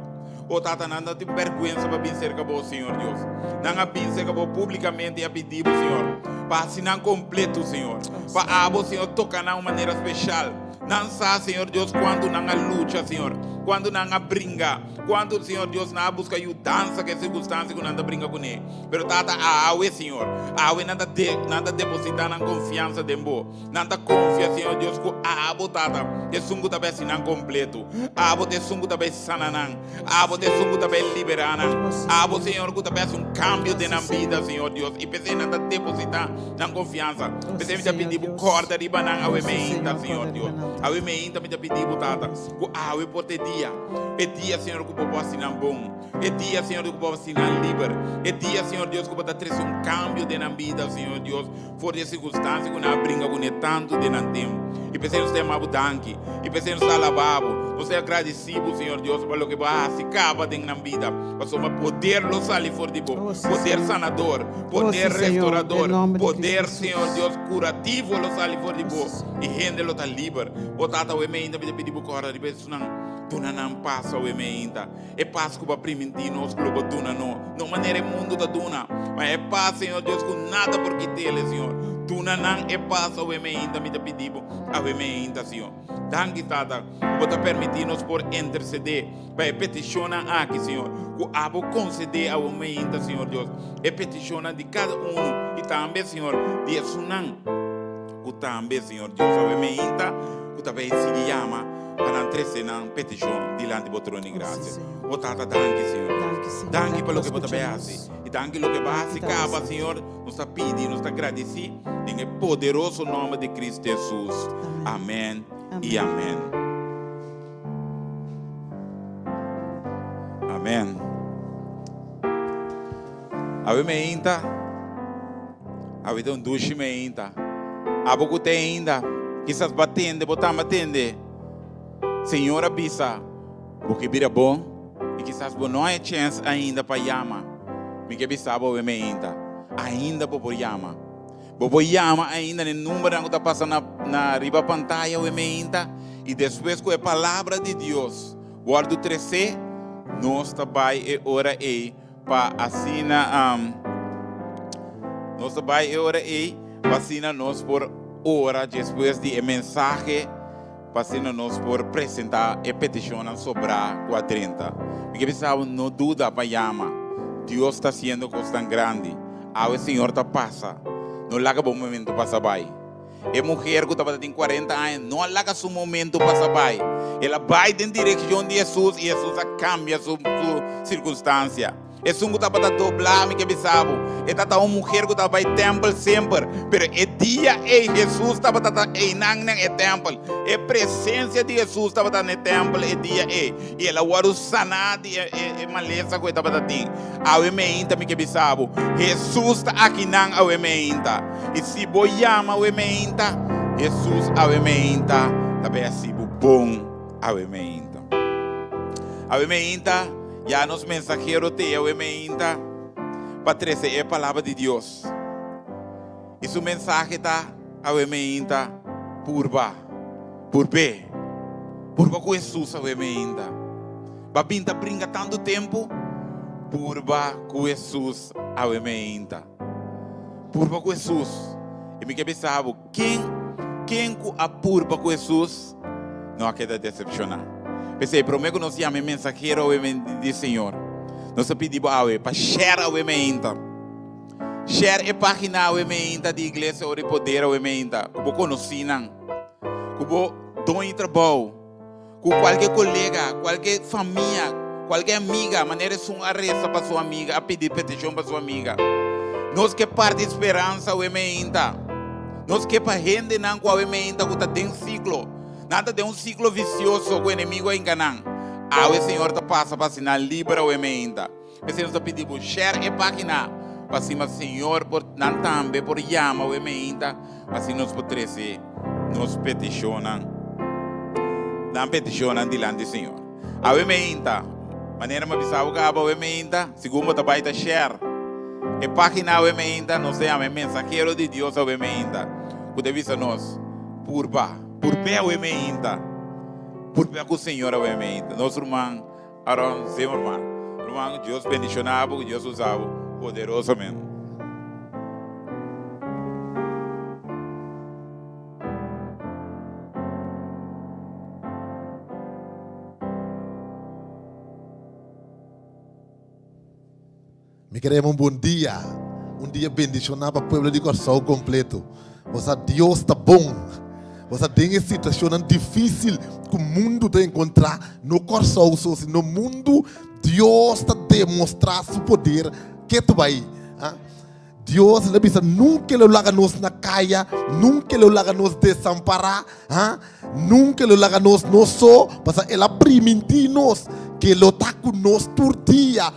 O Tata, nan no tin bèrgwensa pa bin serka bo, Señor Dios. Nan a bin serka bo públikamente i a pidi bo, Señor, pa hasi nan kompleto, Señor. Oh, Pa sí, abo, Señor. Señor, toka nan un manera speshal. Nan sa, Señor Dios, kuantu nan a lucha, Señor, kuantu nan a bringa, kuantu, Señor Dios, nan a buska yudansa ku e sirkunstansia ku nan ta bringa kuné. Pero, Tata, awe, Señor, awe nan ta de, nan ta depositá nan konfiansa den Bo. Nan ta konfia, Señor Dios, ku abo, Tata, ta esun ku ta bai hasi nan kompleto. Abo ta esun ku ta bai sana nan. Abo ta esun ku ta bai liberá nan. Abo, Señor, ku ta bai hasi un kambio den nan bida, Señor Dios. I p'esei nan ta depositá nan konfiansa. P'esei mi ta pidi Bo kòrda riba nan awe meinta, Señor Dios. Awe meinta mi ta pidi Bo, Tata, ku awe por ta e dia, e dia, Señor, ku Bo por hasi nan bon. E dia, Señor, ku Bo por hasi nan liber. E dia, Señor Dios, ku Bo ta trese un kambio den nan bida, Señor Dios. For di e sirkunstansia ku nan a bringa kuné tantu den nan tempu. I p'esei nos ta yama bo danki. I p'esei nos ta alabá bo. Nos ta agradisí bo, Señor Dios, pa loke bo a hasi kaba den nan bida. Pasobra poder lo sali for di bo. Oh, sí, Poder Señor. sanador, Oh, poder sí, Señor. Den restaurador, nomber di Cristo poder, Señor Jesús. Dios, kurativo lo sali for di Oh, bo. sí, Señor. I hende lo ta liber. O Tata, awe meinta mi ta pidi bo kòrda riba esunnan. Duna nan pas awe meinta. E pas ku bo a primintí nos ku lo bo duna no, no manera e mundu ta duna, ma e pas, Señor Dios, ku nada por kit'el, Señor. Duna nan e pas awe meinta, mi ta pidi bo awe meinta, Señor. Danki, Tata, ku bo ta permití nos por intersedé pa e petishonnan aki, Señor, ku abo konsedé awe meinta, Señor Dios, e petishonnan di kada unu i tambe, Señor, di esunnan ku tambe, Señor Dios, awe meinta ku ta bai sigui yama. Pa nan trese nan petishon dilanti bo trono di grasia. O Tata, danki, Señor Dios. Danki pa loke bo ta bai hasi. I danki loke bo a hasi kaba, Señor. Nos ta pidi, nos ta gradisí den e poderoso nòmber di Cristo Hesus. Amèn i amèn. Amèn. Awe meinta. Awe ta un dushi meinta. Abo ku te ainda, kisas bo a tende, bo tamba tende. Señor a bisa, bo ke bira bon i kisas bo no a e chèns ainda pa yama. Mi ke bisa bo awe meinta, ainda bo por yama. Bo por yama ainda na e numbernan ku ta pasa na na riba pantaya awe meinta i despues ku e palabra di Dios wòrdu tresé, nos ta bai e ora ei Pa asina nos ta bai e ora ei, pa asina nos por ora despues di e mensahe, pa asina nos por presentá e petishonnan sobrá ku a drenta. Mi ke bisa bo, no duda pa yama. Dios ta hasiendo kosnan grandi. Awe Señor ta pasa. No laga bo momento pasa bai. E muher ku tabata tin kuarenta aña no a laga su momentu pasa bai. El a bai den direkshon di Hesus i Hesus a kambia su sirkunstansia. Esun ku tabata doblá, mi ke bisa bo. E tabata un muher ku tabata bai tèmpel semper. Pero e dia ei Hesus tabata ta einan den e tèmpel. E presensia di Hesus tabata na e tèmpel e dia ei. I el a wòrdu saná di e malesa ku e tabata tin. Awe meinta mi ke bisa bo, Hesus ta akinan awe meinta. I si bo yama awe meinta, Hesus awe meinta ta bai hasi bo bon awe meinta. Awe meinta ya nos mensahero te awe meinta pa trese e palabra di Dios. I su mensahe ta awe meinta purba, purb'é, purba ku Hesus awe meinta. Ba bin ta bringa tantu tempu? Purba ku Hesus awe meinta. Purba ku Hesus. I mi ke bisa bo, ken, ken ku a purba ku Hesus no a keda desepshoná. P'esei, promé ku nos yama e mensahero awe di Señor, nos ta pidi bo awe pa share awe meinta. Share e página awe meinta di Iglesia Ora i Poder awe meinta ku bo konosínan, ku bo doño di trabou. Ku kualke kolega, kualke famia, kualke amiga, manera esun a resa pa su amiga, a pidi petishon pa su amiga. Nos ke parti speransa awe meinta. Nos ke pa hendenan ku awe meinta ku ta den siklo. Nan ta den un siklo visioso ku enemigo a hinka nan. Awe Señor ta pasa pa hasi nan liber awe meinta. P'esei nos ta pidi bo share e página pa asina Señor por nan tambe por yama awe meinta pa asina nos por trese nos petishonnan nan petishonnan dilanti Señor. Awe meinta, manera mi a bisa bo kaba awe meinta, segun bo ta bai ta share e página awe meinta nos ta yama e mensahero di Dios awe meinta ku ta bisa nos purba, purb'é awe meinta, purb'é ku Señor awe meinta. Nos ruman. Aaron Zimmerman. Ruman, Dios bendiciona bo, Dios usa bo poderosamente. Mi queremos un bon dia, un dia bendiciona pa pueblo di Corsou completo. Bosa Dios ta bon. Bosa den e situacionnan difícil ku mundo ta encontra, no Corsou so, sino mundo, Dios ta demostra su poder ketu bai. Ah? Dios le bisa nunca lo laga nos na kaya, nunca lo laga nos desampará, ah? Nunca lo laga nos no so, pasa el a priminti nos que lo ta ku nos tur dia.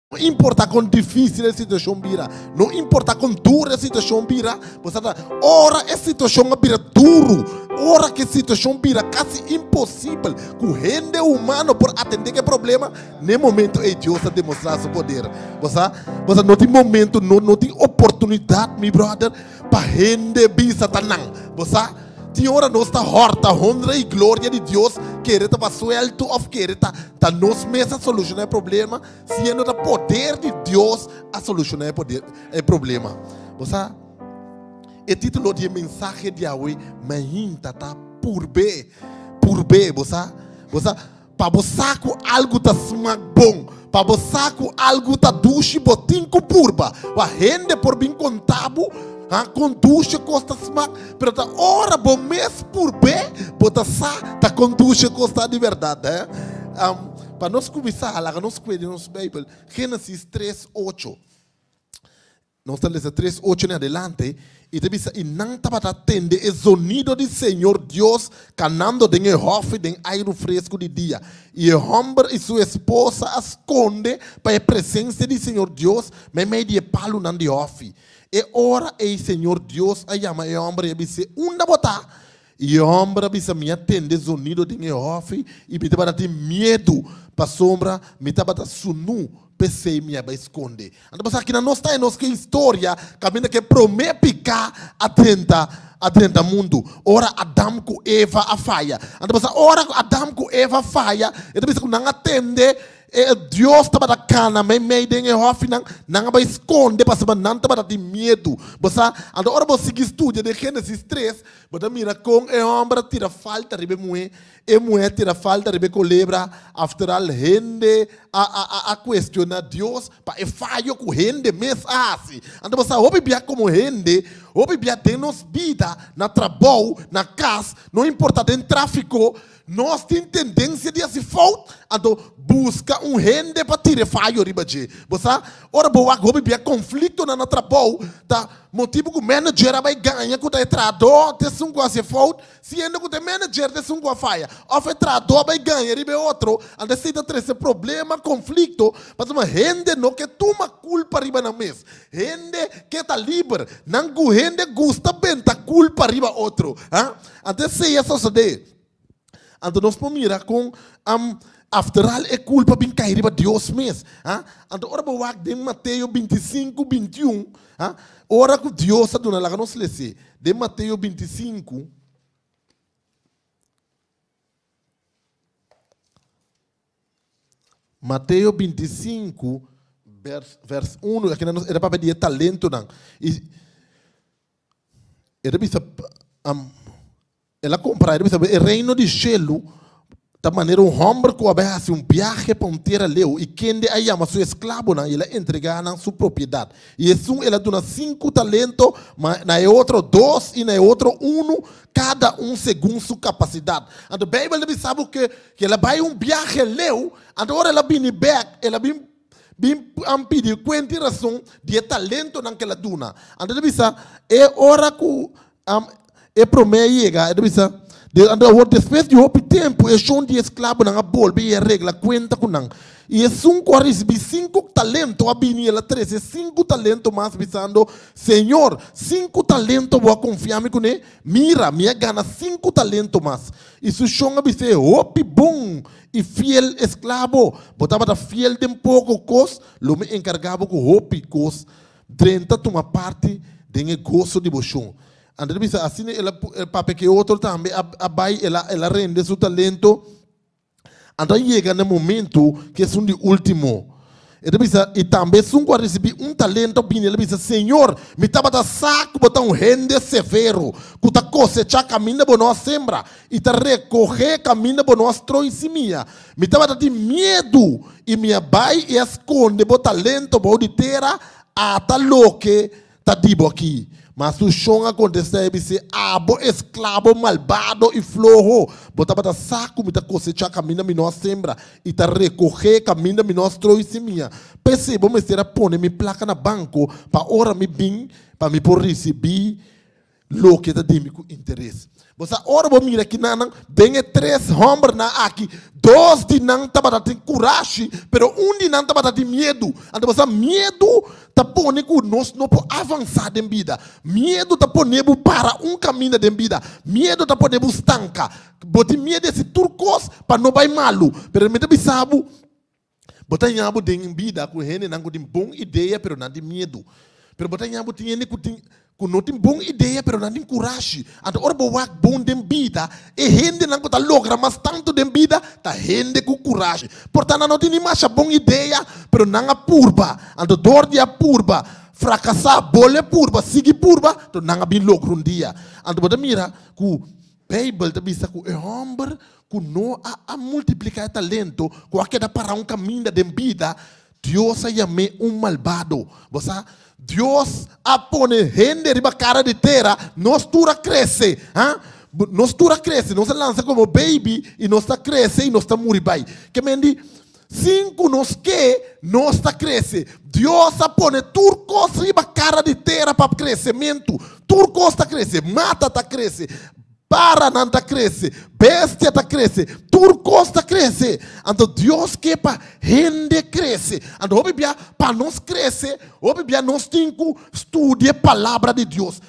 No importa kon difícil e situacion bira, no importa kon duro e situacion bira, bo sa ta ora e situacion a bira duro, ora ku e situacion bira kasi imposibel ku hende humano por atende ku e problema, n'e momento ei Dios ta demostrá su poder. Bo sa, bo sa no tin momento, no no tin oportunidat, mi brother, pa hende bisa ta nan. Bo sa? Tin ora nos ta hòrta honra i gloria di Dios, kere ta pa suèltu òf kere ta ta nos mes a solushoná e problema, siendo ta poder di Dios a solushoná e poder e problema. Bo sa, e título di e mensahe di awe mainta ta Purb'é, Purb'é. Bo sa, bo sa, pa bo sa ku algu ta smak bon, pa bo sa ku algu ta dushi, bo tin ku purba. Wak hende por bin konta bo, ha, kon dushi kos ta smak, pero ta ora bo mes purb'é, bo ta sa ta kon dushi kos ta di bèrdat, hè. Pa nos kuminsá, laga nos kue den nos Beibel, Génesis tres, ocho. Nos ta lesa tres ocho en adelante i ta bisa, I nan tabata tende e zonido di Señor Dios kanando den e hòfi den airu fresku di dia. I e hòmber i su esposa a skonde pa e presensia di Señor Dios meimei di e palunan di hòfi. E ora ei Señor Dios a yama e hòmber i a bis'é, Unda bo ta? I e hòmber a bisa, Mi a tende zonido den e hòfi i mi tabata tin miedu, pasobra mi tabata sunú, p'esei mi a bai skonde. Anto pasobra kinan nos ta e nos ke historia kaminda ku e promé piká a drenta a drenta mundu, ora Adam ku Eva a faya. Anto pasobra ora ku Adam ku Eva faya, e ta bisa ku nan a tende E Dios tabata kana meimei den e hòfinan, nan a bai skonde pasobra nan tabata tin miedu. Bo sa, anto ora bo sigui studia den Génesis tres, bo ta mira kon e hòmber a tira falta riba e muhé, e muhé a tira falta riba e kolebra. After al, hende a a a a kuestioná Dios pa e fayo ku hende mes a hasi. Anto bo sa, hopi bia komo hende, Hopi bia den nos bida, na trabou, na kas, no importa den tráfiko, nos tin tendensia di hasi fout, anto buska un hende pa tira e fayo riba dje. Bo sa, ora bo wak hopi bia konfliktonan na trabou ta motibu ku manager a bai gaña ku ta e trahadó ta esun ku hasi e fout, Siendo ku ta e manager ta esun ku a faya òf e trahadó a bai gaña riba e otro, anto esei ta trese problema, konflikto, pasobra hende no ke tuma kulpa riba nan mes. Hende ke ta liber, nan ku hende gusta benta kulpa riba otro. Ha? Anto esei a sosodé. Anto nos por mira kon afteral e kulpa bin kai riba Dios mes. Ha? Anto ora bo wak den Mateo 25, 21, ha? Ora ku Dios a duna, laga nos lese. Den Mateo 25, Mateo 25, vers, vers 1, aki nan era papia di e talentonan. I e ta bisa, um, El a kompara, el a bisa, E reino di shelu ta manera un hòmber ku a bai hasi un biahe pa un tera leu, i kende a yama su esklabonan i el a entregá nan su propiedat. I esun el a duna sinku talento, ma na e otro dos i na e otro unu, kada un segun su kapasidat. Anto Beibel ta bisa bo ke el a bai un biahe leu, anto ora el a bini bèk, el a bin bin pidi kuenta i rason di e talentonan ku el a duna. Anto el a bisa, E ora ku E promé a yega, e ta bisa, Anto awor, despues di hopi tempu, e shon di e esklabonan a bolbe i a regla kuenta ku nan. I esun ku a risibí sinku talento a bini i el a trese sinku talento mas, bisando, Señor, sinku talento bo a konfia mi kuné, mira, mi a gana sinku talento mas. I su shon a bis'é, Hopi bon i fiel esklabo! Bo tabata fiel den poko kos, lo mi enkargá bo ku hopi kos. Drenta tuma parti den e goso di bo shon. Anto ta bisa, asina el a papia ku e otro tambe a bai, el a rende su talento. Anto a yega na e momento ku esun di ultimo. E ta bisa, i tambe esun ku a risibí un talento a bini, el a bisa, Señor, mi tabata sa ku bo ta un hende severo, ku ta kosechá kaminda bo no a sembra, i ta rekohé kaminda bo no a stroi simia. Mi tabata tin miedu, i mi a bai i a skonde bo talento bou di tera, ata loke ta di bo aki. Ma su shon a kontestá i a bis'é, Abo esklabo malbado i floho, bo tabata sa ku mi ta kosechá kaminda mi no a sembra i ta rekohé kaminda mi no a stroi simia. P'esei bo mester a pone mi plaka na banko pa ora mi bin pa mi por risibí Loke ta di mi ku interes. Bo sa ora bo mira kinanan, den e tres hòmbernan aki, dos di nan tabata tin kurashi, pero un di nan tabata tin miedu. Anto bo sa, miedu ta pone ku nos no por avansá den bida. Miedu ta pone bo para un kaminda den bida. Miedu ta pone bo stanka. Bo tin miedu di hasi tur kos pa no bai malu. Pero mi ta bisa bo, Bo ta haña bo den bida ku hendenan ku tin bon idea pero nan tin miedu. Pero bo ta haña bo tin hende ku tin ku no tin bon idea pero nan tin kurashi. Anto ora bo wak bon den bida, e hendenan ku ta logra mas tantu den bida ta hende ku kurashi. Por ta nan no tin ni masha bon idea pero nan a purba. Anto dor di a purba, frakasá, bole purba, sigui purba, anto nan a bin logra un dia. Anto bo ta mira ku Beibel ta bisa ku e hòmber ku no a a multipliká e talento, ku a keda pará un kaminda den bida, Dios a yam'é un malbado. Bo sa, Dios a pone hende riba kara di tera, nos tur a krese, ha? Nos tur a krese, nos a lansa komo baby i nos ta krese i nos ta muri bai. Ke men di, sin ku nos ke, nos ta krese. Dios a pone tur kos riba kara di tera pa kresementu. Tur kos ta krese, mata ta krese, Paranan ta krese, bestia ta krese, tur kos ta krese. Anto Dios ke pa hende krese. Anto hopi bia pa nos krese, hopi bia nos tin ku studia e palabra di Dios.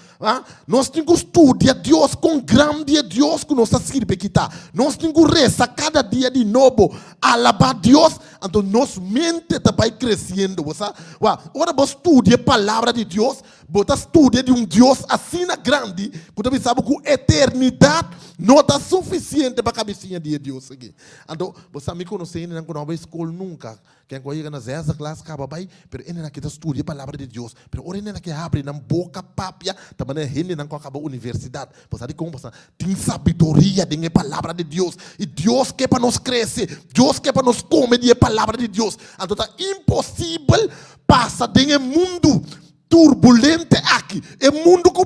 Nos tin ku studia Dios, kon grandi e Dios ku nos ta sirbi aki ta. Nos tin ku resa kada dia di nobo, alabá Dios, anto nos mente ta bai kresiendo. Bo sa? Wak, ora bo studia e palabra di Dios, Bo ta studia di un Dios asina grandi ku ta bisa bo ku eternidat no ta sufisiente pa kabesiña di e Dios aki. Anto, bo sa mi konosé hendenan ku no a bai skol nunka, ken ku a yega na zesde klas kaba bai, pero hendenan aki ta studia e Palabra di Dios. Pero ora hendenan aki habri nan boka papia, ta manera hendenan ku a kaba universidat. Bo sa dikon? Pasobra tin sabiduria den e Palabra di Dios. I Dios ke pa nos krese. Dios ke pa nos kome di e Palabra di Dios. Anto ta imposibel pasa den e mundu turbulente aki, e mundu ku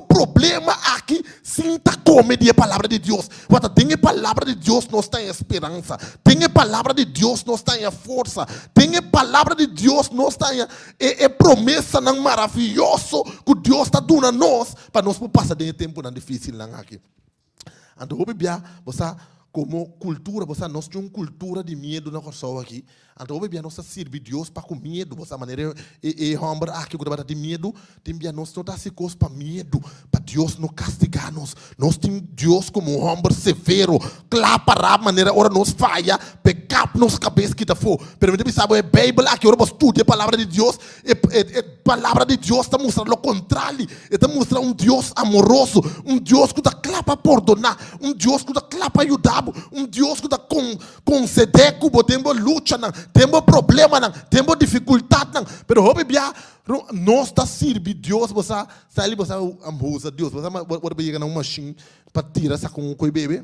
kome di e palabra di Dios. Wata den e palabra di Dios nos ta haña speransa. Den e palabra di Dios nos ta haña forsa. Den e palabra di Dios nos ta haña e e promesanan maravioso ku Dios ta duna nos pa nos por pasa den e tempunan difísilnan aki. Anto hopi bia bo sa komo kultura, bo sa nos tin un kultura di miedu na Kòrsou aki. Anto hopi bia nos ta sirbi Dios pa ku miedu. Bo sa manera e e hòmber aki ku tabata tin miedu, tin bia nos no ta hasi kos pa miedu, pa Dios no kastigá nos. Nos tin Dios komo un hòmber severo, kla pará manera ora nos faya p'e kap nos kabes kita afó. Pero mi ta bisa bo e Beibel aki ora bo studia e palabra di Dios, E, e, e palabra di Dios ta mustra lo contrario. E ta mustra un Dios amoroso, un Dios ku ta kla pa pordoná, un Dios ku ta kla pa yuda bo, un Dios ku ta con, concedé ku bo den bo luchanan, den bo problemanan, den bo dificultadnan. Pero hopi bia nos ta sirbi Dios, bo sa, sali bo sa usa Dios, bo sa ora bo yega na un machine pa tira sa con koe bebe.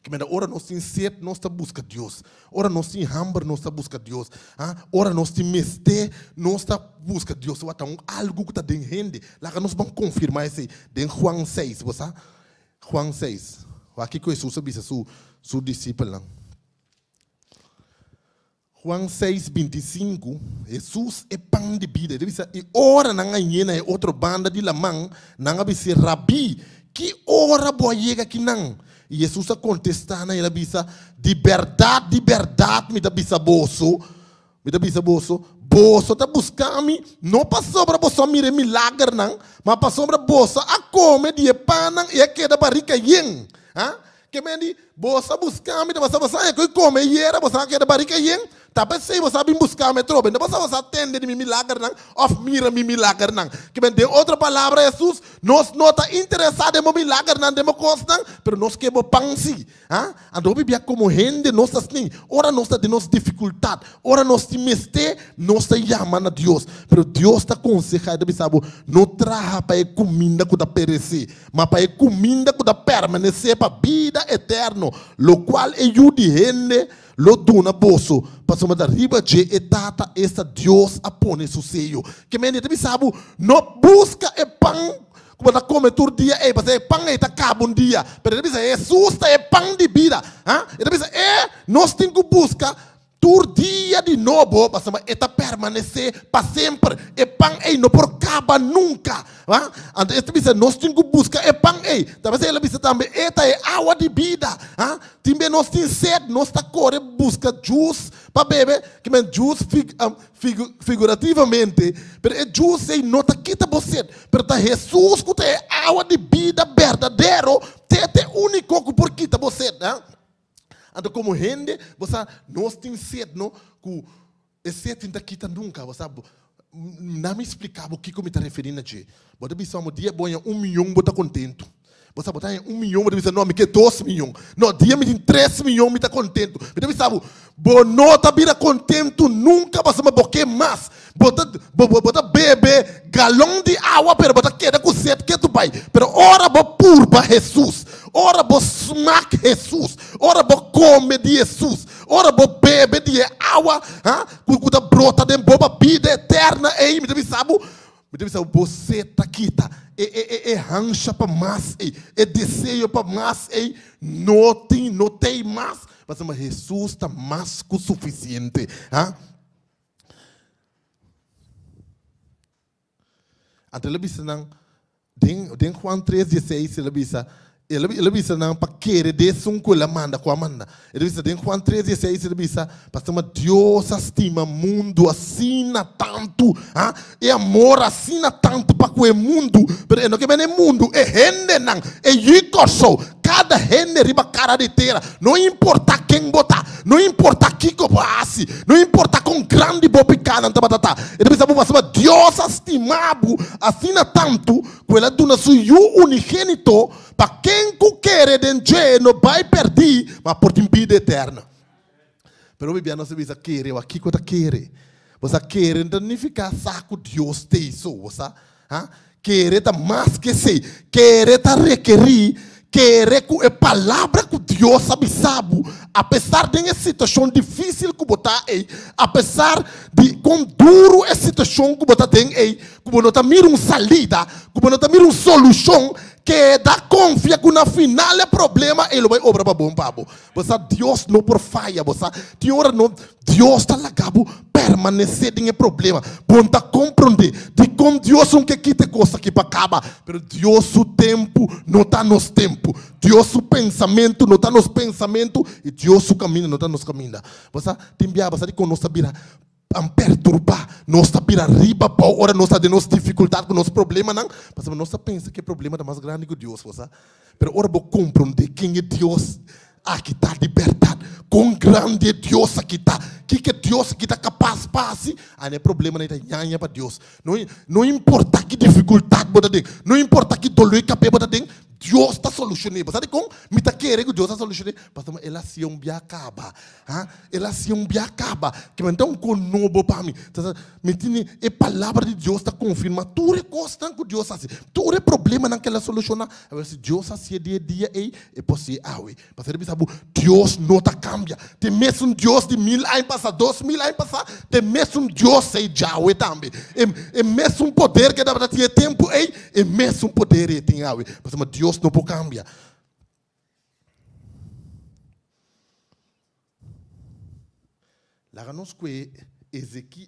Ke menda ora nos tin sed, nos ta buska Dios. Ora nos tin hamber, nos ta buska Dios. Ah, ora nos tin mester, nos ta buska Dios. Wak ta un algu ku ta den hende. Laga nos ban konfirmá esei den Juan seis, bo sa? Juan seis. Wak kiko Hesus a bisa su su disipelnan. Juan seis, 25, Hesus e pan di bida. E ta bisa, I ora nan a yena e otro banda di laman, nan a bis'é, Rabí, ki ora bo a yega akinan? I Hesus a kontestá nan, el a bisa, Di bèrdat, di bèrdat mi ta bisa boso, mi ta bisa boso, boso ta buska mi, no pasobra boso a mira e milagernan, ma pasobra boso a kome di e pannan i a keda barika yen. Ha? Ke men di, Boso a buska mi, ta basa boso a ku kome yera, boso a keda barika yen, ta p'esei boso a bin buska mi atrobe. No pasobra boso a tende di mi milagernan òf mira mi milagernan. Ke men, den otro palabra, Hesus, nos no ta interesá den bo milagernan, den bo kosnan, pero nos ke bo pan sí. Ha? Anto hopi bia komo hende nos ta asina, ora nos ta den nos difikultat, ora nos tin mester, nos ta yama na Dios. Pero Dios ta konsehá i ta bisa bo, no traha pa e kuminda ku ta peresé, Ma pa e kuminda ku ta permanesé pa bida eterno, lokual e Yu di hende lo duna boso, pasobra ta riba dje e Tata, esta Dios, a pone su seyo. Ke mende ta bisa bo, no buska e pan ku bo ta kome tur dia ei, pasobra e pan ei ta kaba un dia. Pero e ta bisa, Hesus ta e pan di bida. Ha? E ta bisa, e nos tin ku buska Tur dia di nobo, pasobra e ta permanesé pa semper. E pan ei no por kaba nunka. Anto e ta bisa, nos tin ku buska e pan ei. Ta p'esei el a bisa tambe, e ta e awa di bida. Tin be nos tin sed, nos ta kore buska djus pa bebe, ke men djus figurativamente, pero e djus ei no ta kita bo sed, pero ta Hesus ku ta e awa di bida berdadero, te ta e úniko ku por kita bo sed. Anto komo hende, bo sa, nos tin sed, no? Ku e sed tin ta kita nunka. Bo sa, na mi splika bo kiko mi ta referí na dje. Bo ta bisa un dia bo haña un mion, bo ta kontentu. Bo sa, bo ta haña un mion, bo ta bisa, no, mi ke dos mion. No, dia mi tin tres mion, mi ta kontentu. Mi ta bisa bo, bo no ta bira kontentu nunka pasobra bo ke mas. Bo ta, bo, bo ta bebe galon di awa, pero bo ta keda ku sed ketu bai. Pero ora bo purba Hesus, ora bo smak Hesus, ora bo kome di Hesus, ora bo bebe di e awa, ha, ku, ku ta brota den bo pa bida eterna ei, mi ta bisa bo, mi ta bisa bo, bo sed ta kita. E, e, e, e hansha pa mas ei, e deseo pa mas ei, no tin, no t'ei mas, pasobra Hesus ta mas ku sufisiente, ha. Anto el a bisa nan, den, den Juan 3, 16, el a bisa, el a, el a bisa nan pa kere den esun ku el a manda, ku a manda. El a bisa den Juan 3, 16, el a bisa, pasobra Dios a stima mundu asina tantu, ha? E amor asina tantu pa ku e mundu, pero e no ke bini e mundu, e hendenan, e yu Kòrsou, Kada hende riba kara di tera, no importa ken bo ta, no importa kiko bo a hasi, no importa kon grandi bo pikanan tabata ta, e ta bisa bo pasobra Dios a stima bo asina tantu ku el a duna su Yu unigenito pa ken ku kere den dje no bai pèrdí, ma por tin bida eterna. Pero Biblia no sa bisa kere, wak kiko ta kere? Bo sa kere no ta nifiká sa ku Dios t'ei so, bo sa? Ha? Kere ta mas ke esei. Kere ta rekerí kere ku e palabra ku Dios a bisa bo, apesar den e situashon difísil ku bo ta ei, apesar di kon duru e situashon ku bo ta den ei, ku bo no ta mira un salida, ku bo no ta mira un solushon. Keda konfia ku na final e problema ei lo bai obra pa bon pa bo. Bo sa Dios no por faya. Bo sa tin ora no Dios ta laga bo permanesé den e problema. Bo no ta komprondé dikon Dios no ke kita e kos aki pa kaba. Pero Dios su tempu no ta nos tempu. Dios su pensamentu no ta nos pensamentu i Dios su kaminda no ta nos kaminda. Bo sa tin biaha bo sa dikon nos ta bira tan perturbá, nos ta bira riba abou ora nos ta den nos difikultat ku nos problemanan, pasobra nos ta pensa ku e problema ta mas grandi ku Dios, bo sa. Pero ora bo komprondé ken e Dios aki ta di bèrdat, kon grandi e Dios aki ta, kiko e Dios aki ta kapas pa hasi, ane e problemanan ei ta ñaña pa Dios. No no importá ki difikultat bo ta den, no importá ki doló i kabé bo ta den, Dios ta solushon'é. Bo sa dikon mi ta kere ku Dios ta solushon'é? Pasobra el a hasié un bia kaba. Ha? El a hasié un bia kaba. Ke men ta un kos nobo pa mi. Ta, mi tene e palabra di Dios ta konfirmá tur e kosnan ku Dios hasi, tur e problemanan ku el a solushoná. Awor si Dios hasié di e dia ei, e por hasié awe. Pasobra e bisa bo, Dios no ta kambia. Ta e mesun Dios di mil aña pasá, 2000 aña pasá, ta e mesun Dios ei djawe tambe. E, e mesun poder ku e tabata tin e tempu ei, e mesun poder ei e tin awe. Pasobra Dios no por kambia. Laga nos kue Ezekiel,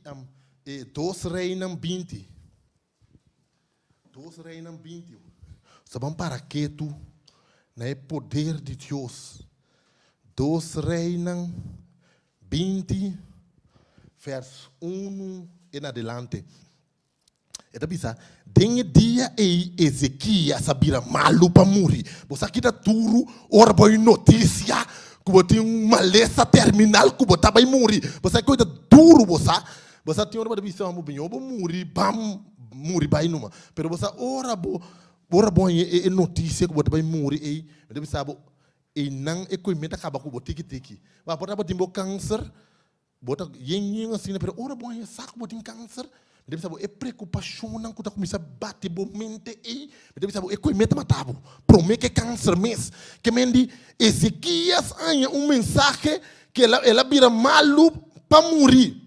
e Dos Reinan 20. Dos Reinan 20. Sa ban para ketu na e poder di Dios. Dos Reinan 20, vers 1 en adelante. E ta bisa, Den e dia ei Ezekias a bira malu pa muri. Bo sa ki ta duru ora bo oí notisia ku bo tin un malesa terminal ku bo ta bai muri. Bo sa ki ta duru, bo sa. Bo sa tin ora bo ta bisa, Bo biña bo muri, bam, muri bai numa. Pero bo sa ora bo ora bo haña e notisia ku bo ta bai muri ei, mi ta bisa bo, einan e koimento a kaba ku bo tiki tiki. Bo por ta bo tin bo kanser. Bo ta yen yen asina, pero ora bo haña sa ku bo tin kanser, mi ta bisa bo e preokupashonnan ku ta kuminsá bati bo mente ei, mi ta bisa bo e koe meta mata bo, promé ku e kanser mes. Ke men di Ezekias haña un mensahe ku el a el a bira malu pa muri.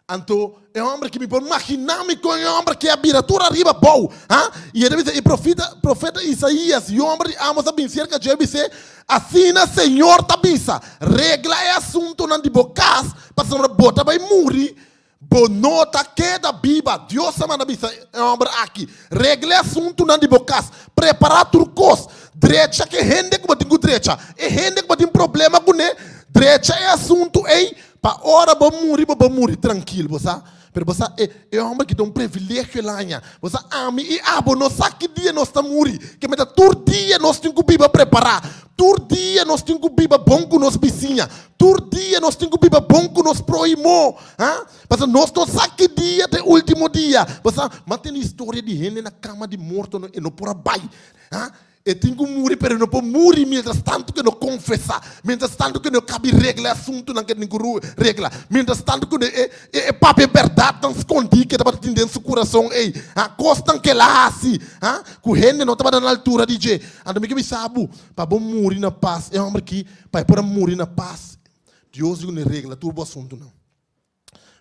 Anto e hòmber ki mi por maginá mi kon e hòmber ke a bira tur ariba abou, ha? I e ta bisa, e profita profeta Isaías, yu hòmber di Amos a bin serka dje i bis'é, Asina Señor ta bisa, Regla e asuntunan di bo kas, pasobra bo ta bai muri, bo no ta keda biba. Dios a manda bisa e hòmber aki, Regla e asuntunan di bo kas, prepará tur kos, drecha ku e hende ku bo tin ku drecha, e hende ku bo tin problema kuné, drecha e asuntu ei, pa ora bo muri, bo por muri trankil, bo sa. Pero bo sa, e e hòmber ki ta un privilegio el haña. Bo sa, ami i abo no sa ki dia nos ta muri. Ke meta tur dia nos tin ku biba prepará. Tur dia nos tin ku biba bon ku nos bisiña. Tur dia nos tin ku biba bon ku nos próhimo. Ha? Pasobra nos no sa ki dia ta e último dia. Bo sa, m'a tende historia di hende na kama di morto no e no por a bai. Ha? E tin ku muri, pero e no por muri mientras tantu ku e no konfesá, mientras tantu ku e no kabi regla e asuntunan ku e tin ku regla, mientras tantu ku e e papia e bèrdatnan skondí ku e tabata tin den su kurason ei, ha, kosnan ku el a hasi, ha, ku hende no tabata na altura di dje. Anto mi ke bisa bo, pa bo muri na pas, e hòmber aki, pa e por a muri na pas, Dios di ku no regla tur bo asuntunan.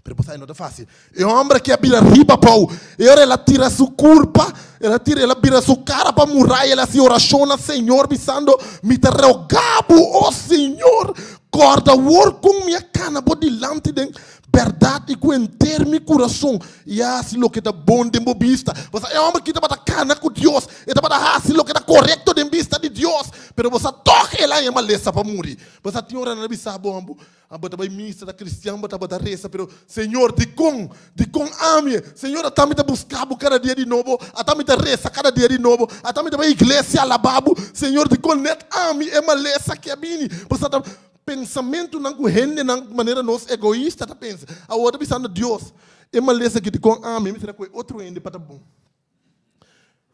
Pero bo sa e no ta fácil. E homber aki a bira riba bou. E ora el a tira su culpa, el a tira, el a bira su cara pa muraya, el a haci oracion na Señor bisando, Mi ta roga bo, oh Señor, corda awor con mi a cana bo dilanti den berdad y cu henter mi curason y a haci loke ta bon den bo bista. Bo sa e homber aki tabata cana cu Dios, e tabata haci loke ta corecto den bista di Dios, pero bo sa toch el a haña malesa pa muri. Bo sa tin ora nan a bisa bo, Abo ta bai misa, ta cristian, bo tabata reza, pero Señor, dicon? Dicon ami? Señor, ata mi ta busca bo cada dia di nobo, ata mi ta reza cada dia di nobo, ata mi ta bai iglesia alaba bo, Señor, dicon net ami e malesa aki a bini? Pasobra ta pensamentonan cu hendenan manera nos egoista ta pensa. Awor ta bisando Dios, e malesa aki dicon ami? Mi sera cu e otro hende pa ta bon.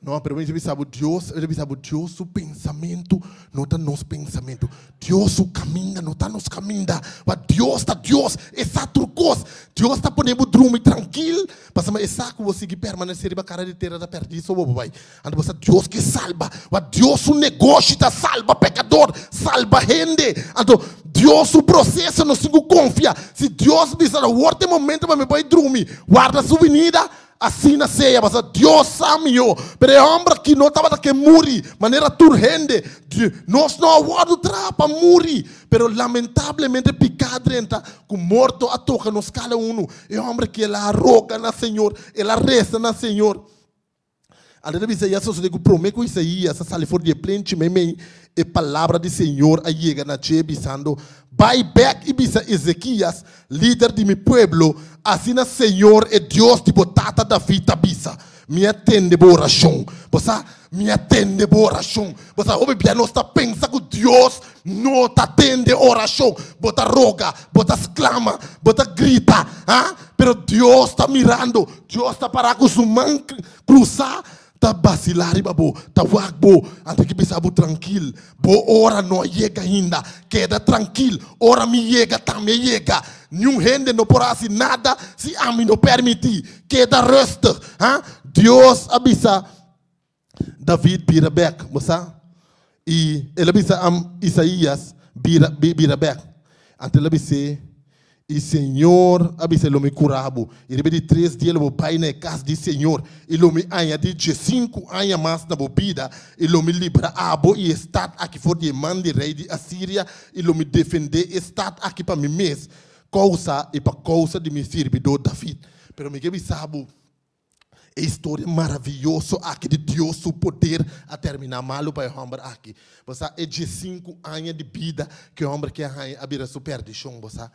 No, pero mi ta bisa bo, Dios, mi ta bisa bo, Dios su pensamentu no ta nos pensamentu. Dios su kaminda no ta nos kaminda. Wa Dios ta Dios, e sa tur kos. Dios ta pone bo drumi trankil, pasobra e sa ku bo sigui permanesé riba kara di tera ta pèrdí so bo bai. Anto bo sa Dios ke salba. Wa Dios su negoshi ta salba pekador, salba hende. Anto Dios su proseso nos tin ku konfia. Si Dios bisa, awor ta e momento pa mi bai drumi, warda su binida. Asina sea, pasobra Dios sa mihó. Pero e hòmber akí no tabata ke muri manera tur hende. Nos no a wòrdu traha pa muri, pero lamentablemente piká a drenta ku morto a toka nos kada unu. E hòmber akí el a roga na Señor, el a resa na Señor. Anto ta bisa, I a sosodé ku promé ku Isaías a sali for di e plenchi meimei, e palabra di señor a yega na dje, bisando, Bai bèk i bisa Ezekias, lider di mi pueblo, Asina señor, e Dios di bo tata David, ta bisa, Mi a tende bo orashon. Bo sa, mi a tende bo orashon. Bo sa, hopi bia nos ta pensa ku Dios no ta tende orashon. Bo ta roga, bo ta sklama, bo ta grita, ha? Pero Dios ta mirando, Dios ta pará ku su man krusá, ta basilá riba bo, ta wak bo. Anto ki bisa bo trankil, bo ora no a yega ainda, keda trankil, ora mi yega tambe a yega. Niun hende no por hasi nada si ami no permití. Keda rustig, ha? Dios a bisa David bira bek, bo sa? I el a bisa Isaías, Bira, bira bek. Anto el a bis'é, I Señor a bisa, Lo mi kura bo, i riba di tres dia lo bo bai na e kas di Señor, i lo mi añadí diesinku aña mas na bo bida, i lo mi libra abo i e stat aki for di e man di rei di Asiria, i lo mi defendé e stat aki pa mi mes kousa i pa kousa di mi sirbidó David. Pero mi ke bisa bo, E historia maraviyoso aki di Dios su poder a terminá malu pa e hòmber aki. Bo sa, e diesinku aña di bida ku e hòmber ke a haña a bira su pèrdishon. Bo sa,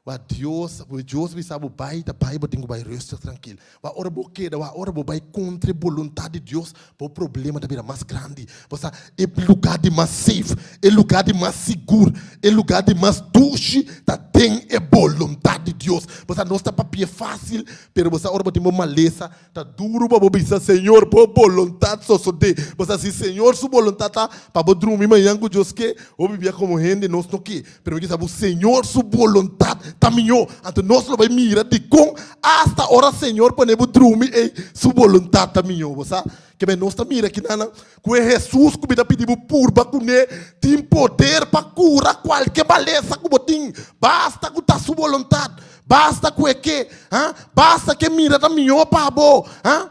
wak Dios, Dios bisa bo bai ta bai, bo tin ku bai rustig trankil. Wak ora bo keda, wak ora bo bai kontra e boluntat di Dios, bo problema ta bira mas grandi. Bo sa, e lugá di mas safe, e lugá di mas sigur, e lugá di mas dushi ta den e boluntat di Dios. Bo sa, nos ta papia fásil, Pero bo sa ora bo tin bo malesa, ta duru pa bo bisa, Señor, bo boluntat sosodé. Bo sa si Señor su boluntat ta pa bo drumi mañan ku Dios ke, bo bibia komo hende, nos no ke. Pero mi ke sa bo Señor su boluntat ta mihó. Anto nos lo bai mira dikon asta ora Señor pone bo drumi ei, su boluntat ta mihó. Bo sa keme nos ta mira kinanan ku e Hesus ku mi ta pidi bo purba kuné tin poder pa kura kualke malesa ku bo tin, basta ku ta su boluntat. Basta ku e ke, ha? Basta ke mira ta mihó pa bo, ha?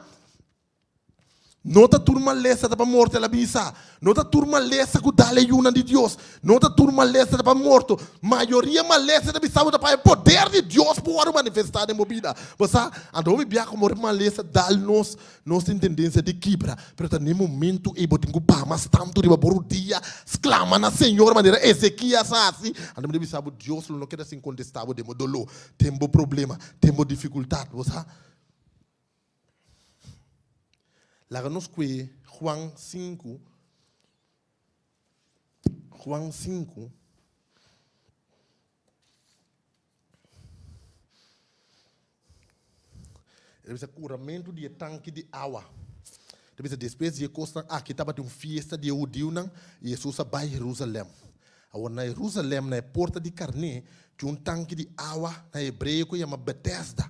No ta tur malesa ta pa morto, el a bisa. No ta tur malesa ku dal e yunan di Dios. No ta tur malesa ta pa morto. Mayoria malesa ta bisa bo ta pa e poder di Dios por wòrdu manifestá den bo bida. Bo sa? Anto hopi bia komo malesa dal nos, Nos tin tendensia di kibra, pero ta n'e momentu ei bo tin ku baha mas tantu riba bo rudia, sklama na Señor manera Ezekias a hasi. Anto mi ta bisa bo, Dios lo no keda sin kontestá bo den bo doló, den bo problema, den bo difikultat. Bo sa? Laga nos kue Juan sinku, Juan sinku. E ta bisa kuramentu di e tanki di awa. E ta bisa despues di e kosnan aki tabatin un fiesta di e hudiunan i Hesus a bai Herusalèm. Awor na Herusalèm na e porta di karné tin un tanki di awa na hebreo ku yama Betesda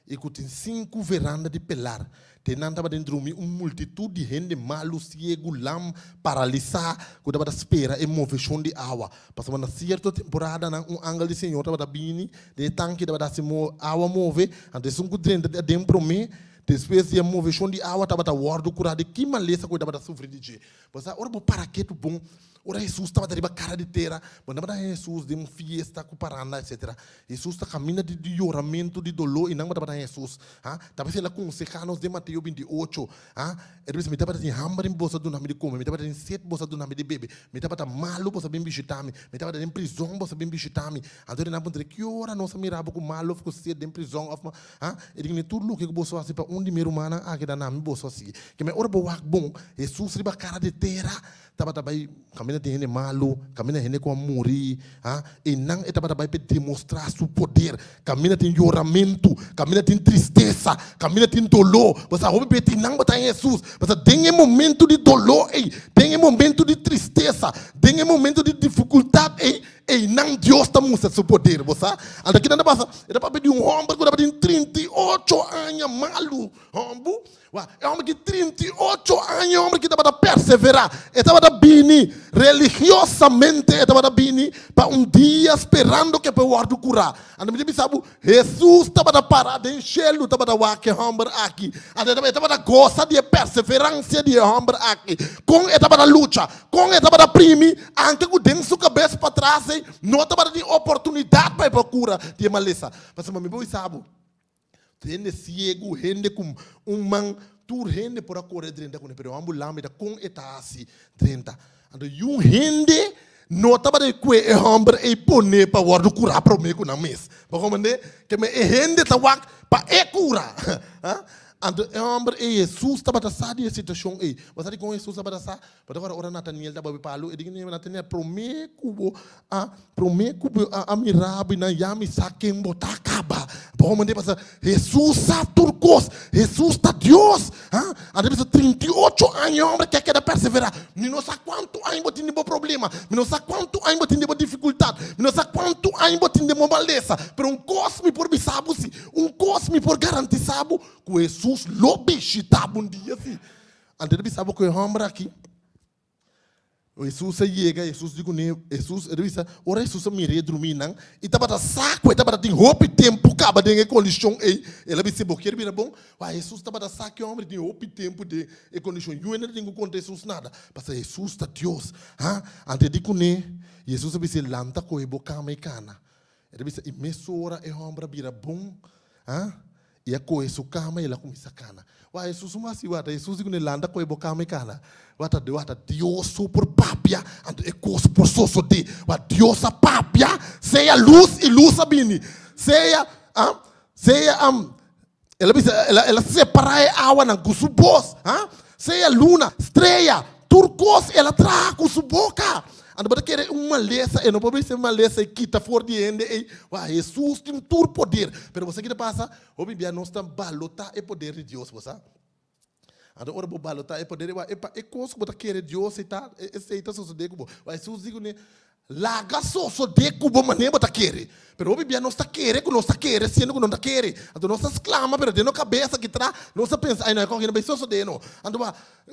i ku tin sinku veranda di pelar. Te nan tabatin drumi un multitut di hende malu, siegu, lam, paralisá, ku tabata spera e moveshon di awa. Pasobra na sierto temporadanan un angel di Señor tabata bini den e tanki tabata hasi awa move, anto esun ku drenta di aden promé, despues di e moveshon di awa tabata wòrdu kurá di ki malesa ku e tabata sufri di dje. Bo sa, ora bo para ketu bon, ora Hesus tabata riba kara di tera, bo no tabata haña Hesus den un fiesta ku paranda etsetera. Hesus ta kaminda di di yoramentu, di doló, i nan bo tabata haña Hesus. Ha? Ta p'esei el a konsehá nos den Mateo 28. Ha? E ta bisa, Mi tabata tin hamber i boso a duna mi di kome, mi tabata tin set, boso a duna mi di bebe, mi tabata malu, boso a bin bishitá mi, mi tabata den prizòn, boso a bin bishitá mi. Anto nan a puntra, Ki ora nos a mira bo ku malu òf ku set den prizòn òf ma. Ha? E di, Tur loke ku boso hasi pa un di mi rumannan aki ta na mi boso hasié. Keme ora bo wak bon, Hesus riba kara di tera tabata bai kaminda tin hende malu, kaminda hende ku a muri, ha? Einan e tabata bai pa e demostrá su poder. Kaminda tin yoramentu, kaminda tin tristesa, kaminda tin doló. Bo sa hopi bes tin nan bo ta haña Hesus. Pasobra den e momentu di doló ei, den e momentu di tristesa, den e momentu di difikultat ei, Einan Dios ta mustra su poder, bo sa. Anto kinan ta pasa? E ta papia di un hòmber ku tabatin 38 aña malu. Hòmbu, wak, e hòmber ki 38 aña e hòmber ki tabata perseverá. E tabata bini religiosamente, e tabata bini pa un dia sperando ku e por wòrdu kurá. Anto mi ta bisa bo, Hesus tabata pará den shelu tabata wak e hòmber aki. Anto e tabata gosa di e perseveransia di e hòmber aki. Kon e tabata lucha, kon e tabata primi, anke ku den su kabes patras ei no tabata tin oportunidat pa e por kura di e malesa. Pasobra mi por bisa bo, hende siegu, hende ku un man, tur hende por a kore drenta kuné, pero e hòmber lambe ta kon e ta hasi drenta. Anto yun hende no tabata e kue e hòmber ei pone pa wòrdu kurá promé ku nan mes. Bo komprendé? Ke men e hende ta wak pa e kura. Anto e hòmber ei, Hesus tabata sa di e situashon ei. Bo sa dikon Hesus tabata sa? Pasobra ora Nataniel ta babi palu, e di Nataniel, promé ku bo a promé ku bo a mira bo i nan ya mi sa ken bo ta kaba. Bo komprendé? Pasobra Hesus sa tur kos. Hesus ta Dios. Ha? Anto bisa 38 aña e homber ke a keda perseverá. Mi no sa kuantu aña bo tin den bo problema. Mi no sa kuantu aña bo tin den bo difikultat. Mi no sa kuantu aña bo tin den bo malesa. Pero un kos mi por bisa bo si, un kos mi por garantisá bo, ku Hesus lo bishitá bo un dia si. Anto e ta bisa bo ku e homber aki. Hesus a yega, Hesus di kuné, Hesus, e ta bisa, ora Hesus a mira e druminan, i tabata sa ku e tabata tin hopi tempu kaba den e kondishon ei, el a bis'é, Bo kier bira bon? Wak, Hesus tabata sa ku e hòmber tin hopi tempu den e kondishon. Yu hende no tin ku konta Hesus nada, pasobra Hesus ta Dios. Ha? Anto e di kuné, Hesus a bis'é, Lanta kohe bo kama i kana. E ta bisa, i mesora e hòmber a bira bon, ha? I a kohe su kama i el a kuminsá kana. Wak, Hesus un hasi wak, ta Hesus di kuné, Lanta kohe bo kama i kana. Wak ta, wak ta Dios so por papia, anto e kos por sosodé. Wak, Dios a papia, sea lus i lus a bini. Sea, ha? Sea, el a bisa, el a, el a separá e awanan ku su bos, ha? Sea luna, strea, tur kos el a traha ku su boka. Anto bo ta kere un malesa, e no por bisa e malesa ei kita for di hende ei. Wak, Hesus tin tur poder. Pero bo sa ki ta pasa? Hopi bia nos ta balotá e poder di Dios, bo sa. Anto ora bo balotá e poder, wak, e pa e kos ku bo ta kere Dios ei ta, esei ta sosodé ku bo. Wak, Hesus di kuné, Laga sosodé ku bo manera bo ta kere. Pero hopi bia nos ta kere ku nos ta kere siendo ku no ta kere. Anto nos ta sklama pero den nos kabesa ki tra nos ta pensa ai no e kos aki no bai sosodé no. Anto bo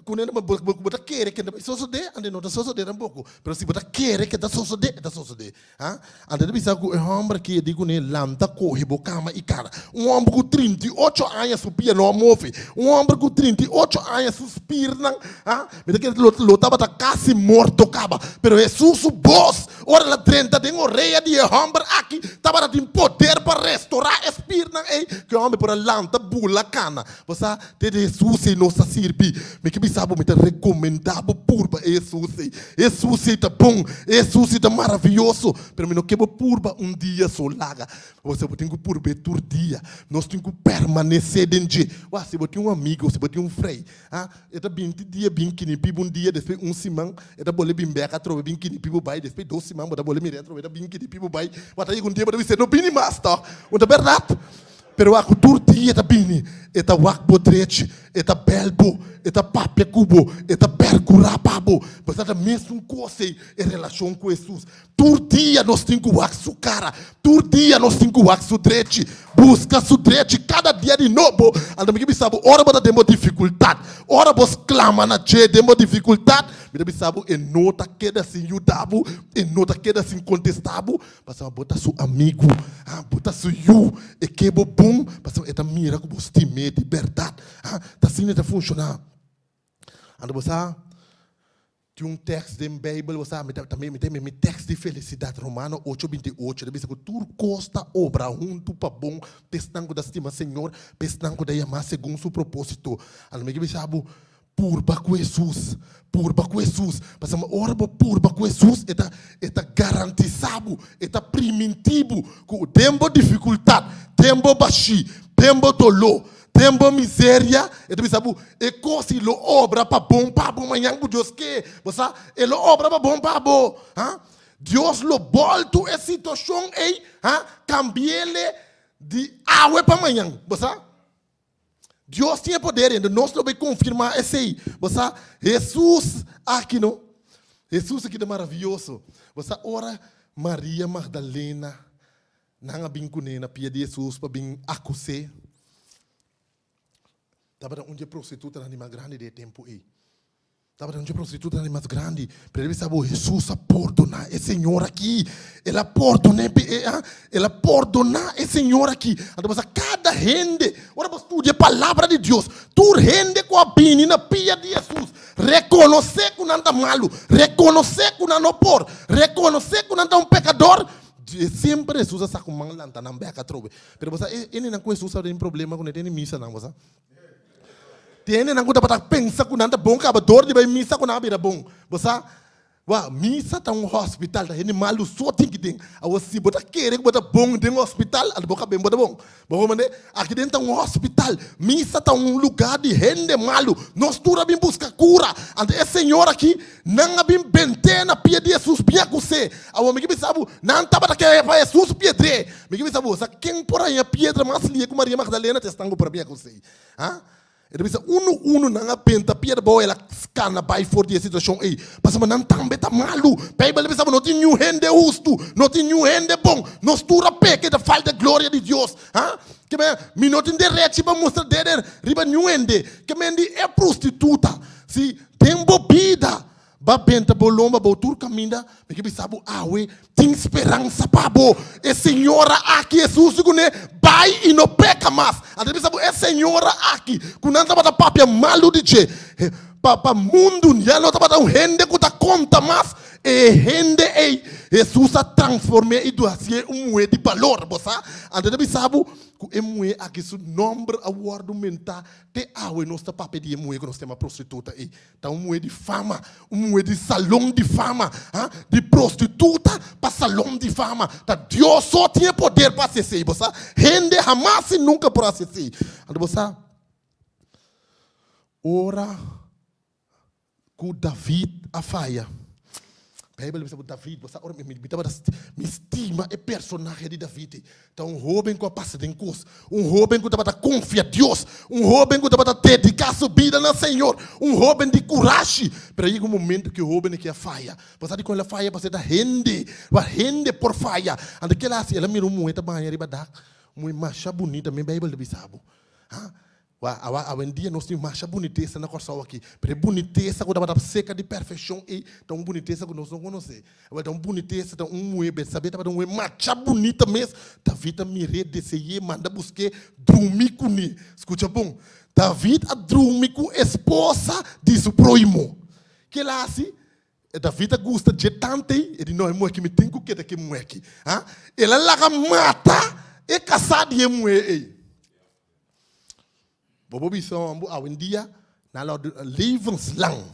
ku bo bo ta kere ke no bai sosodé anto no ta sosodé tampoco. Pero si bo ta kere ke ta sosodé e ta sosodé. Ha? Anto e ta bisa ku e hòmber aki e di kuné lanta kohe bo kama i kara. Un hòmber ku 38 aña su pia no a move. Un hòmber ku 38 aña su spirnan ha mi ta kere lo lo tabata kasi morto kaba. Pero Hesus su bos ora el a drenta den orea di e hòmber aki tabata tin poder pa restorá e spirnan ei ku e hòmber por a lanta bula kana. Bo sa te di Hesus ei nos ta sirbi. Mi ke bisa bo mi ta rekomendá bo purba e Hesus ei. Hesus ei ta bon, e Hesus ei ta maravioso. Pero mi no ke bo purba un dia so laga. Bo sa bo tin ku purb'é tur dia. Nos tin ku permanesé den dje. Wak, si bo tin un amigu, si bo tin un frei, ha, e ta binti dia bin kinipi bo un dia, despues un siman e ta bole bin bèk atrobe bin kinipi bo bai, despues dos siman bo ta bole mir'é atrobe e ta bin kinipi bo bai. Wak, ta yega un dia bo ta bisa e no bini mas tòg. Un ta bèrdat? Pero wak ku tur dia e ta bini, e ta wak bo drechi, e ta bèl bo, e ta papia ku bo, e ta pèrkurá pa bo. Bo sa ta mesun kos ei e relashon ku Hesus. Tur dia nos tin ku wak su kara, tur dia nos tin ku wak su drechi, buska su drechi kada dia di nobo. Anto mi ke bisa bo, ora bo ta den bo difikultat, ora bo sklama na dje den bo difikultat, mi ta bisa bo e no ta keda sin yuda bo, e no ta keda sin kontestá bo, pasobra bo ta su amigu, ha, bo ta su yu, e ke bo bon, pasobra e ta mira ku bo stim'é di bèrdat. Ha, ta asina e ta funshoná. Anto bo sa. Tin un tèks den Beibel, bo sa, mi ta mi ta mi tèks di felisidat, Romano ocho binti ocho, ta bisa ku tur kos ta obra huntu pa bon pa esnan ku ta stima Señor, pa esnan ku ta yamá segun su propósito. Anto mi ke bisa bo, purba ku Hesus, purba ku Hesus, pasobra ora bo purba ku Hesus, e ta e ta garantisá bo, e ta primintí bo ku den bo difikultat, den bo bashí, den bo doló, Den bo miseria, e ta bisa bo, e kos ei lo obra pa bon pa bo mañan ku Dios ke. Bo sa, e lo obra pa bon pa bo. Ha? Dios lo bòltu e situashon ei, ha, kambi'ele di awe pa mañan. Bo sa? Dios tin e poder ei, nos lo bai konfirmá esei. Bo sa, Hesus aki no, Hesus aki ta maravioso. Bo sa, ora. Maria Magdalena nan a bin kuné na pia di Hesus pa bin akus'é, tabata un dje prostitutanan di mas grandi di e tempu ei. Tabata un dje prostitutanan di mas grandi. Pero el a bisa bo, Hesus a pordoná e señor aki. El a pordoné, el a pordoná e señor aki. Anto bo sa kada hende, ora bo studia e palabra di Dios, tur hende ku a bini na pia di Hesus, rekonosé ku nan ta malu, rekonosé ku nan no por, rekonosé ku nan ta un pekador, semper Hesus a sa ku man lanta nan bèk atrobe. Pero bo sa e hendenan ku Hesus tabata tin problema kuné den e misanan, bo sa. Tin hendenan ku tabata pensa ku nan ta bon kaba dor di bai misa ku nan a bira bon. Bo sa, Wak, misa ta un hospital, ta hende malu so tin ki den. Awor si bo ta kere ku bo ta bon den hospital, anto bo ka ben bo ta bon. Bo comprende? Aki den ta un hospital. Misa ta un lugar di hende malu. Nos tur a bin buska kura. Anto e señor aki, nan a bin bent'é na pia di Hesus bin akus'é. Awor mi ke bisa bo, nan tabata kere pa Hesus piedr'é. Mi ke bisa bo, sa ken por haña piedra mas lie ku Maria Magdalena? Ta esnan ku por a bin akus'é. Ha? E ta bisa, Unu unu nan a benta piedra bou, el a skana bai for di e situashon ei, pasobra nan tambe ta malu. Beibel ta bisa bo, no tin niun hende hustu, no tin niun hende bon, nos tur a peka i ta falta e gloria di Dios. Ha? Ke men, mi no tin derechi pa mustra dede riba niun hende. Ke men di e prostituta, si den bo bida Ba benta bo lomba bo tur kaminda, mi ke bisa bo awe, tin speransa pa bo. E señora aki, Hesus di kuné, bai i no peka mas. Anto e bisa bo, e señora aki, ku nan tabata papia malu di dje, pa pa mundu ya no tabata un hende ku ta konta mas, e hende ei, Hesus a transform'é i hasié un muhé di balor, bo sa. Anto e ta bisa bo ku e muhé aki su nòmber a wòrdu mentá te awe nos ta papia di e muhé ku nos ta yama prostituta ei. Ta un muhé di fama, un muhé di salon di fama, ha? Di prostituta pa salon di fama. Ta Dios so tin e poder pa hasi esei, bo sa? Hende hamas i nunka por hasi esei. Anto bo sa, ora ku David a faya, Beibel ta bisa ku David, bo sa, ora mi mi tabata mi stima e personahe di David ei. Ta un hóben ku a pasa den kos, un hóben ku tabata konfia Dios, un hóben ku tabata dediká su bida na Señor, un hóben di kurashi. Pero a yega un momento ku e hóben aki a faya. Bo sa dikon el a faya? Pasobra e ta hende. Wak, hende por faya. Anto kila a hasi? El a mira un muhé ta baña riba dak, un muhé masha bunita, mi Beibel ta bisa bo. Ha? Wak, awa, awendia nos tin masha bunitesa na Kòrsou aki, pero e bunitesa ku tabata seka di perfekshon ei ta un bunitesa ku nos no konosé. Awor ta un bunitesa, ta un muhé, Betsabé tabata un muhé masha bunita mes. David a mir'é, dese'é, manda busk'é, drumi kuné. Skucha bon, David a drumi ku esposa di su próhimo. Ke el a hasi? David a gusta dje tantu ei, e di, No, e muhé aki mi tin ku keda ku e muhé aki. Ha? El a laga mata e kasá di e muhé ei. Bo por bisa homber awendia nan lo levenslang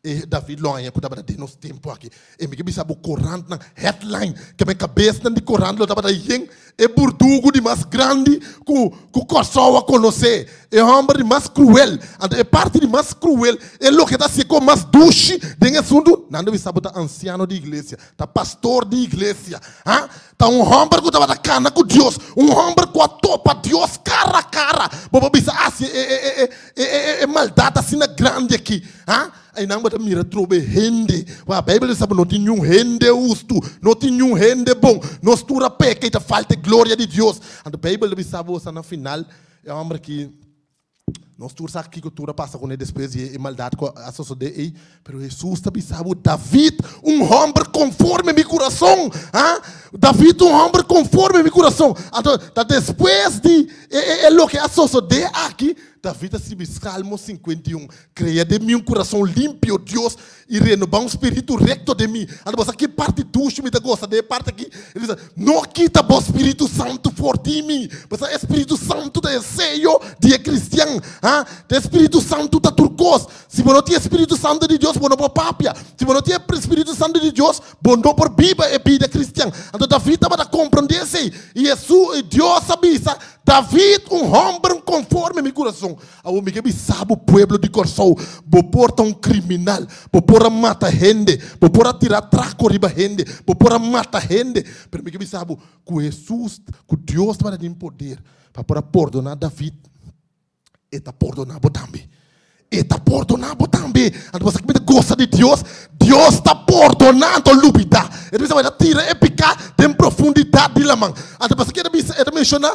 e David lo haña ku tabata den nos tempu aki. E mi ke bisa bo korantnan headline ke men kabesnan di korant lo tabata yen e burdugu di mas grandi ku ku Kòrsou a konosé. E homber di mas kruel. Anto e parti di mas kruel e loke ta hasié kon mas dushi den e asuntu nan ta bisa bo ta ansiano di iglesia, ta pastor di iglesia. Ha? Ta un hòmber ku tabata kana ku Dios, un hòmber ku a topa Dios kara kara. Bo por bisa, Ah, si e maldat asina grandi aki, ha? Einan bo ta mira trobe hende. Wak, Beibel ta bisa bo no tin niun hende hustu, no tin niun hende bon. Nos tur a peka i ta falta e gloria di Dios. Anto Beibel ta bisa bo, na final, e hòmber aki. Nos tur sa kiko tur a pasa kuné despues di e maldat ku a sosodé ei, pero Hesus ta bisa bo, David, un hòmber konforme mi kurason, ha? David, un hòmber konforme mi kurason. Anto, ta despues di e loke a sosodé aki, David a sirbi Salmo 51, Krea den mi un kurason limpio, Dios, i renobá un spiritu rekto den mi. Anto bo sa ki parti dushi mi ta gosa den e parti aki? E bisa, No kita bo Spiritu Santu for di mi. Pasobra e Spiritu Santu ta e seyo di e kristian. Ha? E Spiritu Santu ta tur kos. Si bo no tin e Spiritu Santu di Dios, bo no por papia. Si bo no tin e Spiritu Santu di Dios, bo no por biba e bida kristian. Anto David tabata komprondé esei. I Hesus, i Dios a bisa, David, un hòmber konforme mi kurason. Awor mi ke bisa bo pueblo di Kòrsou, bo por ta un kriminal, bo por a mata hende, bo por a tira atrako riba hende, bo por a mata hende, pero mi ke bisa bo ku Hesus, ku Dios tabata tin poder pa por a pordoná David, e ta pordoná bo tambe. E ta pordoná bo tambe. Anto bo sa ku mi ta gosa di Dios? Dios ta pordoná anto lubidá. E ta bisa, e ta tira e piká den profundidat di laman. Anto pasobra ke e ta bisa, e ta menshoná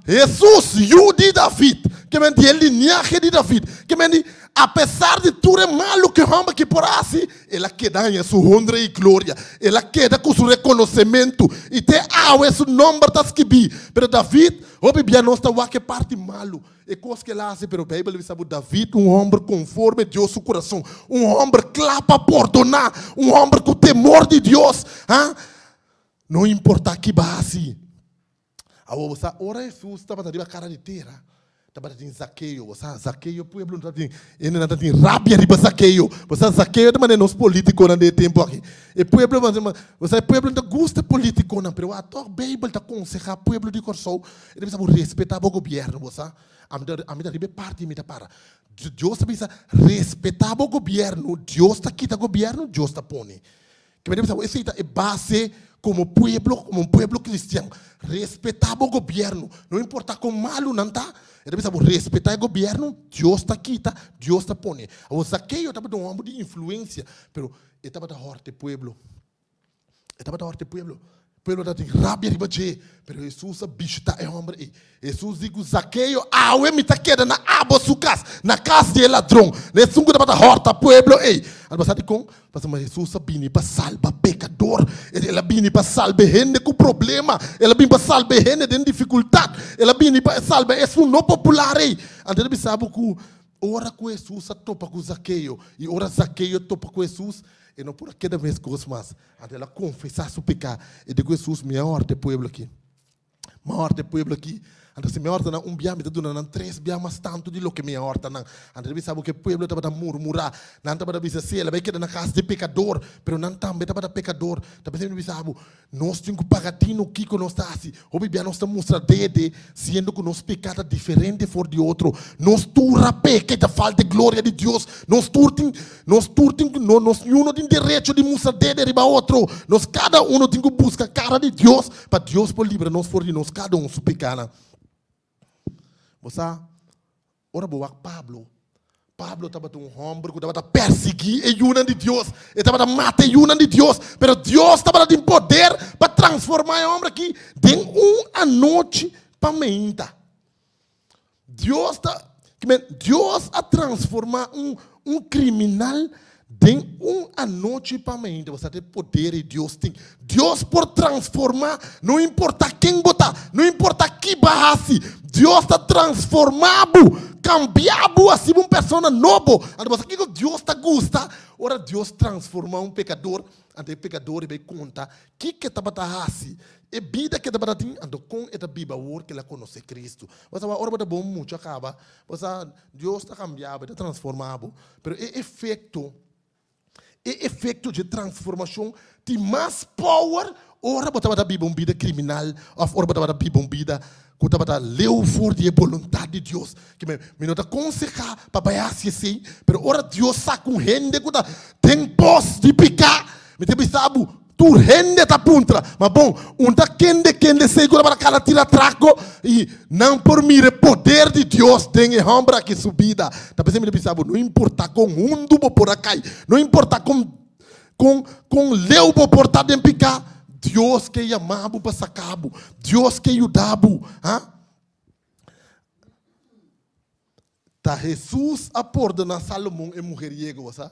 Hesus, yu di David, ke men di e liniahe di David, ke men di apesar di tur e malu ku e hòmber aki por a hasi, el a keda haña su honra i gloria, el a keda ku su rekonosementu, i te awe su nòmber ta skibí. Pero David, hopi bia nos ta wak e parti malu, e kos ku el a hasi, pero Beibel ta bisa bo David, un hòmber konforme Dios su kurason, un hòmber kla pa pordoná, un hòmber ku temor di Dios, ha, no importá ki bo a hasi. Awor bo sa, ora Hesus tabata riba kara di tera, tabata tin Zakeo. Bo sa, Zakeo pueblo no tabatin, hendenan tabatin rabia riba Zakeo. Bo sa, Zakeo ta manera nos politikonan den e tempu aki. E pueblo, bo sa, e pueblo no ta gusta e politikonan, pero wak tòg Beibel ta konsehá pueblo di Kòrsou, e ta bisa bo respetá bo gobièrnu, bo sa. Ami ta, ami ta riba e parti mi ta para. Dios ta bisa, respetá bo gobièrnu, Dios ta kita gobièrnu, Dios ta pone. Ke mi ta bisa bo, esei ta e base komo pueblo, komo un pueblo kristian. Respetá bo gobièrnu, no importá kon malu nan ta, e ta bisa bo respetá e gobièrnu, Dios ta kita, Dios ta pone. Awor Zakeo tabata un hòmber di influensia, pero e tabata hòrta e pueblo. E tabata hòrta e pueblo. Pueblo tabatin rabia riba dje, pero Hesus a bishitá e hòmber ei. Hesus di ku Zakeo, Awe mi ta keda na abo su kas, na kas di e ladron, na esun ku tabata hòrta pueblo ei. Anto bo sa dikon? Pasobra Hesus a bini pa salba pekador. El a bini pa salba e hende ku problema. El a bini pa salba e hende den difikultat. El a bini pa salba esun no popular ei. Anto el a bisa bo ku ora ku Hesus a topa ku Zakeo i ora Zakeo topa ku Hesus, e no por a keda meskos mas. Anto el a konfesá su peká. E di ku Hesus, Mi a hòrta e pueblo akí. Mi a hòrta e pueblo akí. Anto si mi a hòrta nan un bia, mi ta duna nan tres bia mas tantu di loke mi a hòrta nan. Anto el a bisa bo ku e pueblo tabata murmurá. Nan tabata bisa, Sí, el a bai keda na kas di pekador, pero nan tambe tabata pekador. Ta p'esei mi ta bisa bo, Nos tin ku paga tinu kiko nos ta hasi. Hopi bia nos ta mustra dede, siendo ku nos peká ta diferente for di otro. Nos tur a peka i ta falta e gloria di Dios. Nos tur tin, nos tur tin ku, no, nos niuno tin derecho di mustra dede riba otro. Nos kada uno tin ku buska kara di Dios pa Dios por libra nos for di nos kada un su pekanan. Bo sa, ora bo wak Pablo, Pablo tabata un hòmber ku tabata persiguí e yunan di Dios. E tabata mata e yunan di Dios. Pero Dios tabata tin poder pa transformá e hòmber akí den un anochi pa meinta. Dios ta, Dios a transformá un, un kriminal den un anochi pa meinta. Bo sa e poder di Dios tin. Dios por transformá, no importá ken bo ta, no importá ki bo a hasi, Dios ta transformá bo, kambiá bo, hasi bo un persona nobo. Anto bo sa kiko Dios ta gusta? Ora Dios transformá un pekador, anto e pekador e bai konta kiko e tabata hasi, e bida ku e tabata tin, anto kon e ta biba awor ku el a konosé Kristu. Bo sa ora bo ta bon muchu a kaba, bo sa Dios ta kambia bo, e ta transformá bo, pero e efekto E efekto dje transformashon tin mas power ora bo tabata biba un bida kriminal òf ora bo tabata biba un bida ku tabata leu for di e boluntat di Dios. Ke men, mi no ta konsehá pa bai hasi esei, pero ora Dios sa ku un hende ku ta den pos di piká, mi ta bisa bo, Tur hende ta puntra, ma bon, un ta kende kende esei ku tabata kala tira trako? I nan por mira e poder di Dios den e hòmber aki su bida. Ta p'esei mi ta bisa bo, no importá kon hundu bo por a kai, no importá kon kon kon leu bo por ta den piká, Dios ke yama bo pa saka bo, Dios ke yuda bo. Ha? Ta Hesus a pordoná Salomon e mujeriego, bo sa?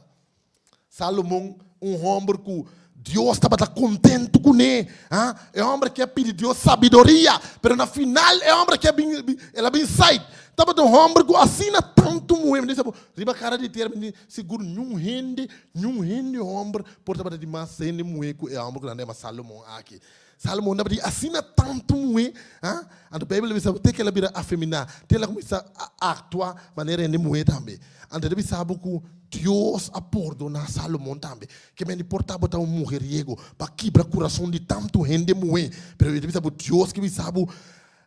Salomon, un hòmber ku Dios tabata kontentu kuné, ha? E hòmber aki a pidi Dios sabiduria, pero na final e hòmber aki a bin, el a bin sait. Tabata un hòmber ku asina tantu muhé, mi ta bisa bo, riba kara di tera, mi sigur niun hende, niun hende hòmber por tabata di mas hende muhé ku e hòmber ku nan ta yama Salomon aki. Salomon tabata asina tantu muhé, ha? Anto Beibel ta bisa bo te ku el a bira afeminá, te el a kuminsá aktua manera hende muhé tambe. Anto e ta bisa bo ku Dios a pordoná Salomon tambe. Ke men di por tabata un mujeriego pa kibra kurason di tantu hende muhé, pero e ta bisa bo Dios ke bisa bo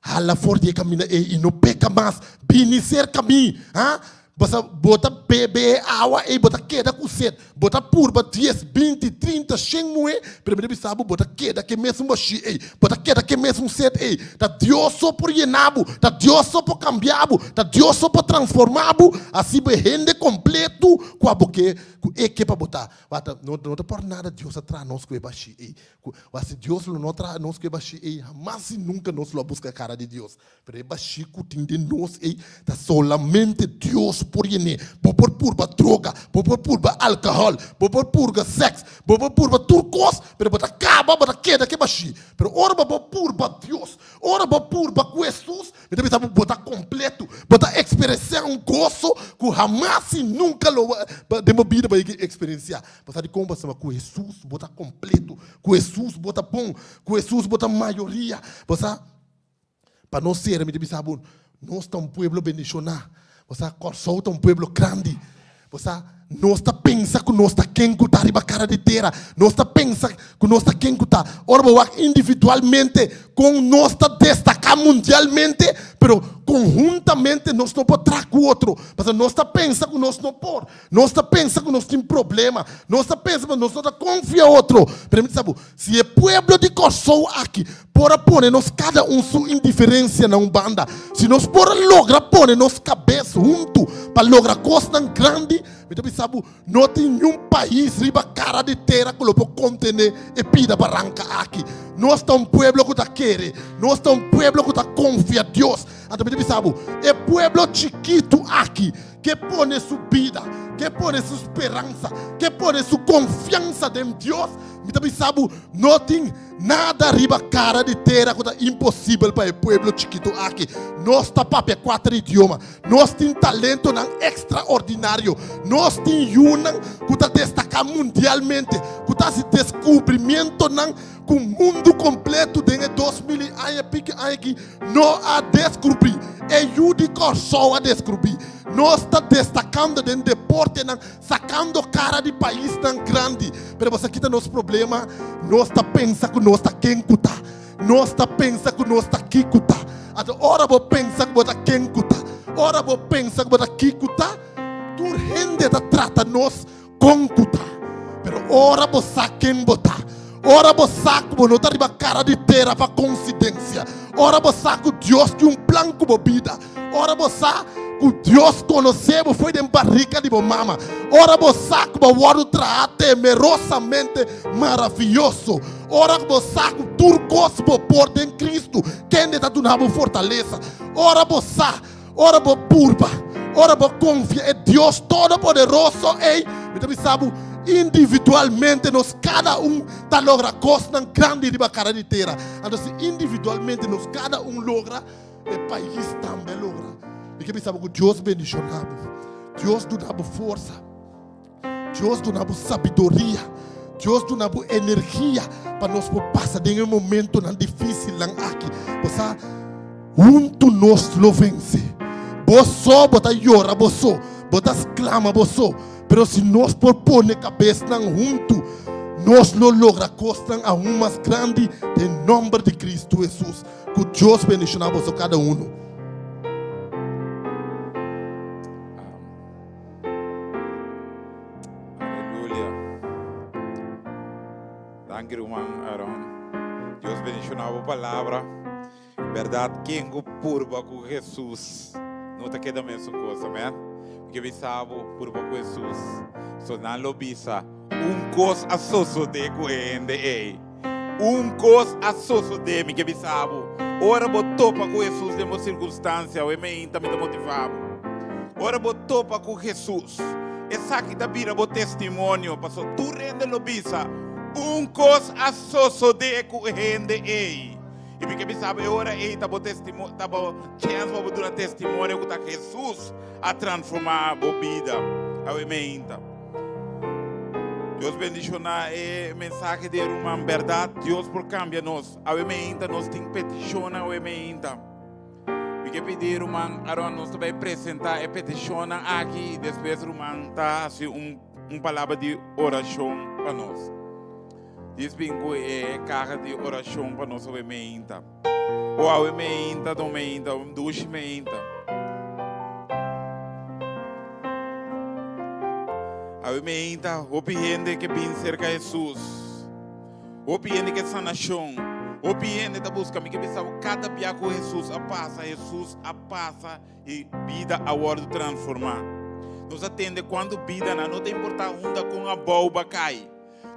hala for di e kaminda ei i no peka mas, bini serka mi, ha? Basa bo ta bebe e awa ei, bo ta keda ku set. Bo ta purba dies, binti, trinta, shen muhé, pero mi ta bisa bo, bo ta keda ku e mesun bashí ei. Bo ta keda ku e mesun set ei. Ta Dios so por yena bo, ta Dios so por kambia bo, ta Dios so por transformá bo, hasi bo e hende kompletu ku abo ke, ku e ke pa bo ta. Wata, no no ta por nada Dios a traha nos ku e bashí ei. Ku, wak si Dios lo no traha nos ku e bashí ei, hamas i nunka nos lo a buska kara di Dios. Pero e bashí ku tin den nos ei ta solamente Dios por yen'é. Bo por purba droga, bo por purba alkohòl, bo por purga sèks, bo por purba tur kos, pero bo ta kaba, bo ta keda ku e bashí. Pero ora bo por purba Dios, ora bo purba ku Hesus, mi ta bisa bo, bo ta kompleto, bo ta eksperensiá un goso ku hamas i nunka lo den bo bida bo a yega eksperensiá. Bo sa dikon? Pasobra ku Hesus bo ta kompleto, ku Hesus bo ta bon, ku Hesus bo ta mayoria. Bo sa. Pa nos sera mi ta bisa bo, nos ta un pueblo bendishoná. Bo sa, Kòrsou ta un pueblo grandi. Bo sa, nos ta pensa ku nos ta ken ku ta riba kara di tera. Nos ta pensa ku nos ta ken ku ta. Ora bo wak individualmente kon nos ta destaká mundialmente, pero konhuntamente nos no por traha ku otro. Pasobra nos ta pensa ku nos no por. Nos ta pensa ku nos tin problema. Nos ta pensa ku nos no ta konfia otro. Pero mi ta bisa bo, si e pueblo di Kòrsou aki por a pone nos kada un su indiferensia na un banda, si nos por a logra pone nos kabes huntu pa logra kosnan grandi, mi ta bisa bo, no tin niun pais riba kara di tera ku lo por kontené e pida baranka aki. Nos ta un pueblo ku ta kere. Nos ta un pueblo ku ta konfia Dios. Anto mi ta bisa bo, e pueblo chikitu aki ke pone su bida, ke pone su speransa, ke pone su konfiansa den Dios, mi ta bisa bo, no tin nada riba kara di tera ku ta imposibel pa e pueblo chikitu aki. Nos ta papia kuater idioma, nos tin talentonan ekstraordinario, nos tin yunan ku ta destaká mundialmente, ku ta hasi deskubrimientonan ku mundu kompletu den e 2000 i aña piki aña aki no a deskrubí. E yu di Kòrsou a deskrubí. Nos ta destakando den deportenan, sakando kara di paisnan grandi. Pero bo sa kita nos problema? Nos ta pensa ku nos ta ken ku ta. Nos ta pensa ku nos ta ki ku ta. Anto ora bo pensa ku bo ta ken ku ta, ora bo pensa ku bo ta ki ku ta, tur hende ta trata nos Kon ku ta. Pero ora bo sa ken bo ta, ora bo sa ku bo no ta riba kara di tera pa konsidensia, ora bo sa ku Dios tin un plan ku bo bida, ora bo sa ku Dios konosé bo fo'i den barika di bo mama, ora bo sa ku bo a wòrdu traha temerosamente maravioso, ora ku bo sa ku tur kos bo por den Kristu kende ta duna bo fortalesa, ora bo sa Ora bo purba, ora bo konfia e Dios Todopoderoso ei, mi ta bisa bo, individualmente nos kada un ta logra kosnan grandi riba kara di tera. Anto si individualmente nos kada un logra, e pais tambe a logra. Mi ke bisa bo ku Dios bendishoná bo. Dios duna bo forsa. Dios duna bo sabiduria. Dios duna bo energia pa nos por pasa den e momentonan difísilnan aki. Bo sa, huntu nos lo vense. Bo so bo ta yora bo so, bo ta sklama bo so, pero si nos por pone kabesnan huntu, nos lo logra kosnan aun mas grandi den nòmber di Kristu Hesus. Ku Dios bendishoná boso kada unu. Aleluya. Danki ruman Aaron. Dios bendiciona bo palabra. Berdad, ken ku purba ku Jesus no ta keda mesun kos, amen. Mi ke bisa bo, purba ku Jesus. So nan lo bisa, un kos a sosode ku e hende ei. Un kos a sosode, mi ke bisa bo. Ora bo topa ku Jesus den bo sirkunstansia, awe meinta mi ta motivá bo. Ora bo topa ku Jesus, esaki ta bira bo testimonio, pasobra tur hende lo bisa, Un kos a sosodé ku e hende ei. I mi ke bisa bo, e ora ei ta bo testimo, ta bo chèns pa bo duna testimonio ku ta Jesus a transformá bo bida. Awe meinta. Dios bendiciona e mensahe di e ruman. Berdad, Dios por cambia nos. Awe meinta nos tin peticionnan awe meinta. Mi ke pidi ruman Aaron nos ta bay presenta e peticionnan aki y despues ruman ta haci un un palabra di oracion pa nos. Dios bin cu e caha di oracion pa nos awe meinta. O awe meinta, don meinta, dushi meinta. Awe meinta, hopi hende ke bin serka Hesus. Hopi hende ke sanashon. Hopi hende ta buska. Mi ke bisa bo, kada bia ku Hesus a pasa, Hesus a pasa i bida a wòrdu transformá. Nos a tende kuantu bidanan, no ta importá unda kon abou bo a kai,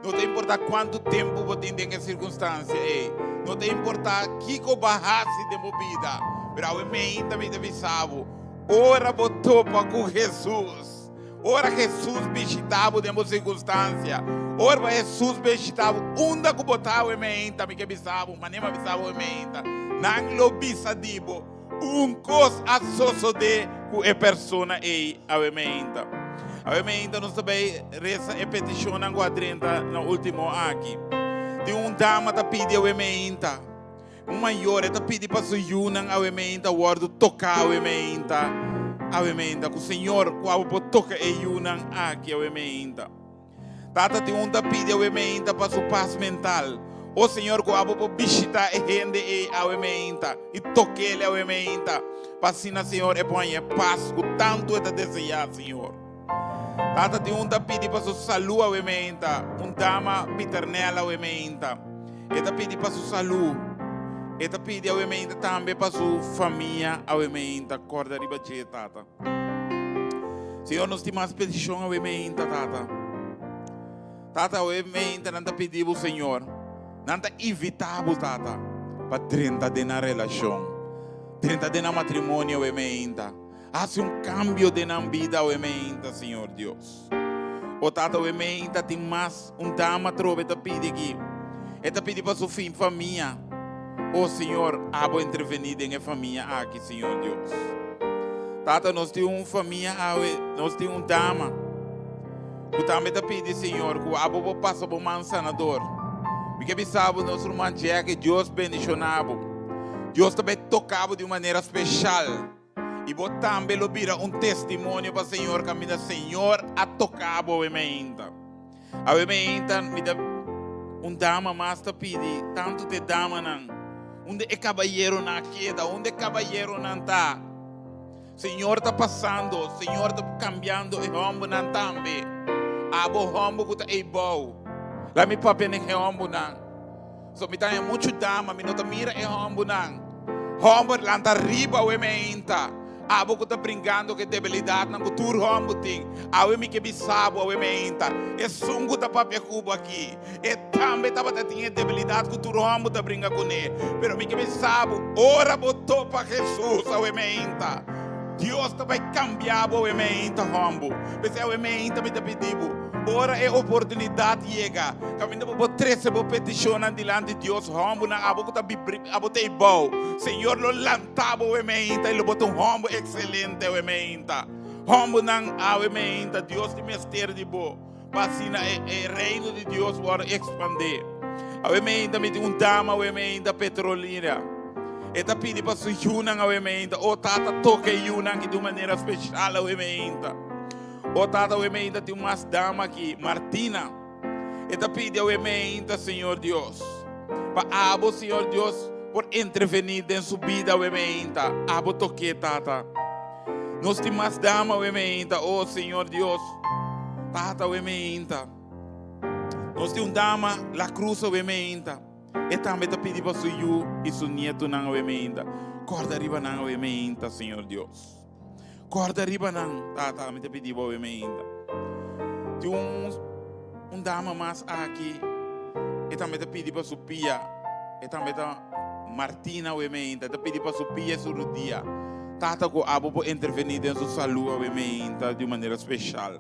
no ta importá kuantu tempu bo tin den e sirkunstansia ei, no ta importá kiko bo a hasi den bo bida, pero awe meinta mi ta bisa bo, ora bo topa ku Hesus, ora Hesus bishitá bo den bo sirkunstansia, ora bo Hesus bishitá bo unda ku bo ta awe meinta, mi ke bisa bo, manera mi a bisa bo awe meinta, nan lo bisa di bo. Un kos a sosodé ku e persona ei awe meinta. Awe meinta nos ta bai resa e petishonnan ku a drenta na último aki. Tin un dama ta pidi awe meinta. Un mayor e ta pidi pa su yunan awe meinta wòrdu toká awe meinta. Awe meinta ku Señor ku abo por toka e yunan aki awe meinta. Tata tin un ta pidi awe meinta pa su pas mental. O Señor ku abo por bishita e hende ei awe meinta i tok'el awe meinta pa asina Señor e por haña e pas ku tantu e ta deseá Señor. Tata tin un ta pidi pa su salú awe meinta, un dama Piternel awe meinta. E ta pidi pa su salú. E ta pidi awe meinta tambe pa su famia awe meinta. Kòrda riba dje Tata. Señor, nos tin mas peticion awe meinta, Tata. Tata, awe meinta nan ta pidi bo, Señor. Nan ta invita bo, Tata, pa drenta den nan relacion. Drenta den nan matrimonio awe meinta. Haci un cambio den nan bida awe meinta, Señor Dios. O Tata, awe meinta tin mas un dama atrobe ta pidi aki. E ta pidi pa su fin famia. O Señor, abo intervení den e famia aki, Señor Dios. Tata, nos tin un famia awe, nos tin un dama ku tambe ta pidi, Señor, ku abo bo pasa bo man sanador. Mi ke bisa bo, nos ruman Jackie, Dios bendishoná bo. Dios ta bai toka bo di un manera speshal. I bo tambe lo bira un testimonio pa Señor kaminda Señor a toka bo awe meinta. Awe meinta mi ta un dama mas ta pidi tantu te damanan unda e kabayeronan a keda, unda e kabayeronan ta. Señor ta pasando, Señor ta kambiando e hòmbernan tambe. Abo hòmber ku ta eibou, laat mi papia den e hòmbernan. So mi ta haña muchu dama, mi no ta mira e hòmbernan. Hòmber, lanta riba awe meinta. Abo ku ta bringando ku e debilidatnan ku tur hòmber tin, awe mi ke bisa bo awe meinta, esun ku ta papia ku bo aki, e tambe tabata tin e debilidat ku tur hòmber ta bringa kuné. Pero mi ke bisa bo, ora bo topa Hesus awe meinta, Dios ta bai kambia bo awe meinta, hòmber. P'esei awe meinta mi ta pidi bo, ora e oportunidat yega, kaminda bo por trese bo petishonnan dilanti Dios, hòmbernan abo ku ta abo ta eibou, Señor lo lanta bo awe meinta i lo bo ta un hòmber ekselente awe meinta. Hòmbernan awe meinta, Dios tin mester di bo pa asina e e reino di Dios wòrdu ekspandé. Awe meinta mi tin un dama awe meinta, Petrolina. E ta pidi pa su yunan awe meinta, O Tata, toka e yunan aki di un manera speshal awe meinta. O Tata, awe meinta tin un mas dama aki, Martina. E ta pidi awe meinta, Señor Dios, pa abo, Señor Dios, por intervení den su bida awe meinta. Abo tok'é, Tata. Nos tin mas dama awe meinta, o Señor Dios, Tata, awe meinta. Nos tin un dama, La Cruz, awe meinta. E tambe ta pidi pa su yu i su nietunan awe meinta. Kòrda riba nan awe meinta, Señor Dios. Kòrda riba nan, Tata, mi ta pidi bo awe meinta. Tin un, un dama mas aki, e tambe ta pidi pa su pia. E tambe ta Martina awe meinta, e ta pidi pa su pia i su rudia. Tata, ku abo por intervení den su salú awe meinta di un manera speshal.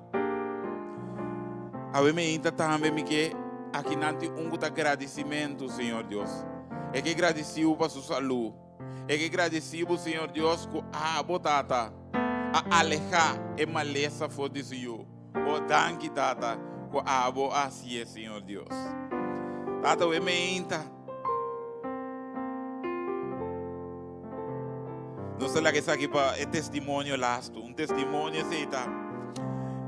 Awe meinta tambe mi ke akinan tin un ku ta gradisimentu, Señor Dios. E ke gradisiu pa su salú. E ke gradisí bo, Señor Dios, ku abo, Tata, a alehá e malesa for di su yu. O danki, Tata, ku abo a hasié, Señor Dios. Tata, awe meinta nos ta laga esaki pa e testimonio lastu. Un testimonio esei ta.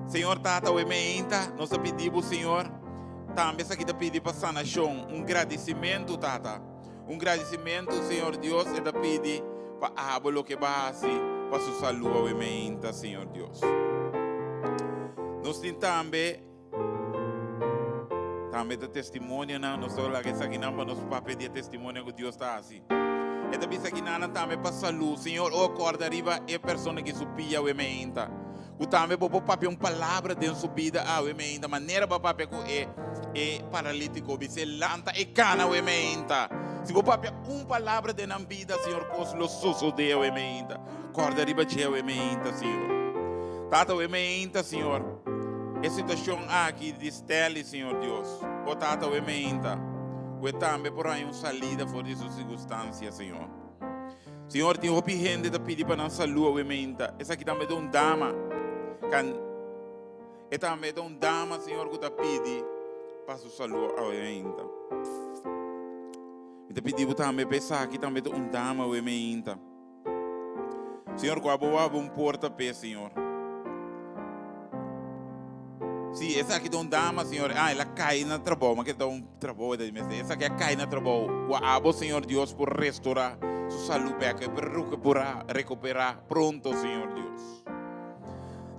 Señor Tata, awe meinta nos ta pidi bo, Señor, tambe esaki ta pidi pa sanashon, un gradisimentu, Tata. Un gradisimentu, Señor Dios, e ta pidi pa abo loke bo a hasi pa su salú awe meinta, Señor Dios. Nos tin tambe, tambe ta testimonionan, nos ta laga esakinan pa nos papia di e testimonio ku Dios ta hasi. E ta bisa akinanan tambe pa salú. Señor, o kòrda riba e persona ki su pia awe meinta. Ku tambe bo por papia un palabra den su bida awe meinta, manera bo a papia ku e e paralítiko, bis'é lanta e kana awe meinta. Si bo papia un palabra den nan bida, Señor, kos lo sosodé awe meinta. Kòrda riba dje awe meinta, Señor. Tata, awe meinta, Señor, e situashon aki di Stanley, Señor Dios, o Tata, awe meinta, ku e tambe por haña un salida for di su sirkunstansia, Señor. Señor, tin hopi hende ta pidi pa nan salú awe meinta. Esaki tambe ta un dama. Kan, e tambe ta un dama, Señor, ku ta pidi pa su salú awe meinta. Mi ta pidi bo tambe pa esaki tambe ta un dama awe meinta. Señor, ku abo wak un porta p'e, Señor. Sí, esaki ta un dama, Señor. Ah, el a kai na trabou. Ma ke ta un trabou e ta di mester. Esaki a kai na trabou. Ku abo, Señor Dios, por restorá su salú bèk. E por rekuperá, rekuperá pronto, Señor Dios.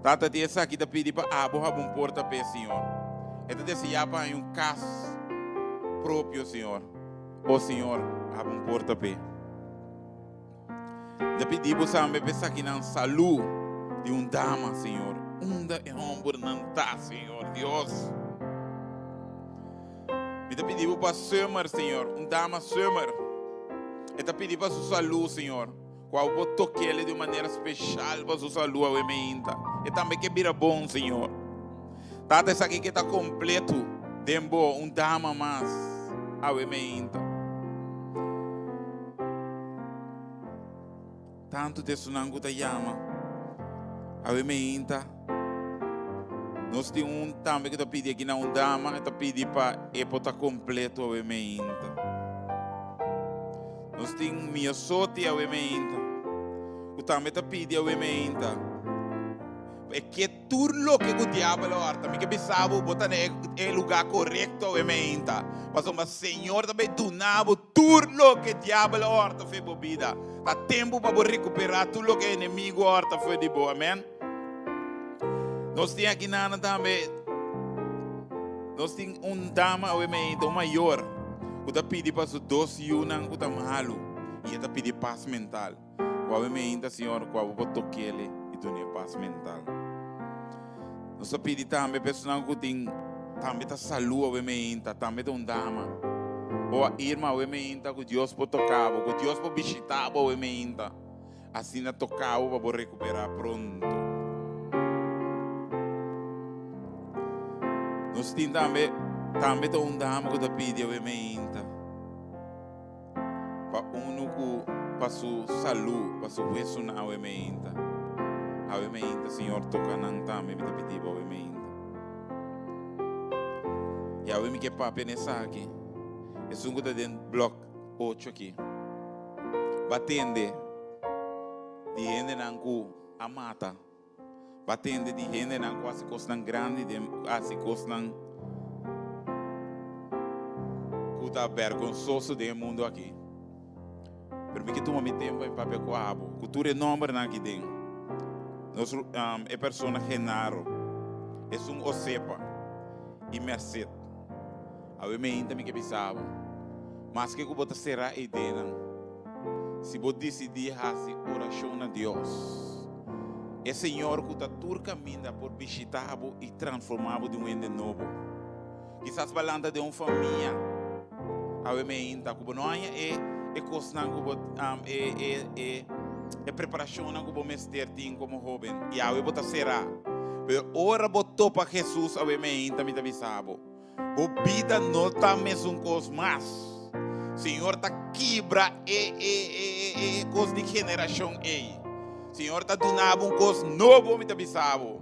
Tata, di esaki ta pidi pa abo haba un porta p'e, Señor. E ta deseá pa haña un kas propio, Señor. O Señor, haba un porta p'e. Ta pidi bo sambe pa esakinan salú di un dama, Señor. Unda e hombernan ta, Señor Dios? Mi ta pidi bo pa Summer, Señor, un dama Summer. E ta pidi pa su salú, Señor. Ku abo por tok'ele di un manera speshal pa su salú awe meinta. E tambe ke bira bon, Señor. Tata, esaki ke ta kompleto den bo, un dama mas awe meinta. Tantu di esunnan ku ta yama awe meinta. Nos tin un tambe ku ta pidi aki na un dama, e ta pidi pa e por ta kompleto awe meinta. Nos tin Miyosoti awe meinta, ku tambe ta pidi awe meinta. E ke Tur loke ku diabel a horta, mi ke bisa bo, bo ta na e lugá korekto awe meinta. Pasobra Señor ta bay duna bo tur loke diabel a horta for di bo bida. Ta tempu pa bo rekuperá tur loke e enemigu a horta for di bo. Amen. Nos tin aki nana tambe, nos tin un dama awe meinta, un mayor, ku ta pidi pa su dos yunan ku ta malu i e ta pidi pas mental. Ku awe meinta, Señor, ku abo por tok'el i dun'é pas mental. Nos ta pidi tambe personan ku tin tambe ta salú awe meinta, tambe ta un dama. O a Irma awe meinta ku Dios por toka bo, ku Dios por bishita bo awe meinta. Asina toka bo pa bo rekuperá pronto. Nos tin tambe tambe ta un dama ku ta pidi awe meinta. Pa unu ku pa su salú, pa su huesunan awe meinta. Awe meinta, Señor, toka nan tambe, mi ta pidi bo awe meinta. I awe mi ke papia na esaki, esun ku ta den blòk ocho aki. Bo a tende di hendenan ku a mata, bo a tende di hendenan ku a hasi kosnan grandi den, a hasi kosnan ku ta bergonsoso den e mundu aki. Pero mi ke tuma mi tempu pa mi papia ku abo, ku tur e nòmbernan aki den. Nos e persona Genaro, esun Osepa i Merced. Awe meinta mi ke bisa bo, maske ku bo ta será e ideanan, si bo disidí hasi orashon na Dios, e Señor ku ta tur kaminda por bishitá bo i transformá bo di un hende nobo. Kisas bo a lanta den un famia awe meinta ku bo no haña e e kosnan ku bo e e e e preparashonnan ku bo mester tin komo hóben i awe bo ta será. Pero ora bo topa Hesus awe meinta mi ta bisa bo, Bo bida no ta mesun kos mas. Señor ta kibra e e e e e kos di generashon ei. Señor ta duna bo un kos nobo, mi ta bisa bo.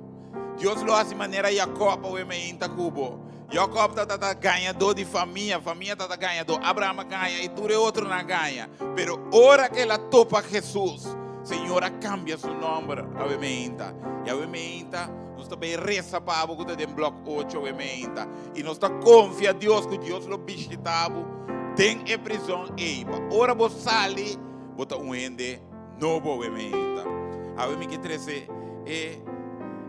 Dios lo hasi manera Jacob awe meinta ku bo. Jacob ta ta gañadó di famia, famia ta ta gañadó. Abraham a gaña i tur e otronan a gaña. Pero ora ku el a topa Hesus, Señor a kambia su nòmber awe meinta. I awe meinta Nos ta bay reza pa abo cu ta den blok ocho awe meinta. Y nos ta confia Dios cu Dios lo bishita bo den e prison ey. Pa ora bo sali, bo ta un hende nobo awe meinta. Awe mi ke trece e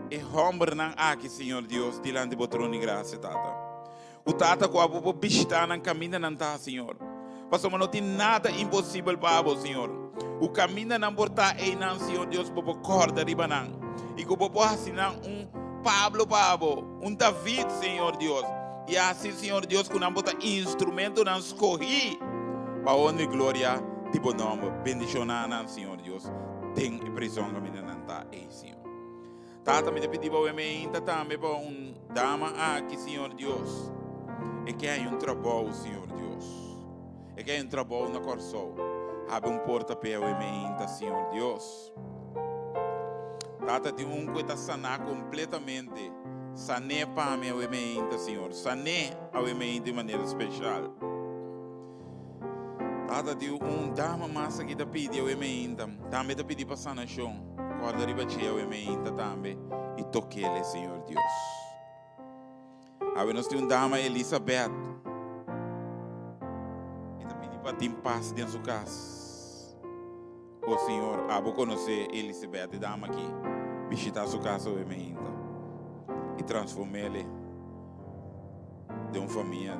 e hombernan aki, Señor Dios, dilanti bo trono di gracia, Tata. Cu Tata cu abo por bishita nan caminda nan ta, Señor. Pasobra no tin nada imposibel pa abo, Señor. Cu caminda nan por ta eynan, Señor Dios, bo por corda riba nan. Y cu. ku bo por hasi nan un Pablo pa bo, un David, Señor Dios. I hasi, Señor Dios, ku nan por ta instrumentonan skohí pa honra i gloria di bo nòmber. Bendishoná nan, Señor Dios, den e prison kaminda nan ta ei, Señor. Tata, mi ta pidi bo ainda tambe pa un dama aki, Señor Dios. E ke haña un trabou, Señor Dios. E ke haña un trabou na Kòrsou. Habri un porta p'e awe meinta, Señor Dios. Tata, tin un ku e ta saná kompletamente. San'é pa mi awe meinta, Señor. San'é awe meinta di manera speshal. Tata di un dama mas aki ta pidi awe meinta. Tambe ta pidi pa sanashon. Kòrda riba dje awe meinta tambe i tok'el, Señor Dios. Awe nos tin un dama Elisabeth. E ta pidi pa tin pas den su kas. O Señor, abo konosé Elisabeth, e dama aki. Bishitá su kas awe meinta i transform'el den un famia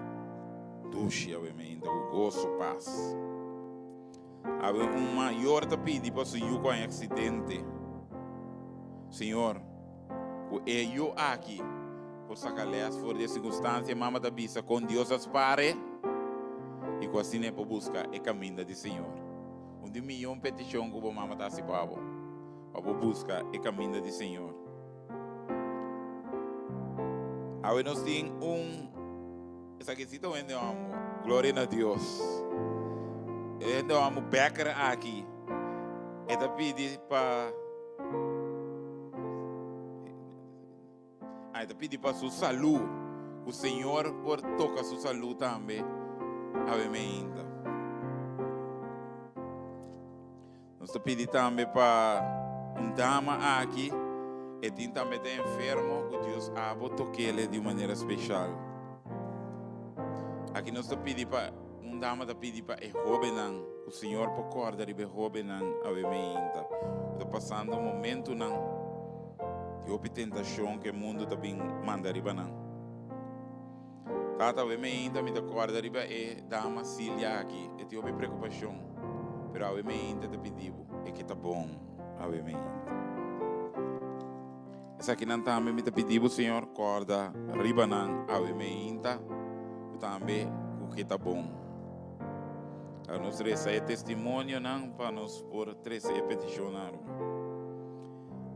dushi awe meinta ku goso, pas. Awe un mayor ta pidi pa su yu ku a un aksidente. Señor, ku e yu aki por saka les for di e sirkunstansia, mama ta bisa kon Dios a spar e i ku asina e por buska e kaminda di Señor. Un di miyon petishon ku bo mama ta hasi pa bo, pa bo buska e kaminda di Señor. Awe nos tin un esaki si ta un hende homo. Gloria na Dios. E hende homo Becker aki. E ta pidi pa Ah, e ta pidi pa su salú. Ku Señor por toka su salú tambe. Awe meinta. Nos ta pidi tambe pa un dama aki, e tin tambe ta enfermo, ku Dios abo tokele di un manera speshal. Aki nos ta pidi pa un dama ta pidi pa e hóbennan, ku Señor por kòrda riba e hóbennan awe meinta, ku ta pasando momentunan di hopi tentashon ku e mundu ta bin manda riba nan. Tata, awe meinta mi ta kòrda riba e dama Silvia aki. E tin hopi preokupashon, pero awe meinta ta pidi bo e ke ta bon awe meinta. Esakinan tambe mi ta pidi bo, Señor, kòrda riba nan awe meinta, ku tambe ku ke ta bon. Laga nos resa e testimonionan pa nos por trese e petishonnan, ruman.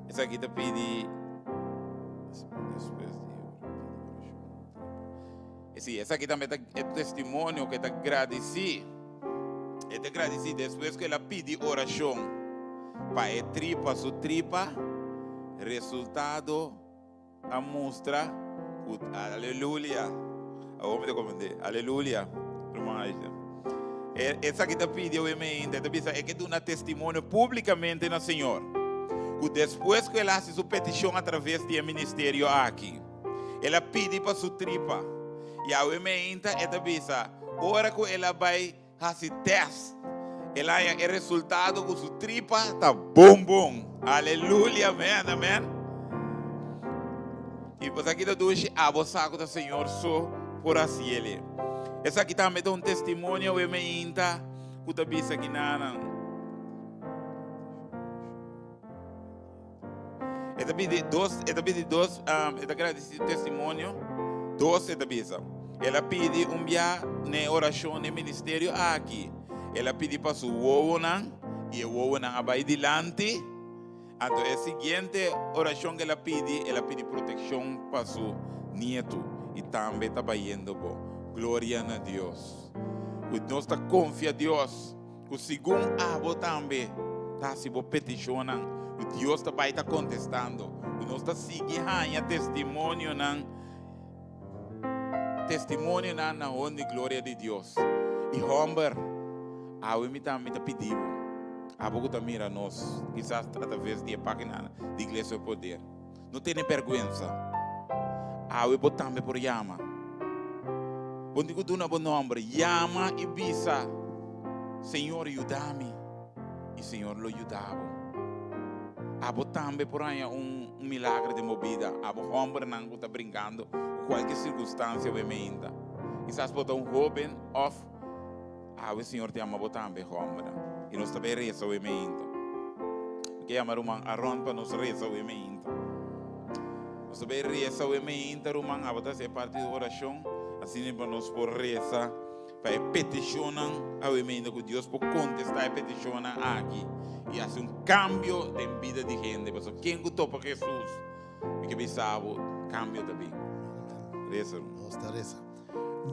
Esaki ta pidi despues di Sí, esaki tambe ta e testimonio que ta gradisí. E ta gradisí despues ku el a pidi orashon pa e tripa su tripa, resultado a mustra ku aleluya. Awor mi ta komprendé. Aleluya, ruman Aisha. E, esaki ta pidi awe meinta, e ta bisa e ke duna testimonio públikamente na Señor. Ku despues ku el a hasi su petishon a traves di e ministerio aki, el a pidi pa su tripa. I awe meinta e ta bisa, ora ku el a bai hasi test, el a haña e resultado ku su tripa ta bon bon. Aleluya, amen, amen. I pues aki ta dushi abo sa ku ta Señor so por hasi ele. Esaki tambe ta un testimonio awe meinta ku ta bisa kinanan. E ta pidi dos, e ta pidi dos, um, e ta gradisi testimonio, dos e ta bisa. El a pidi un bia ne orashon ne ministerio aki. El a pidi pa su wowonan i e wowonan a bai dilanti. Anto e siguiente orashon ku el a pidi, el a pidi protekshon pa su nietu i tambe ta bayendo bo. Gloria na Dios. Ku nos ta konfia Dios. Ku segun abo tambe ta hasi bo petishonnan, ku Dios ta bai ta kontestando, ku nos ta sigui haña testimonionan, testimonionan na honra i gloria di Dios. I hòmber, awe mi tambe ta pidi bo, abo ku ta mira nos, kisas atraves di e página di Iglesia del Poder, no tene bèrgwensa. Awe bo tambe por yama. Bo tin ku duna bo nòmber. Yama i bisa, Señor, yuda mi. I Señor lo yuda bo. Abo tambe por haña un milagro den bo bida. Abo hòmbernan ku ta brinkando ku kualke sirkunstansia bo e meinta. Kisas bo ta un hóben òf awe Señor ta yama bo tambe hòmbernan. I nos ta bai resa awe meinta. Mi ke yama ruman Aron pa nos resa awe meinta. Nos ta bay reza awe meinta ruman, abo ta hasi e parti di oracion, asina pa nos por reza pa e peticionnan awe meinta cu Dios por contesta e peticionnan aki y hasi un cambio den bida di hende, pasobra ken cu topa Jesus, mi ke bisa bo, cambio ta bin. Reza ruman. Nos ta reza.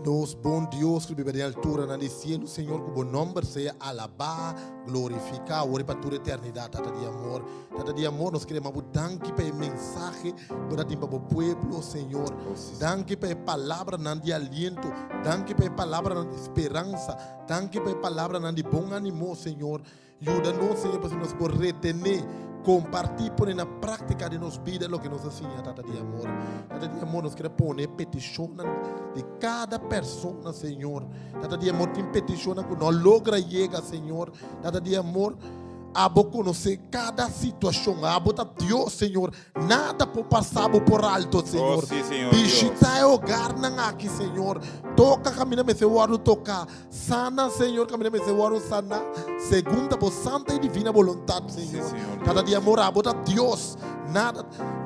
Nos bon Dios ku biba den alturanan di sielu, Señor, ku bo nòmber sea alabá, glorifiká, awor i pa tur eternidat, Tata di amor. Tata di amor, nos kere bo danki pa e mensahe ku bo ta tin pa bo pueblo, Señor. Danki pa e palabranan di aliento, danki pa e palabranan di speransa, danki pa e palabranan di bon ánimo, Señor. Yuda nos, Señor, pa asina nos por retené, kompartí, pone na práktika den nos bida loke nos a siña, Tata di amor. Tata di amor, nos kere pone e petishonnan di kada persona, Señor. Tata di amor, tin petishonnan ku no a logra yega, Señor. Tata di amor, abo konosé kada situashon. Abo ta Dios, Señor. Nada por pasa bo por alto, Señor. Oh, sí, Señor Dios. Bishita e hogarnan aki, Señor. Toka kaminda mester wòrdu toká. Sana, Señor, kaminda mester wòrdu saná, segun ta bo santa i divina boluntat, Señor. Tata di amor, abo ta Dios. Nada,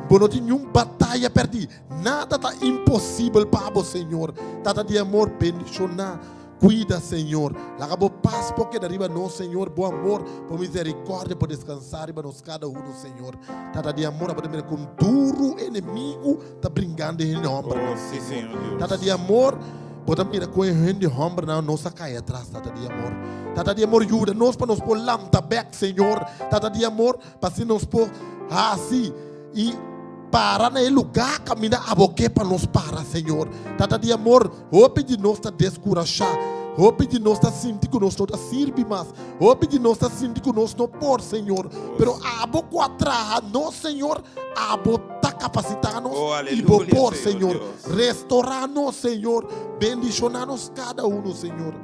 bo no tin niun bataya pèrdí. Nada ta imposibel pa bo, Señor. Tata di amor, bendishoná, kuida, Señor. Laga bo pas por keda riba nos, Señor. Bo amor, bo miserikòrdia por deskansá riba nos kada unu, Señor. Tata di amor, abo ta mira kon duru enemigu ta bringando e hende hòmbernan, Oh, sí, Señor. Señor Dios. Tata di amor, bo ta mira kon e hende hòmbernan nos a kai atras, Tata di amor. Tata di amor, yuda nos pa nos por lanta bèk, Señor. Tata di amor, pa asina nos por hasi i para na e lugá kaminda abo ke pa nos para, Señor. Tata di amor, hopi di nos ta deskurashá. Hopi di nos ta sinti ku nos no ta sirbi mas. Hopi di nos ta sinti ku nos no por, Señor. Pero abo ku a traha nos, Señor, abo ta kapasitá nos Oh, i bo aleluya, por, Señor Señor. Dios. Restorá nos, Señor. Bendishoná nos kada uno, Señor.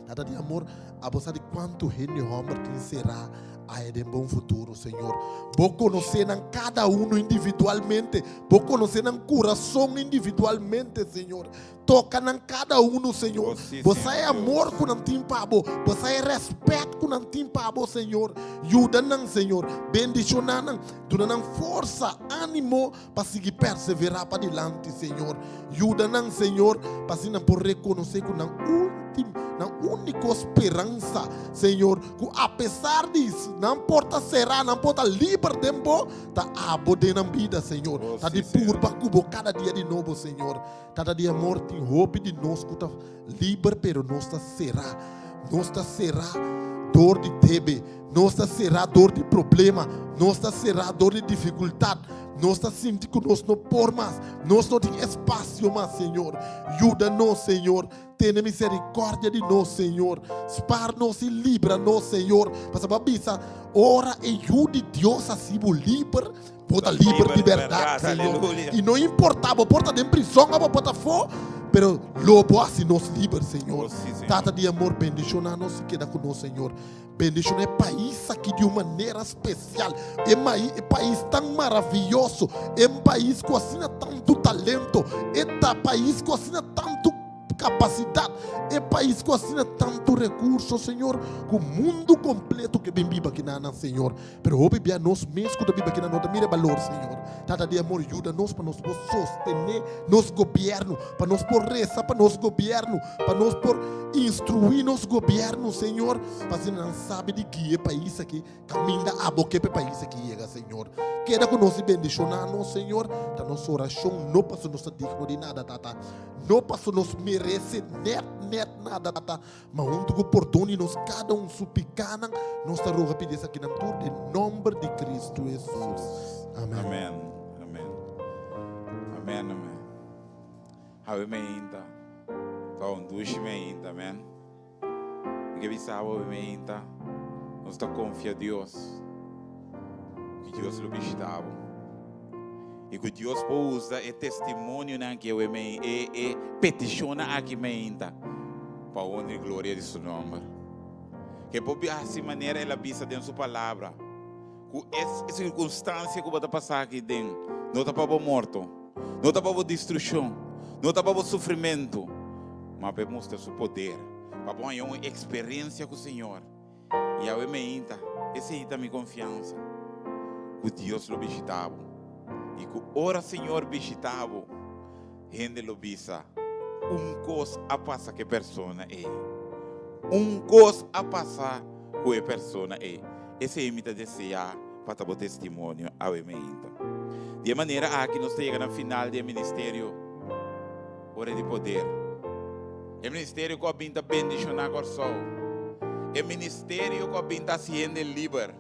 Tata di amor, abo sa di kuantu hende hòmber tin será aya den bon futuro, Señor. Bo konosé nan kada uno individualmente. Bo konosé nan kurason individualmente, Señor. Toka nan kada uno, Señor. Oh, sí, Bo Señor sa e Dios. amor ku nan tin pa bo. Bo sa e rèspèt ku nan tin pa bo, Señor. Yuda nan, Señor. Bendishoná nan. Duna nan forsa, ánimo pa sigui perseverá padilanti, Señor. Yuda nan, Señor, pa asina nan por rekonosé ku nan último, nan úniko speransa, Señor, ku apesar di nan por ta será, nan por ta liber den bo, ta abo den nan bida, Señor. Oh, Ta sí, di Señor. purba ku bo kada dia di nobo, Señor. Tata di amor, tin hopi di nos ku ta liber pero nos ta será. Nos ta será dor di debe, nos ta será dor di problema, nos ta será dor di difikultat, nos ta sinti ku nos no por mas, nos no tin espasio mas, Señor. Yuda nos, Señor. Tene miserikòrdia di nos, Señor. Spar nos i libra nos, Señor. Pasobra bo a bisa, ora e Yu di Dios hasi bo liber, Bo ta liber di berdad, Señor. I no importa, bo por ta den prison o bo por ta afó, pero lo bo hasi nos liber, Señor. Tata di amor, bendiciona nos i keda cu nos, Señor. Bendiciona e pais aki di un manera special. E e pais tan maravilloso, e pais cu asina tantu talento, e ta pais cu asina tantu Kapasidat, e pais ku asina tantu rekurso, Señor, ku mundu kompleto ke bin biba kina nan, Señor. Pero hopi bia nos mes ku ta biba kina no ta mira e balor, Señor. Tata di amor, yuda nos pa nos por sostené nos gobièrnu, pa nos por resa pa nos gobièrnu, pa nos por instruí nos gobièrnu, Señor, pa asina nan sabi di guia e pais aki Kaminda abo ke pa e pais aki yega, Señor. Keda ku nos i bendishoná nos, Señor. Ta nos orashon, no pasobra nos ta digno di nada, Tata. No pasobra nos merese nèt, nèt nada, Tata. Ma huntu ku pordon di nos kada un su pikánan, nos ta roga pidi esakinan tur den nòmber di Kristu Hesus. Amèn. Amèn, amèn. Amèn, amèn. Hawe meinta. Ta un dushi meinta, amèn. Mi ke bisa bo meinta, nos ta konfia Dios, ku Dios lo bishita bo. I ku Dios por usa e testimonionan aki awe mei, e e petishonnan aki meinta, pa honra i gloria di su nòmber. Ke por hasi manera el a bisa den su palabra, ku e sirkunstansia ku bo ta pasa aki den no ta pa bo morto, no ta pa bo destrukshon, no ta pa bo sufrimentu, ma pa e mustra su poder, pa bo haña un eksperensia ku Señor. I awe meinta, esei ta mi konfiansa, ku Dios lo bishita bo. I ku ora Señor bishitá bo, hende lo bisa, Un kos a pasa ku e persona ei. Un kos a pasa ku e persona ei. Esei mi ta deseá pa ta bo testimonio awe meinta. Di e manera aki nos ta yega na final di e ministerio Ora di Poder. E ministerio ku a bin ta bendishoná Kòrsou. E ministerio ku a bin ta hasi hende liber.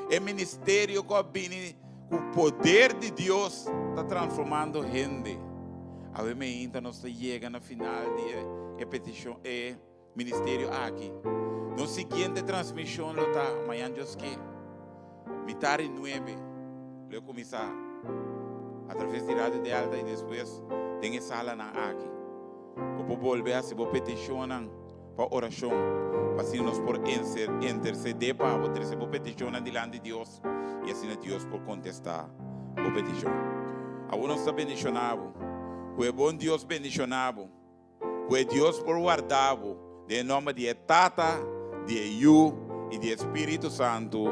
E ministerio ku a bini ku poder di Dios ta transformando hende. Awe meinta nos ta yega na final di e petishon e ministerio aki. Nos siguiente transmishon lo ta mañan Dios ke, mitar di nuebe lo e kuminsá atraves di Radio Delta i despues den e salanan aki. Bo por bolbe hasi bo petishonnan pa orashon, pa asina nos por intersedé pa bo, trese bo petishonnan dilanti Dios i asina Dios por kontestá bo petishon. Awor nos ta bendishoná bo. Ku e bon Dios bendishoná bo. Ku e Dios por warda bo den e nòmber di e Tata, di e Yu i di e Spiritu Santu.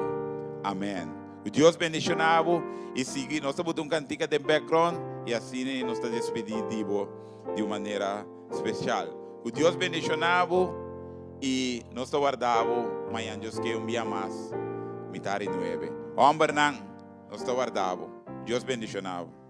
Amèn. Ku Dios bendishoná bo i sigui. Nos ta buta un kantika den background i asina nos ta despedí di bo di un manera spesial. Ku Dios bendishoná bo i nos ta warda bo mañan Dios ke un bia mas mitar di nuebe. Hòmbernan, nos ta warda bo. Dios bendishoná bo.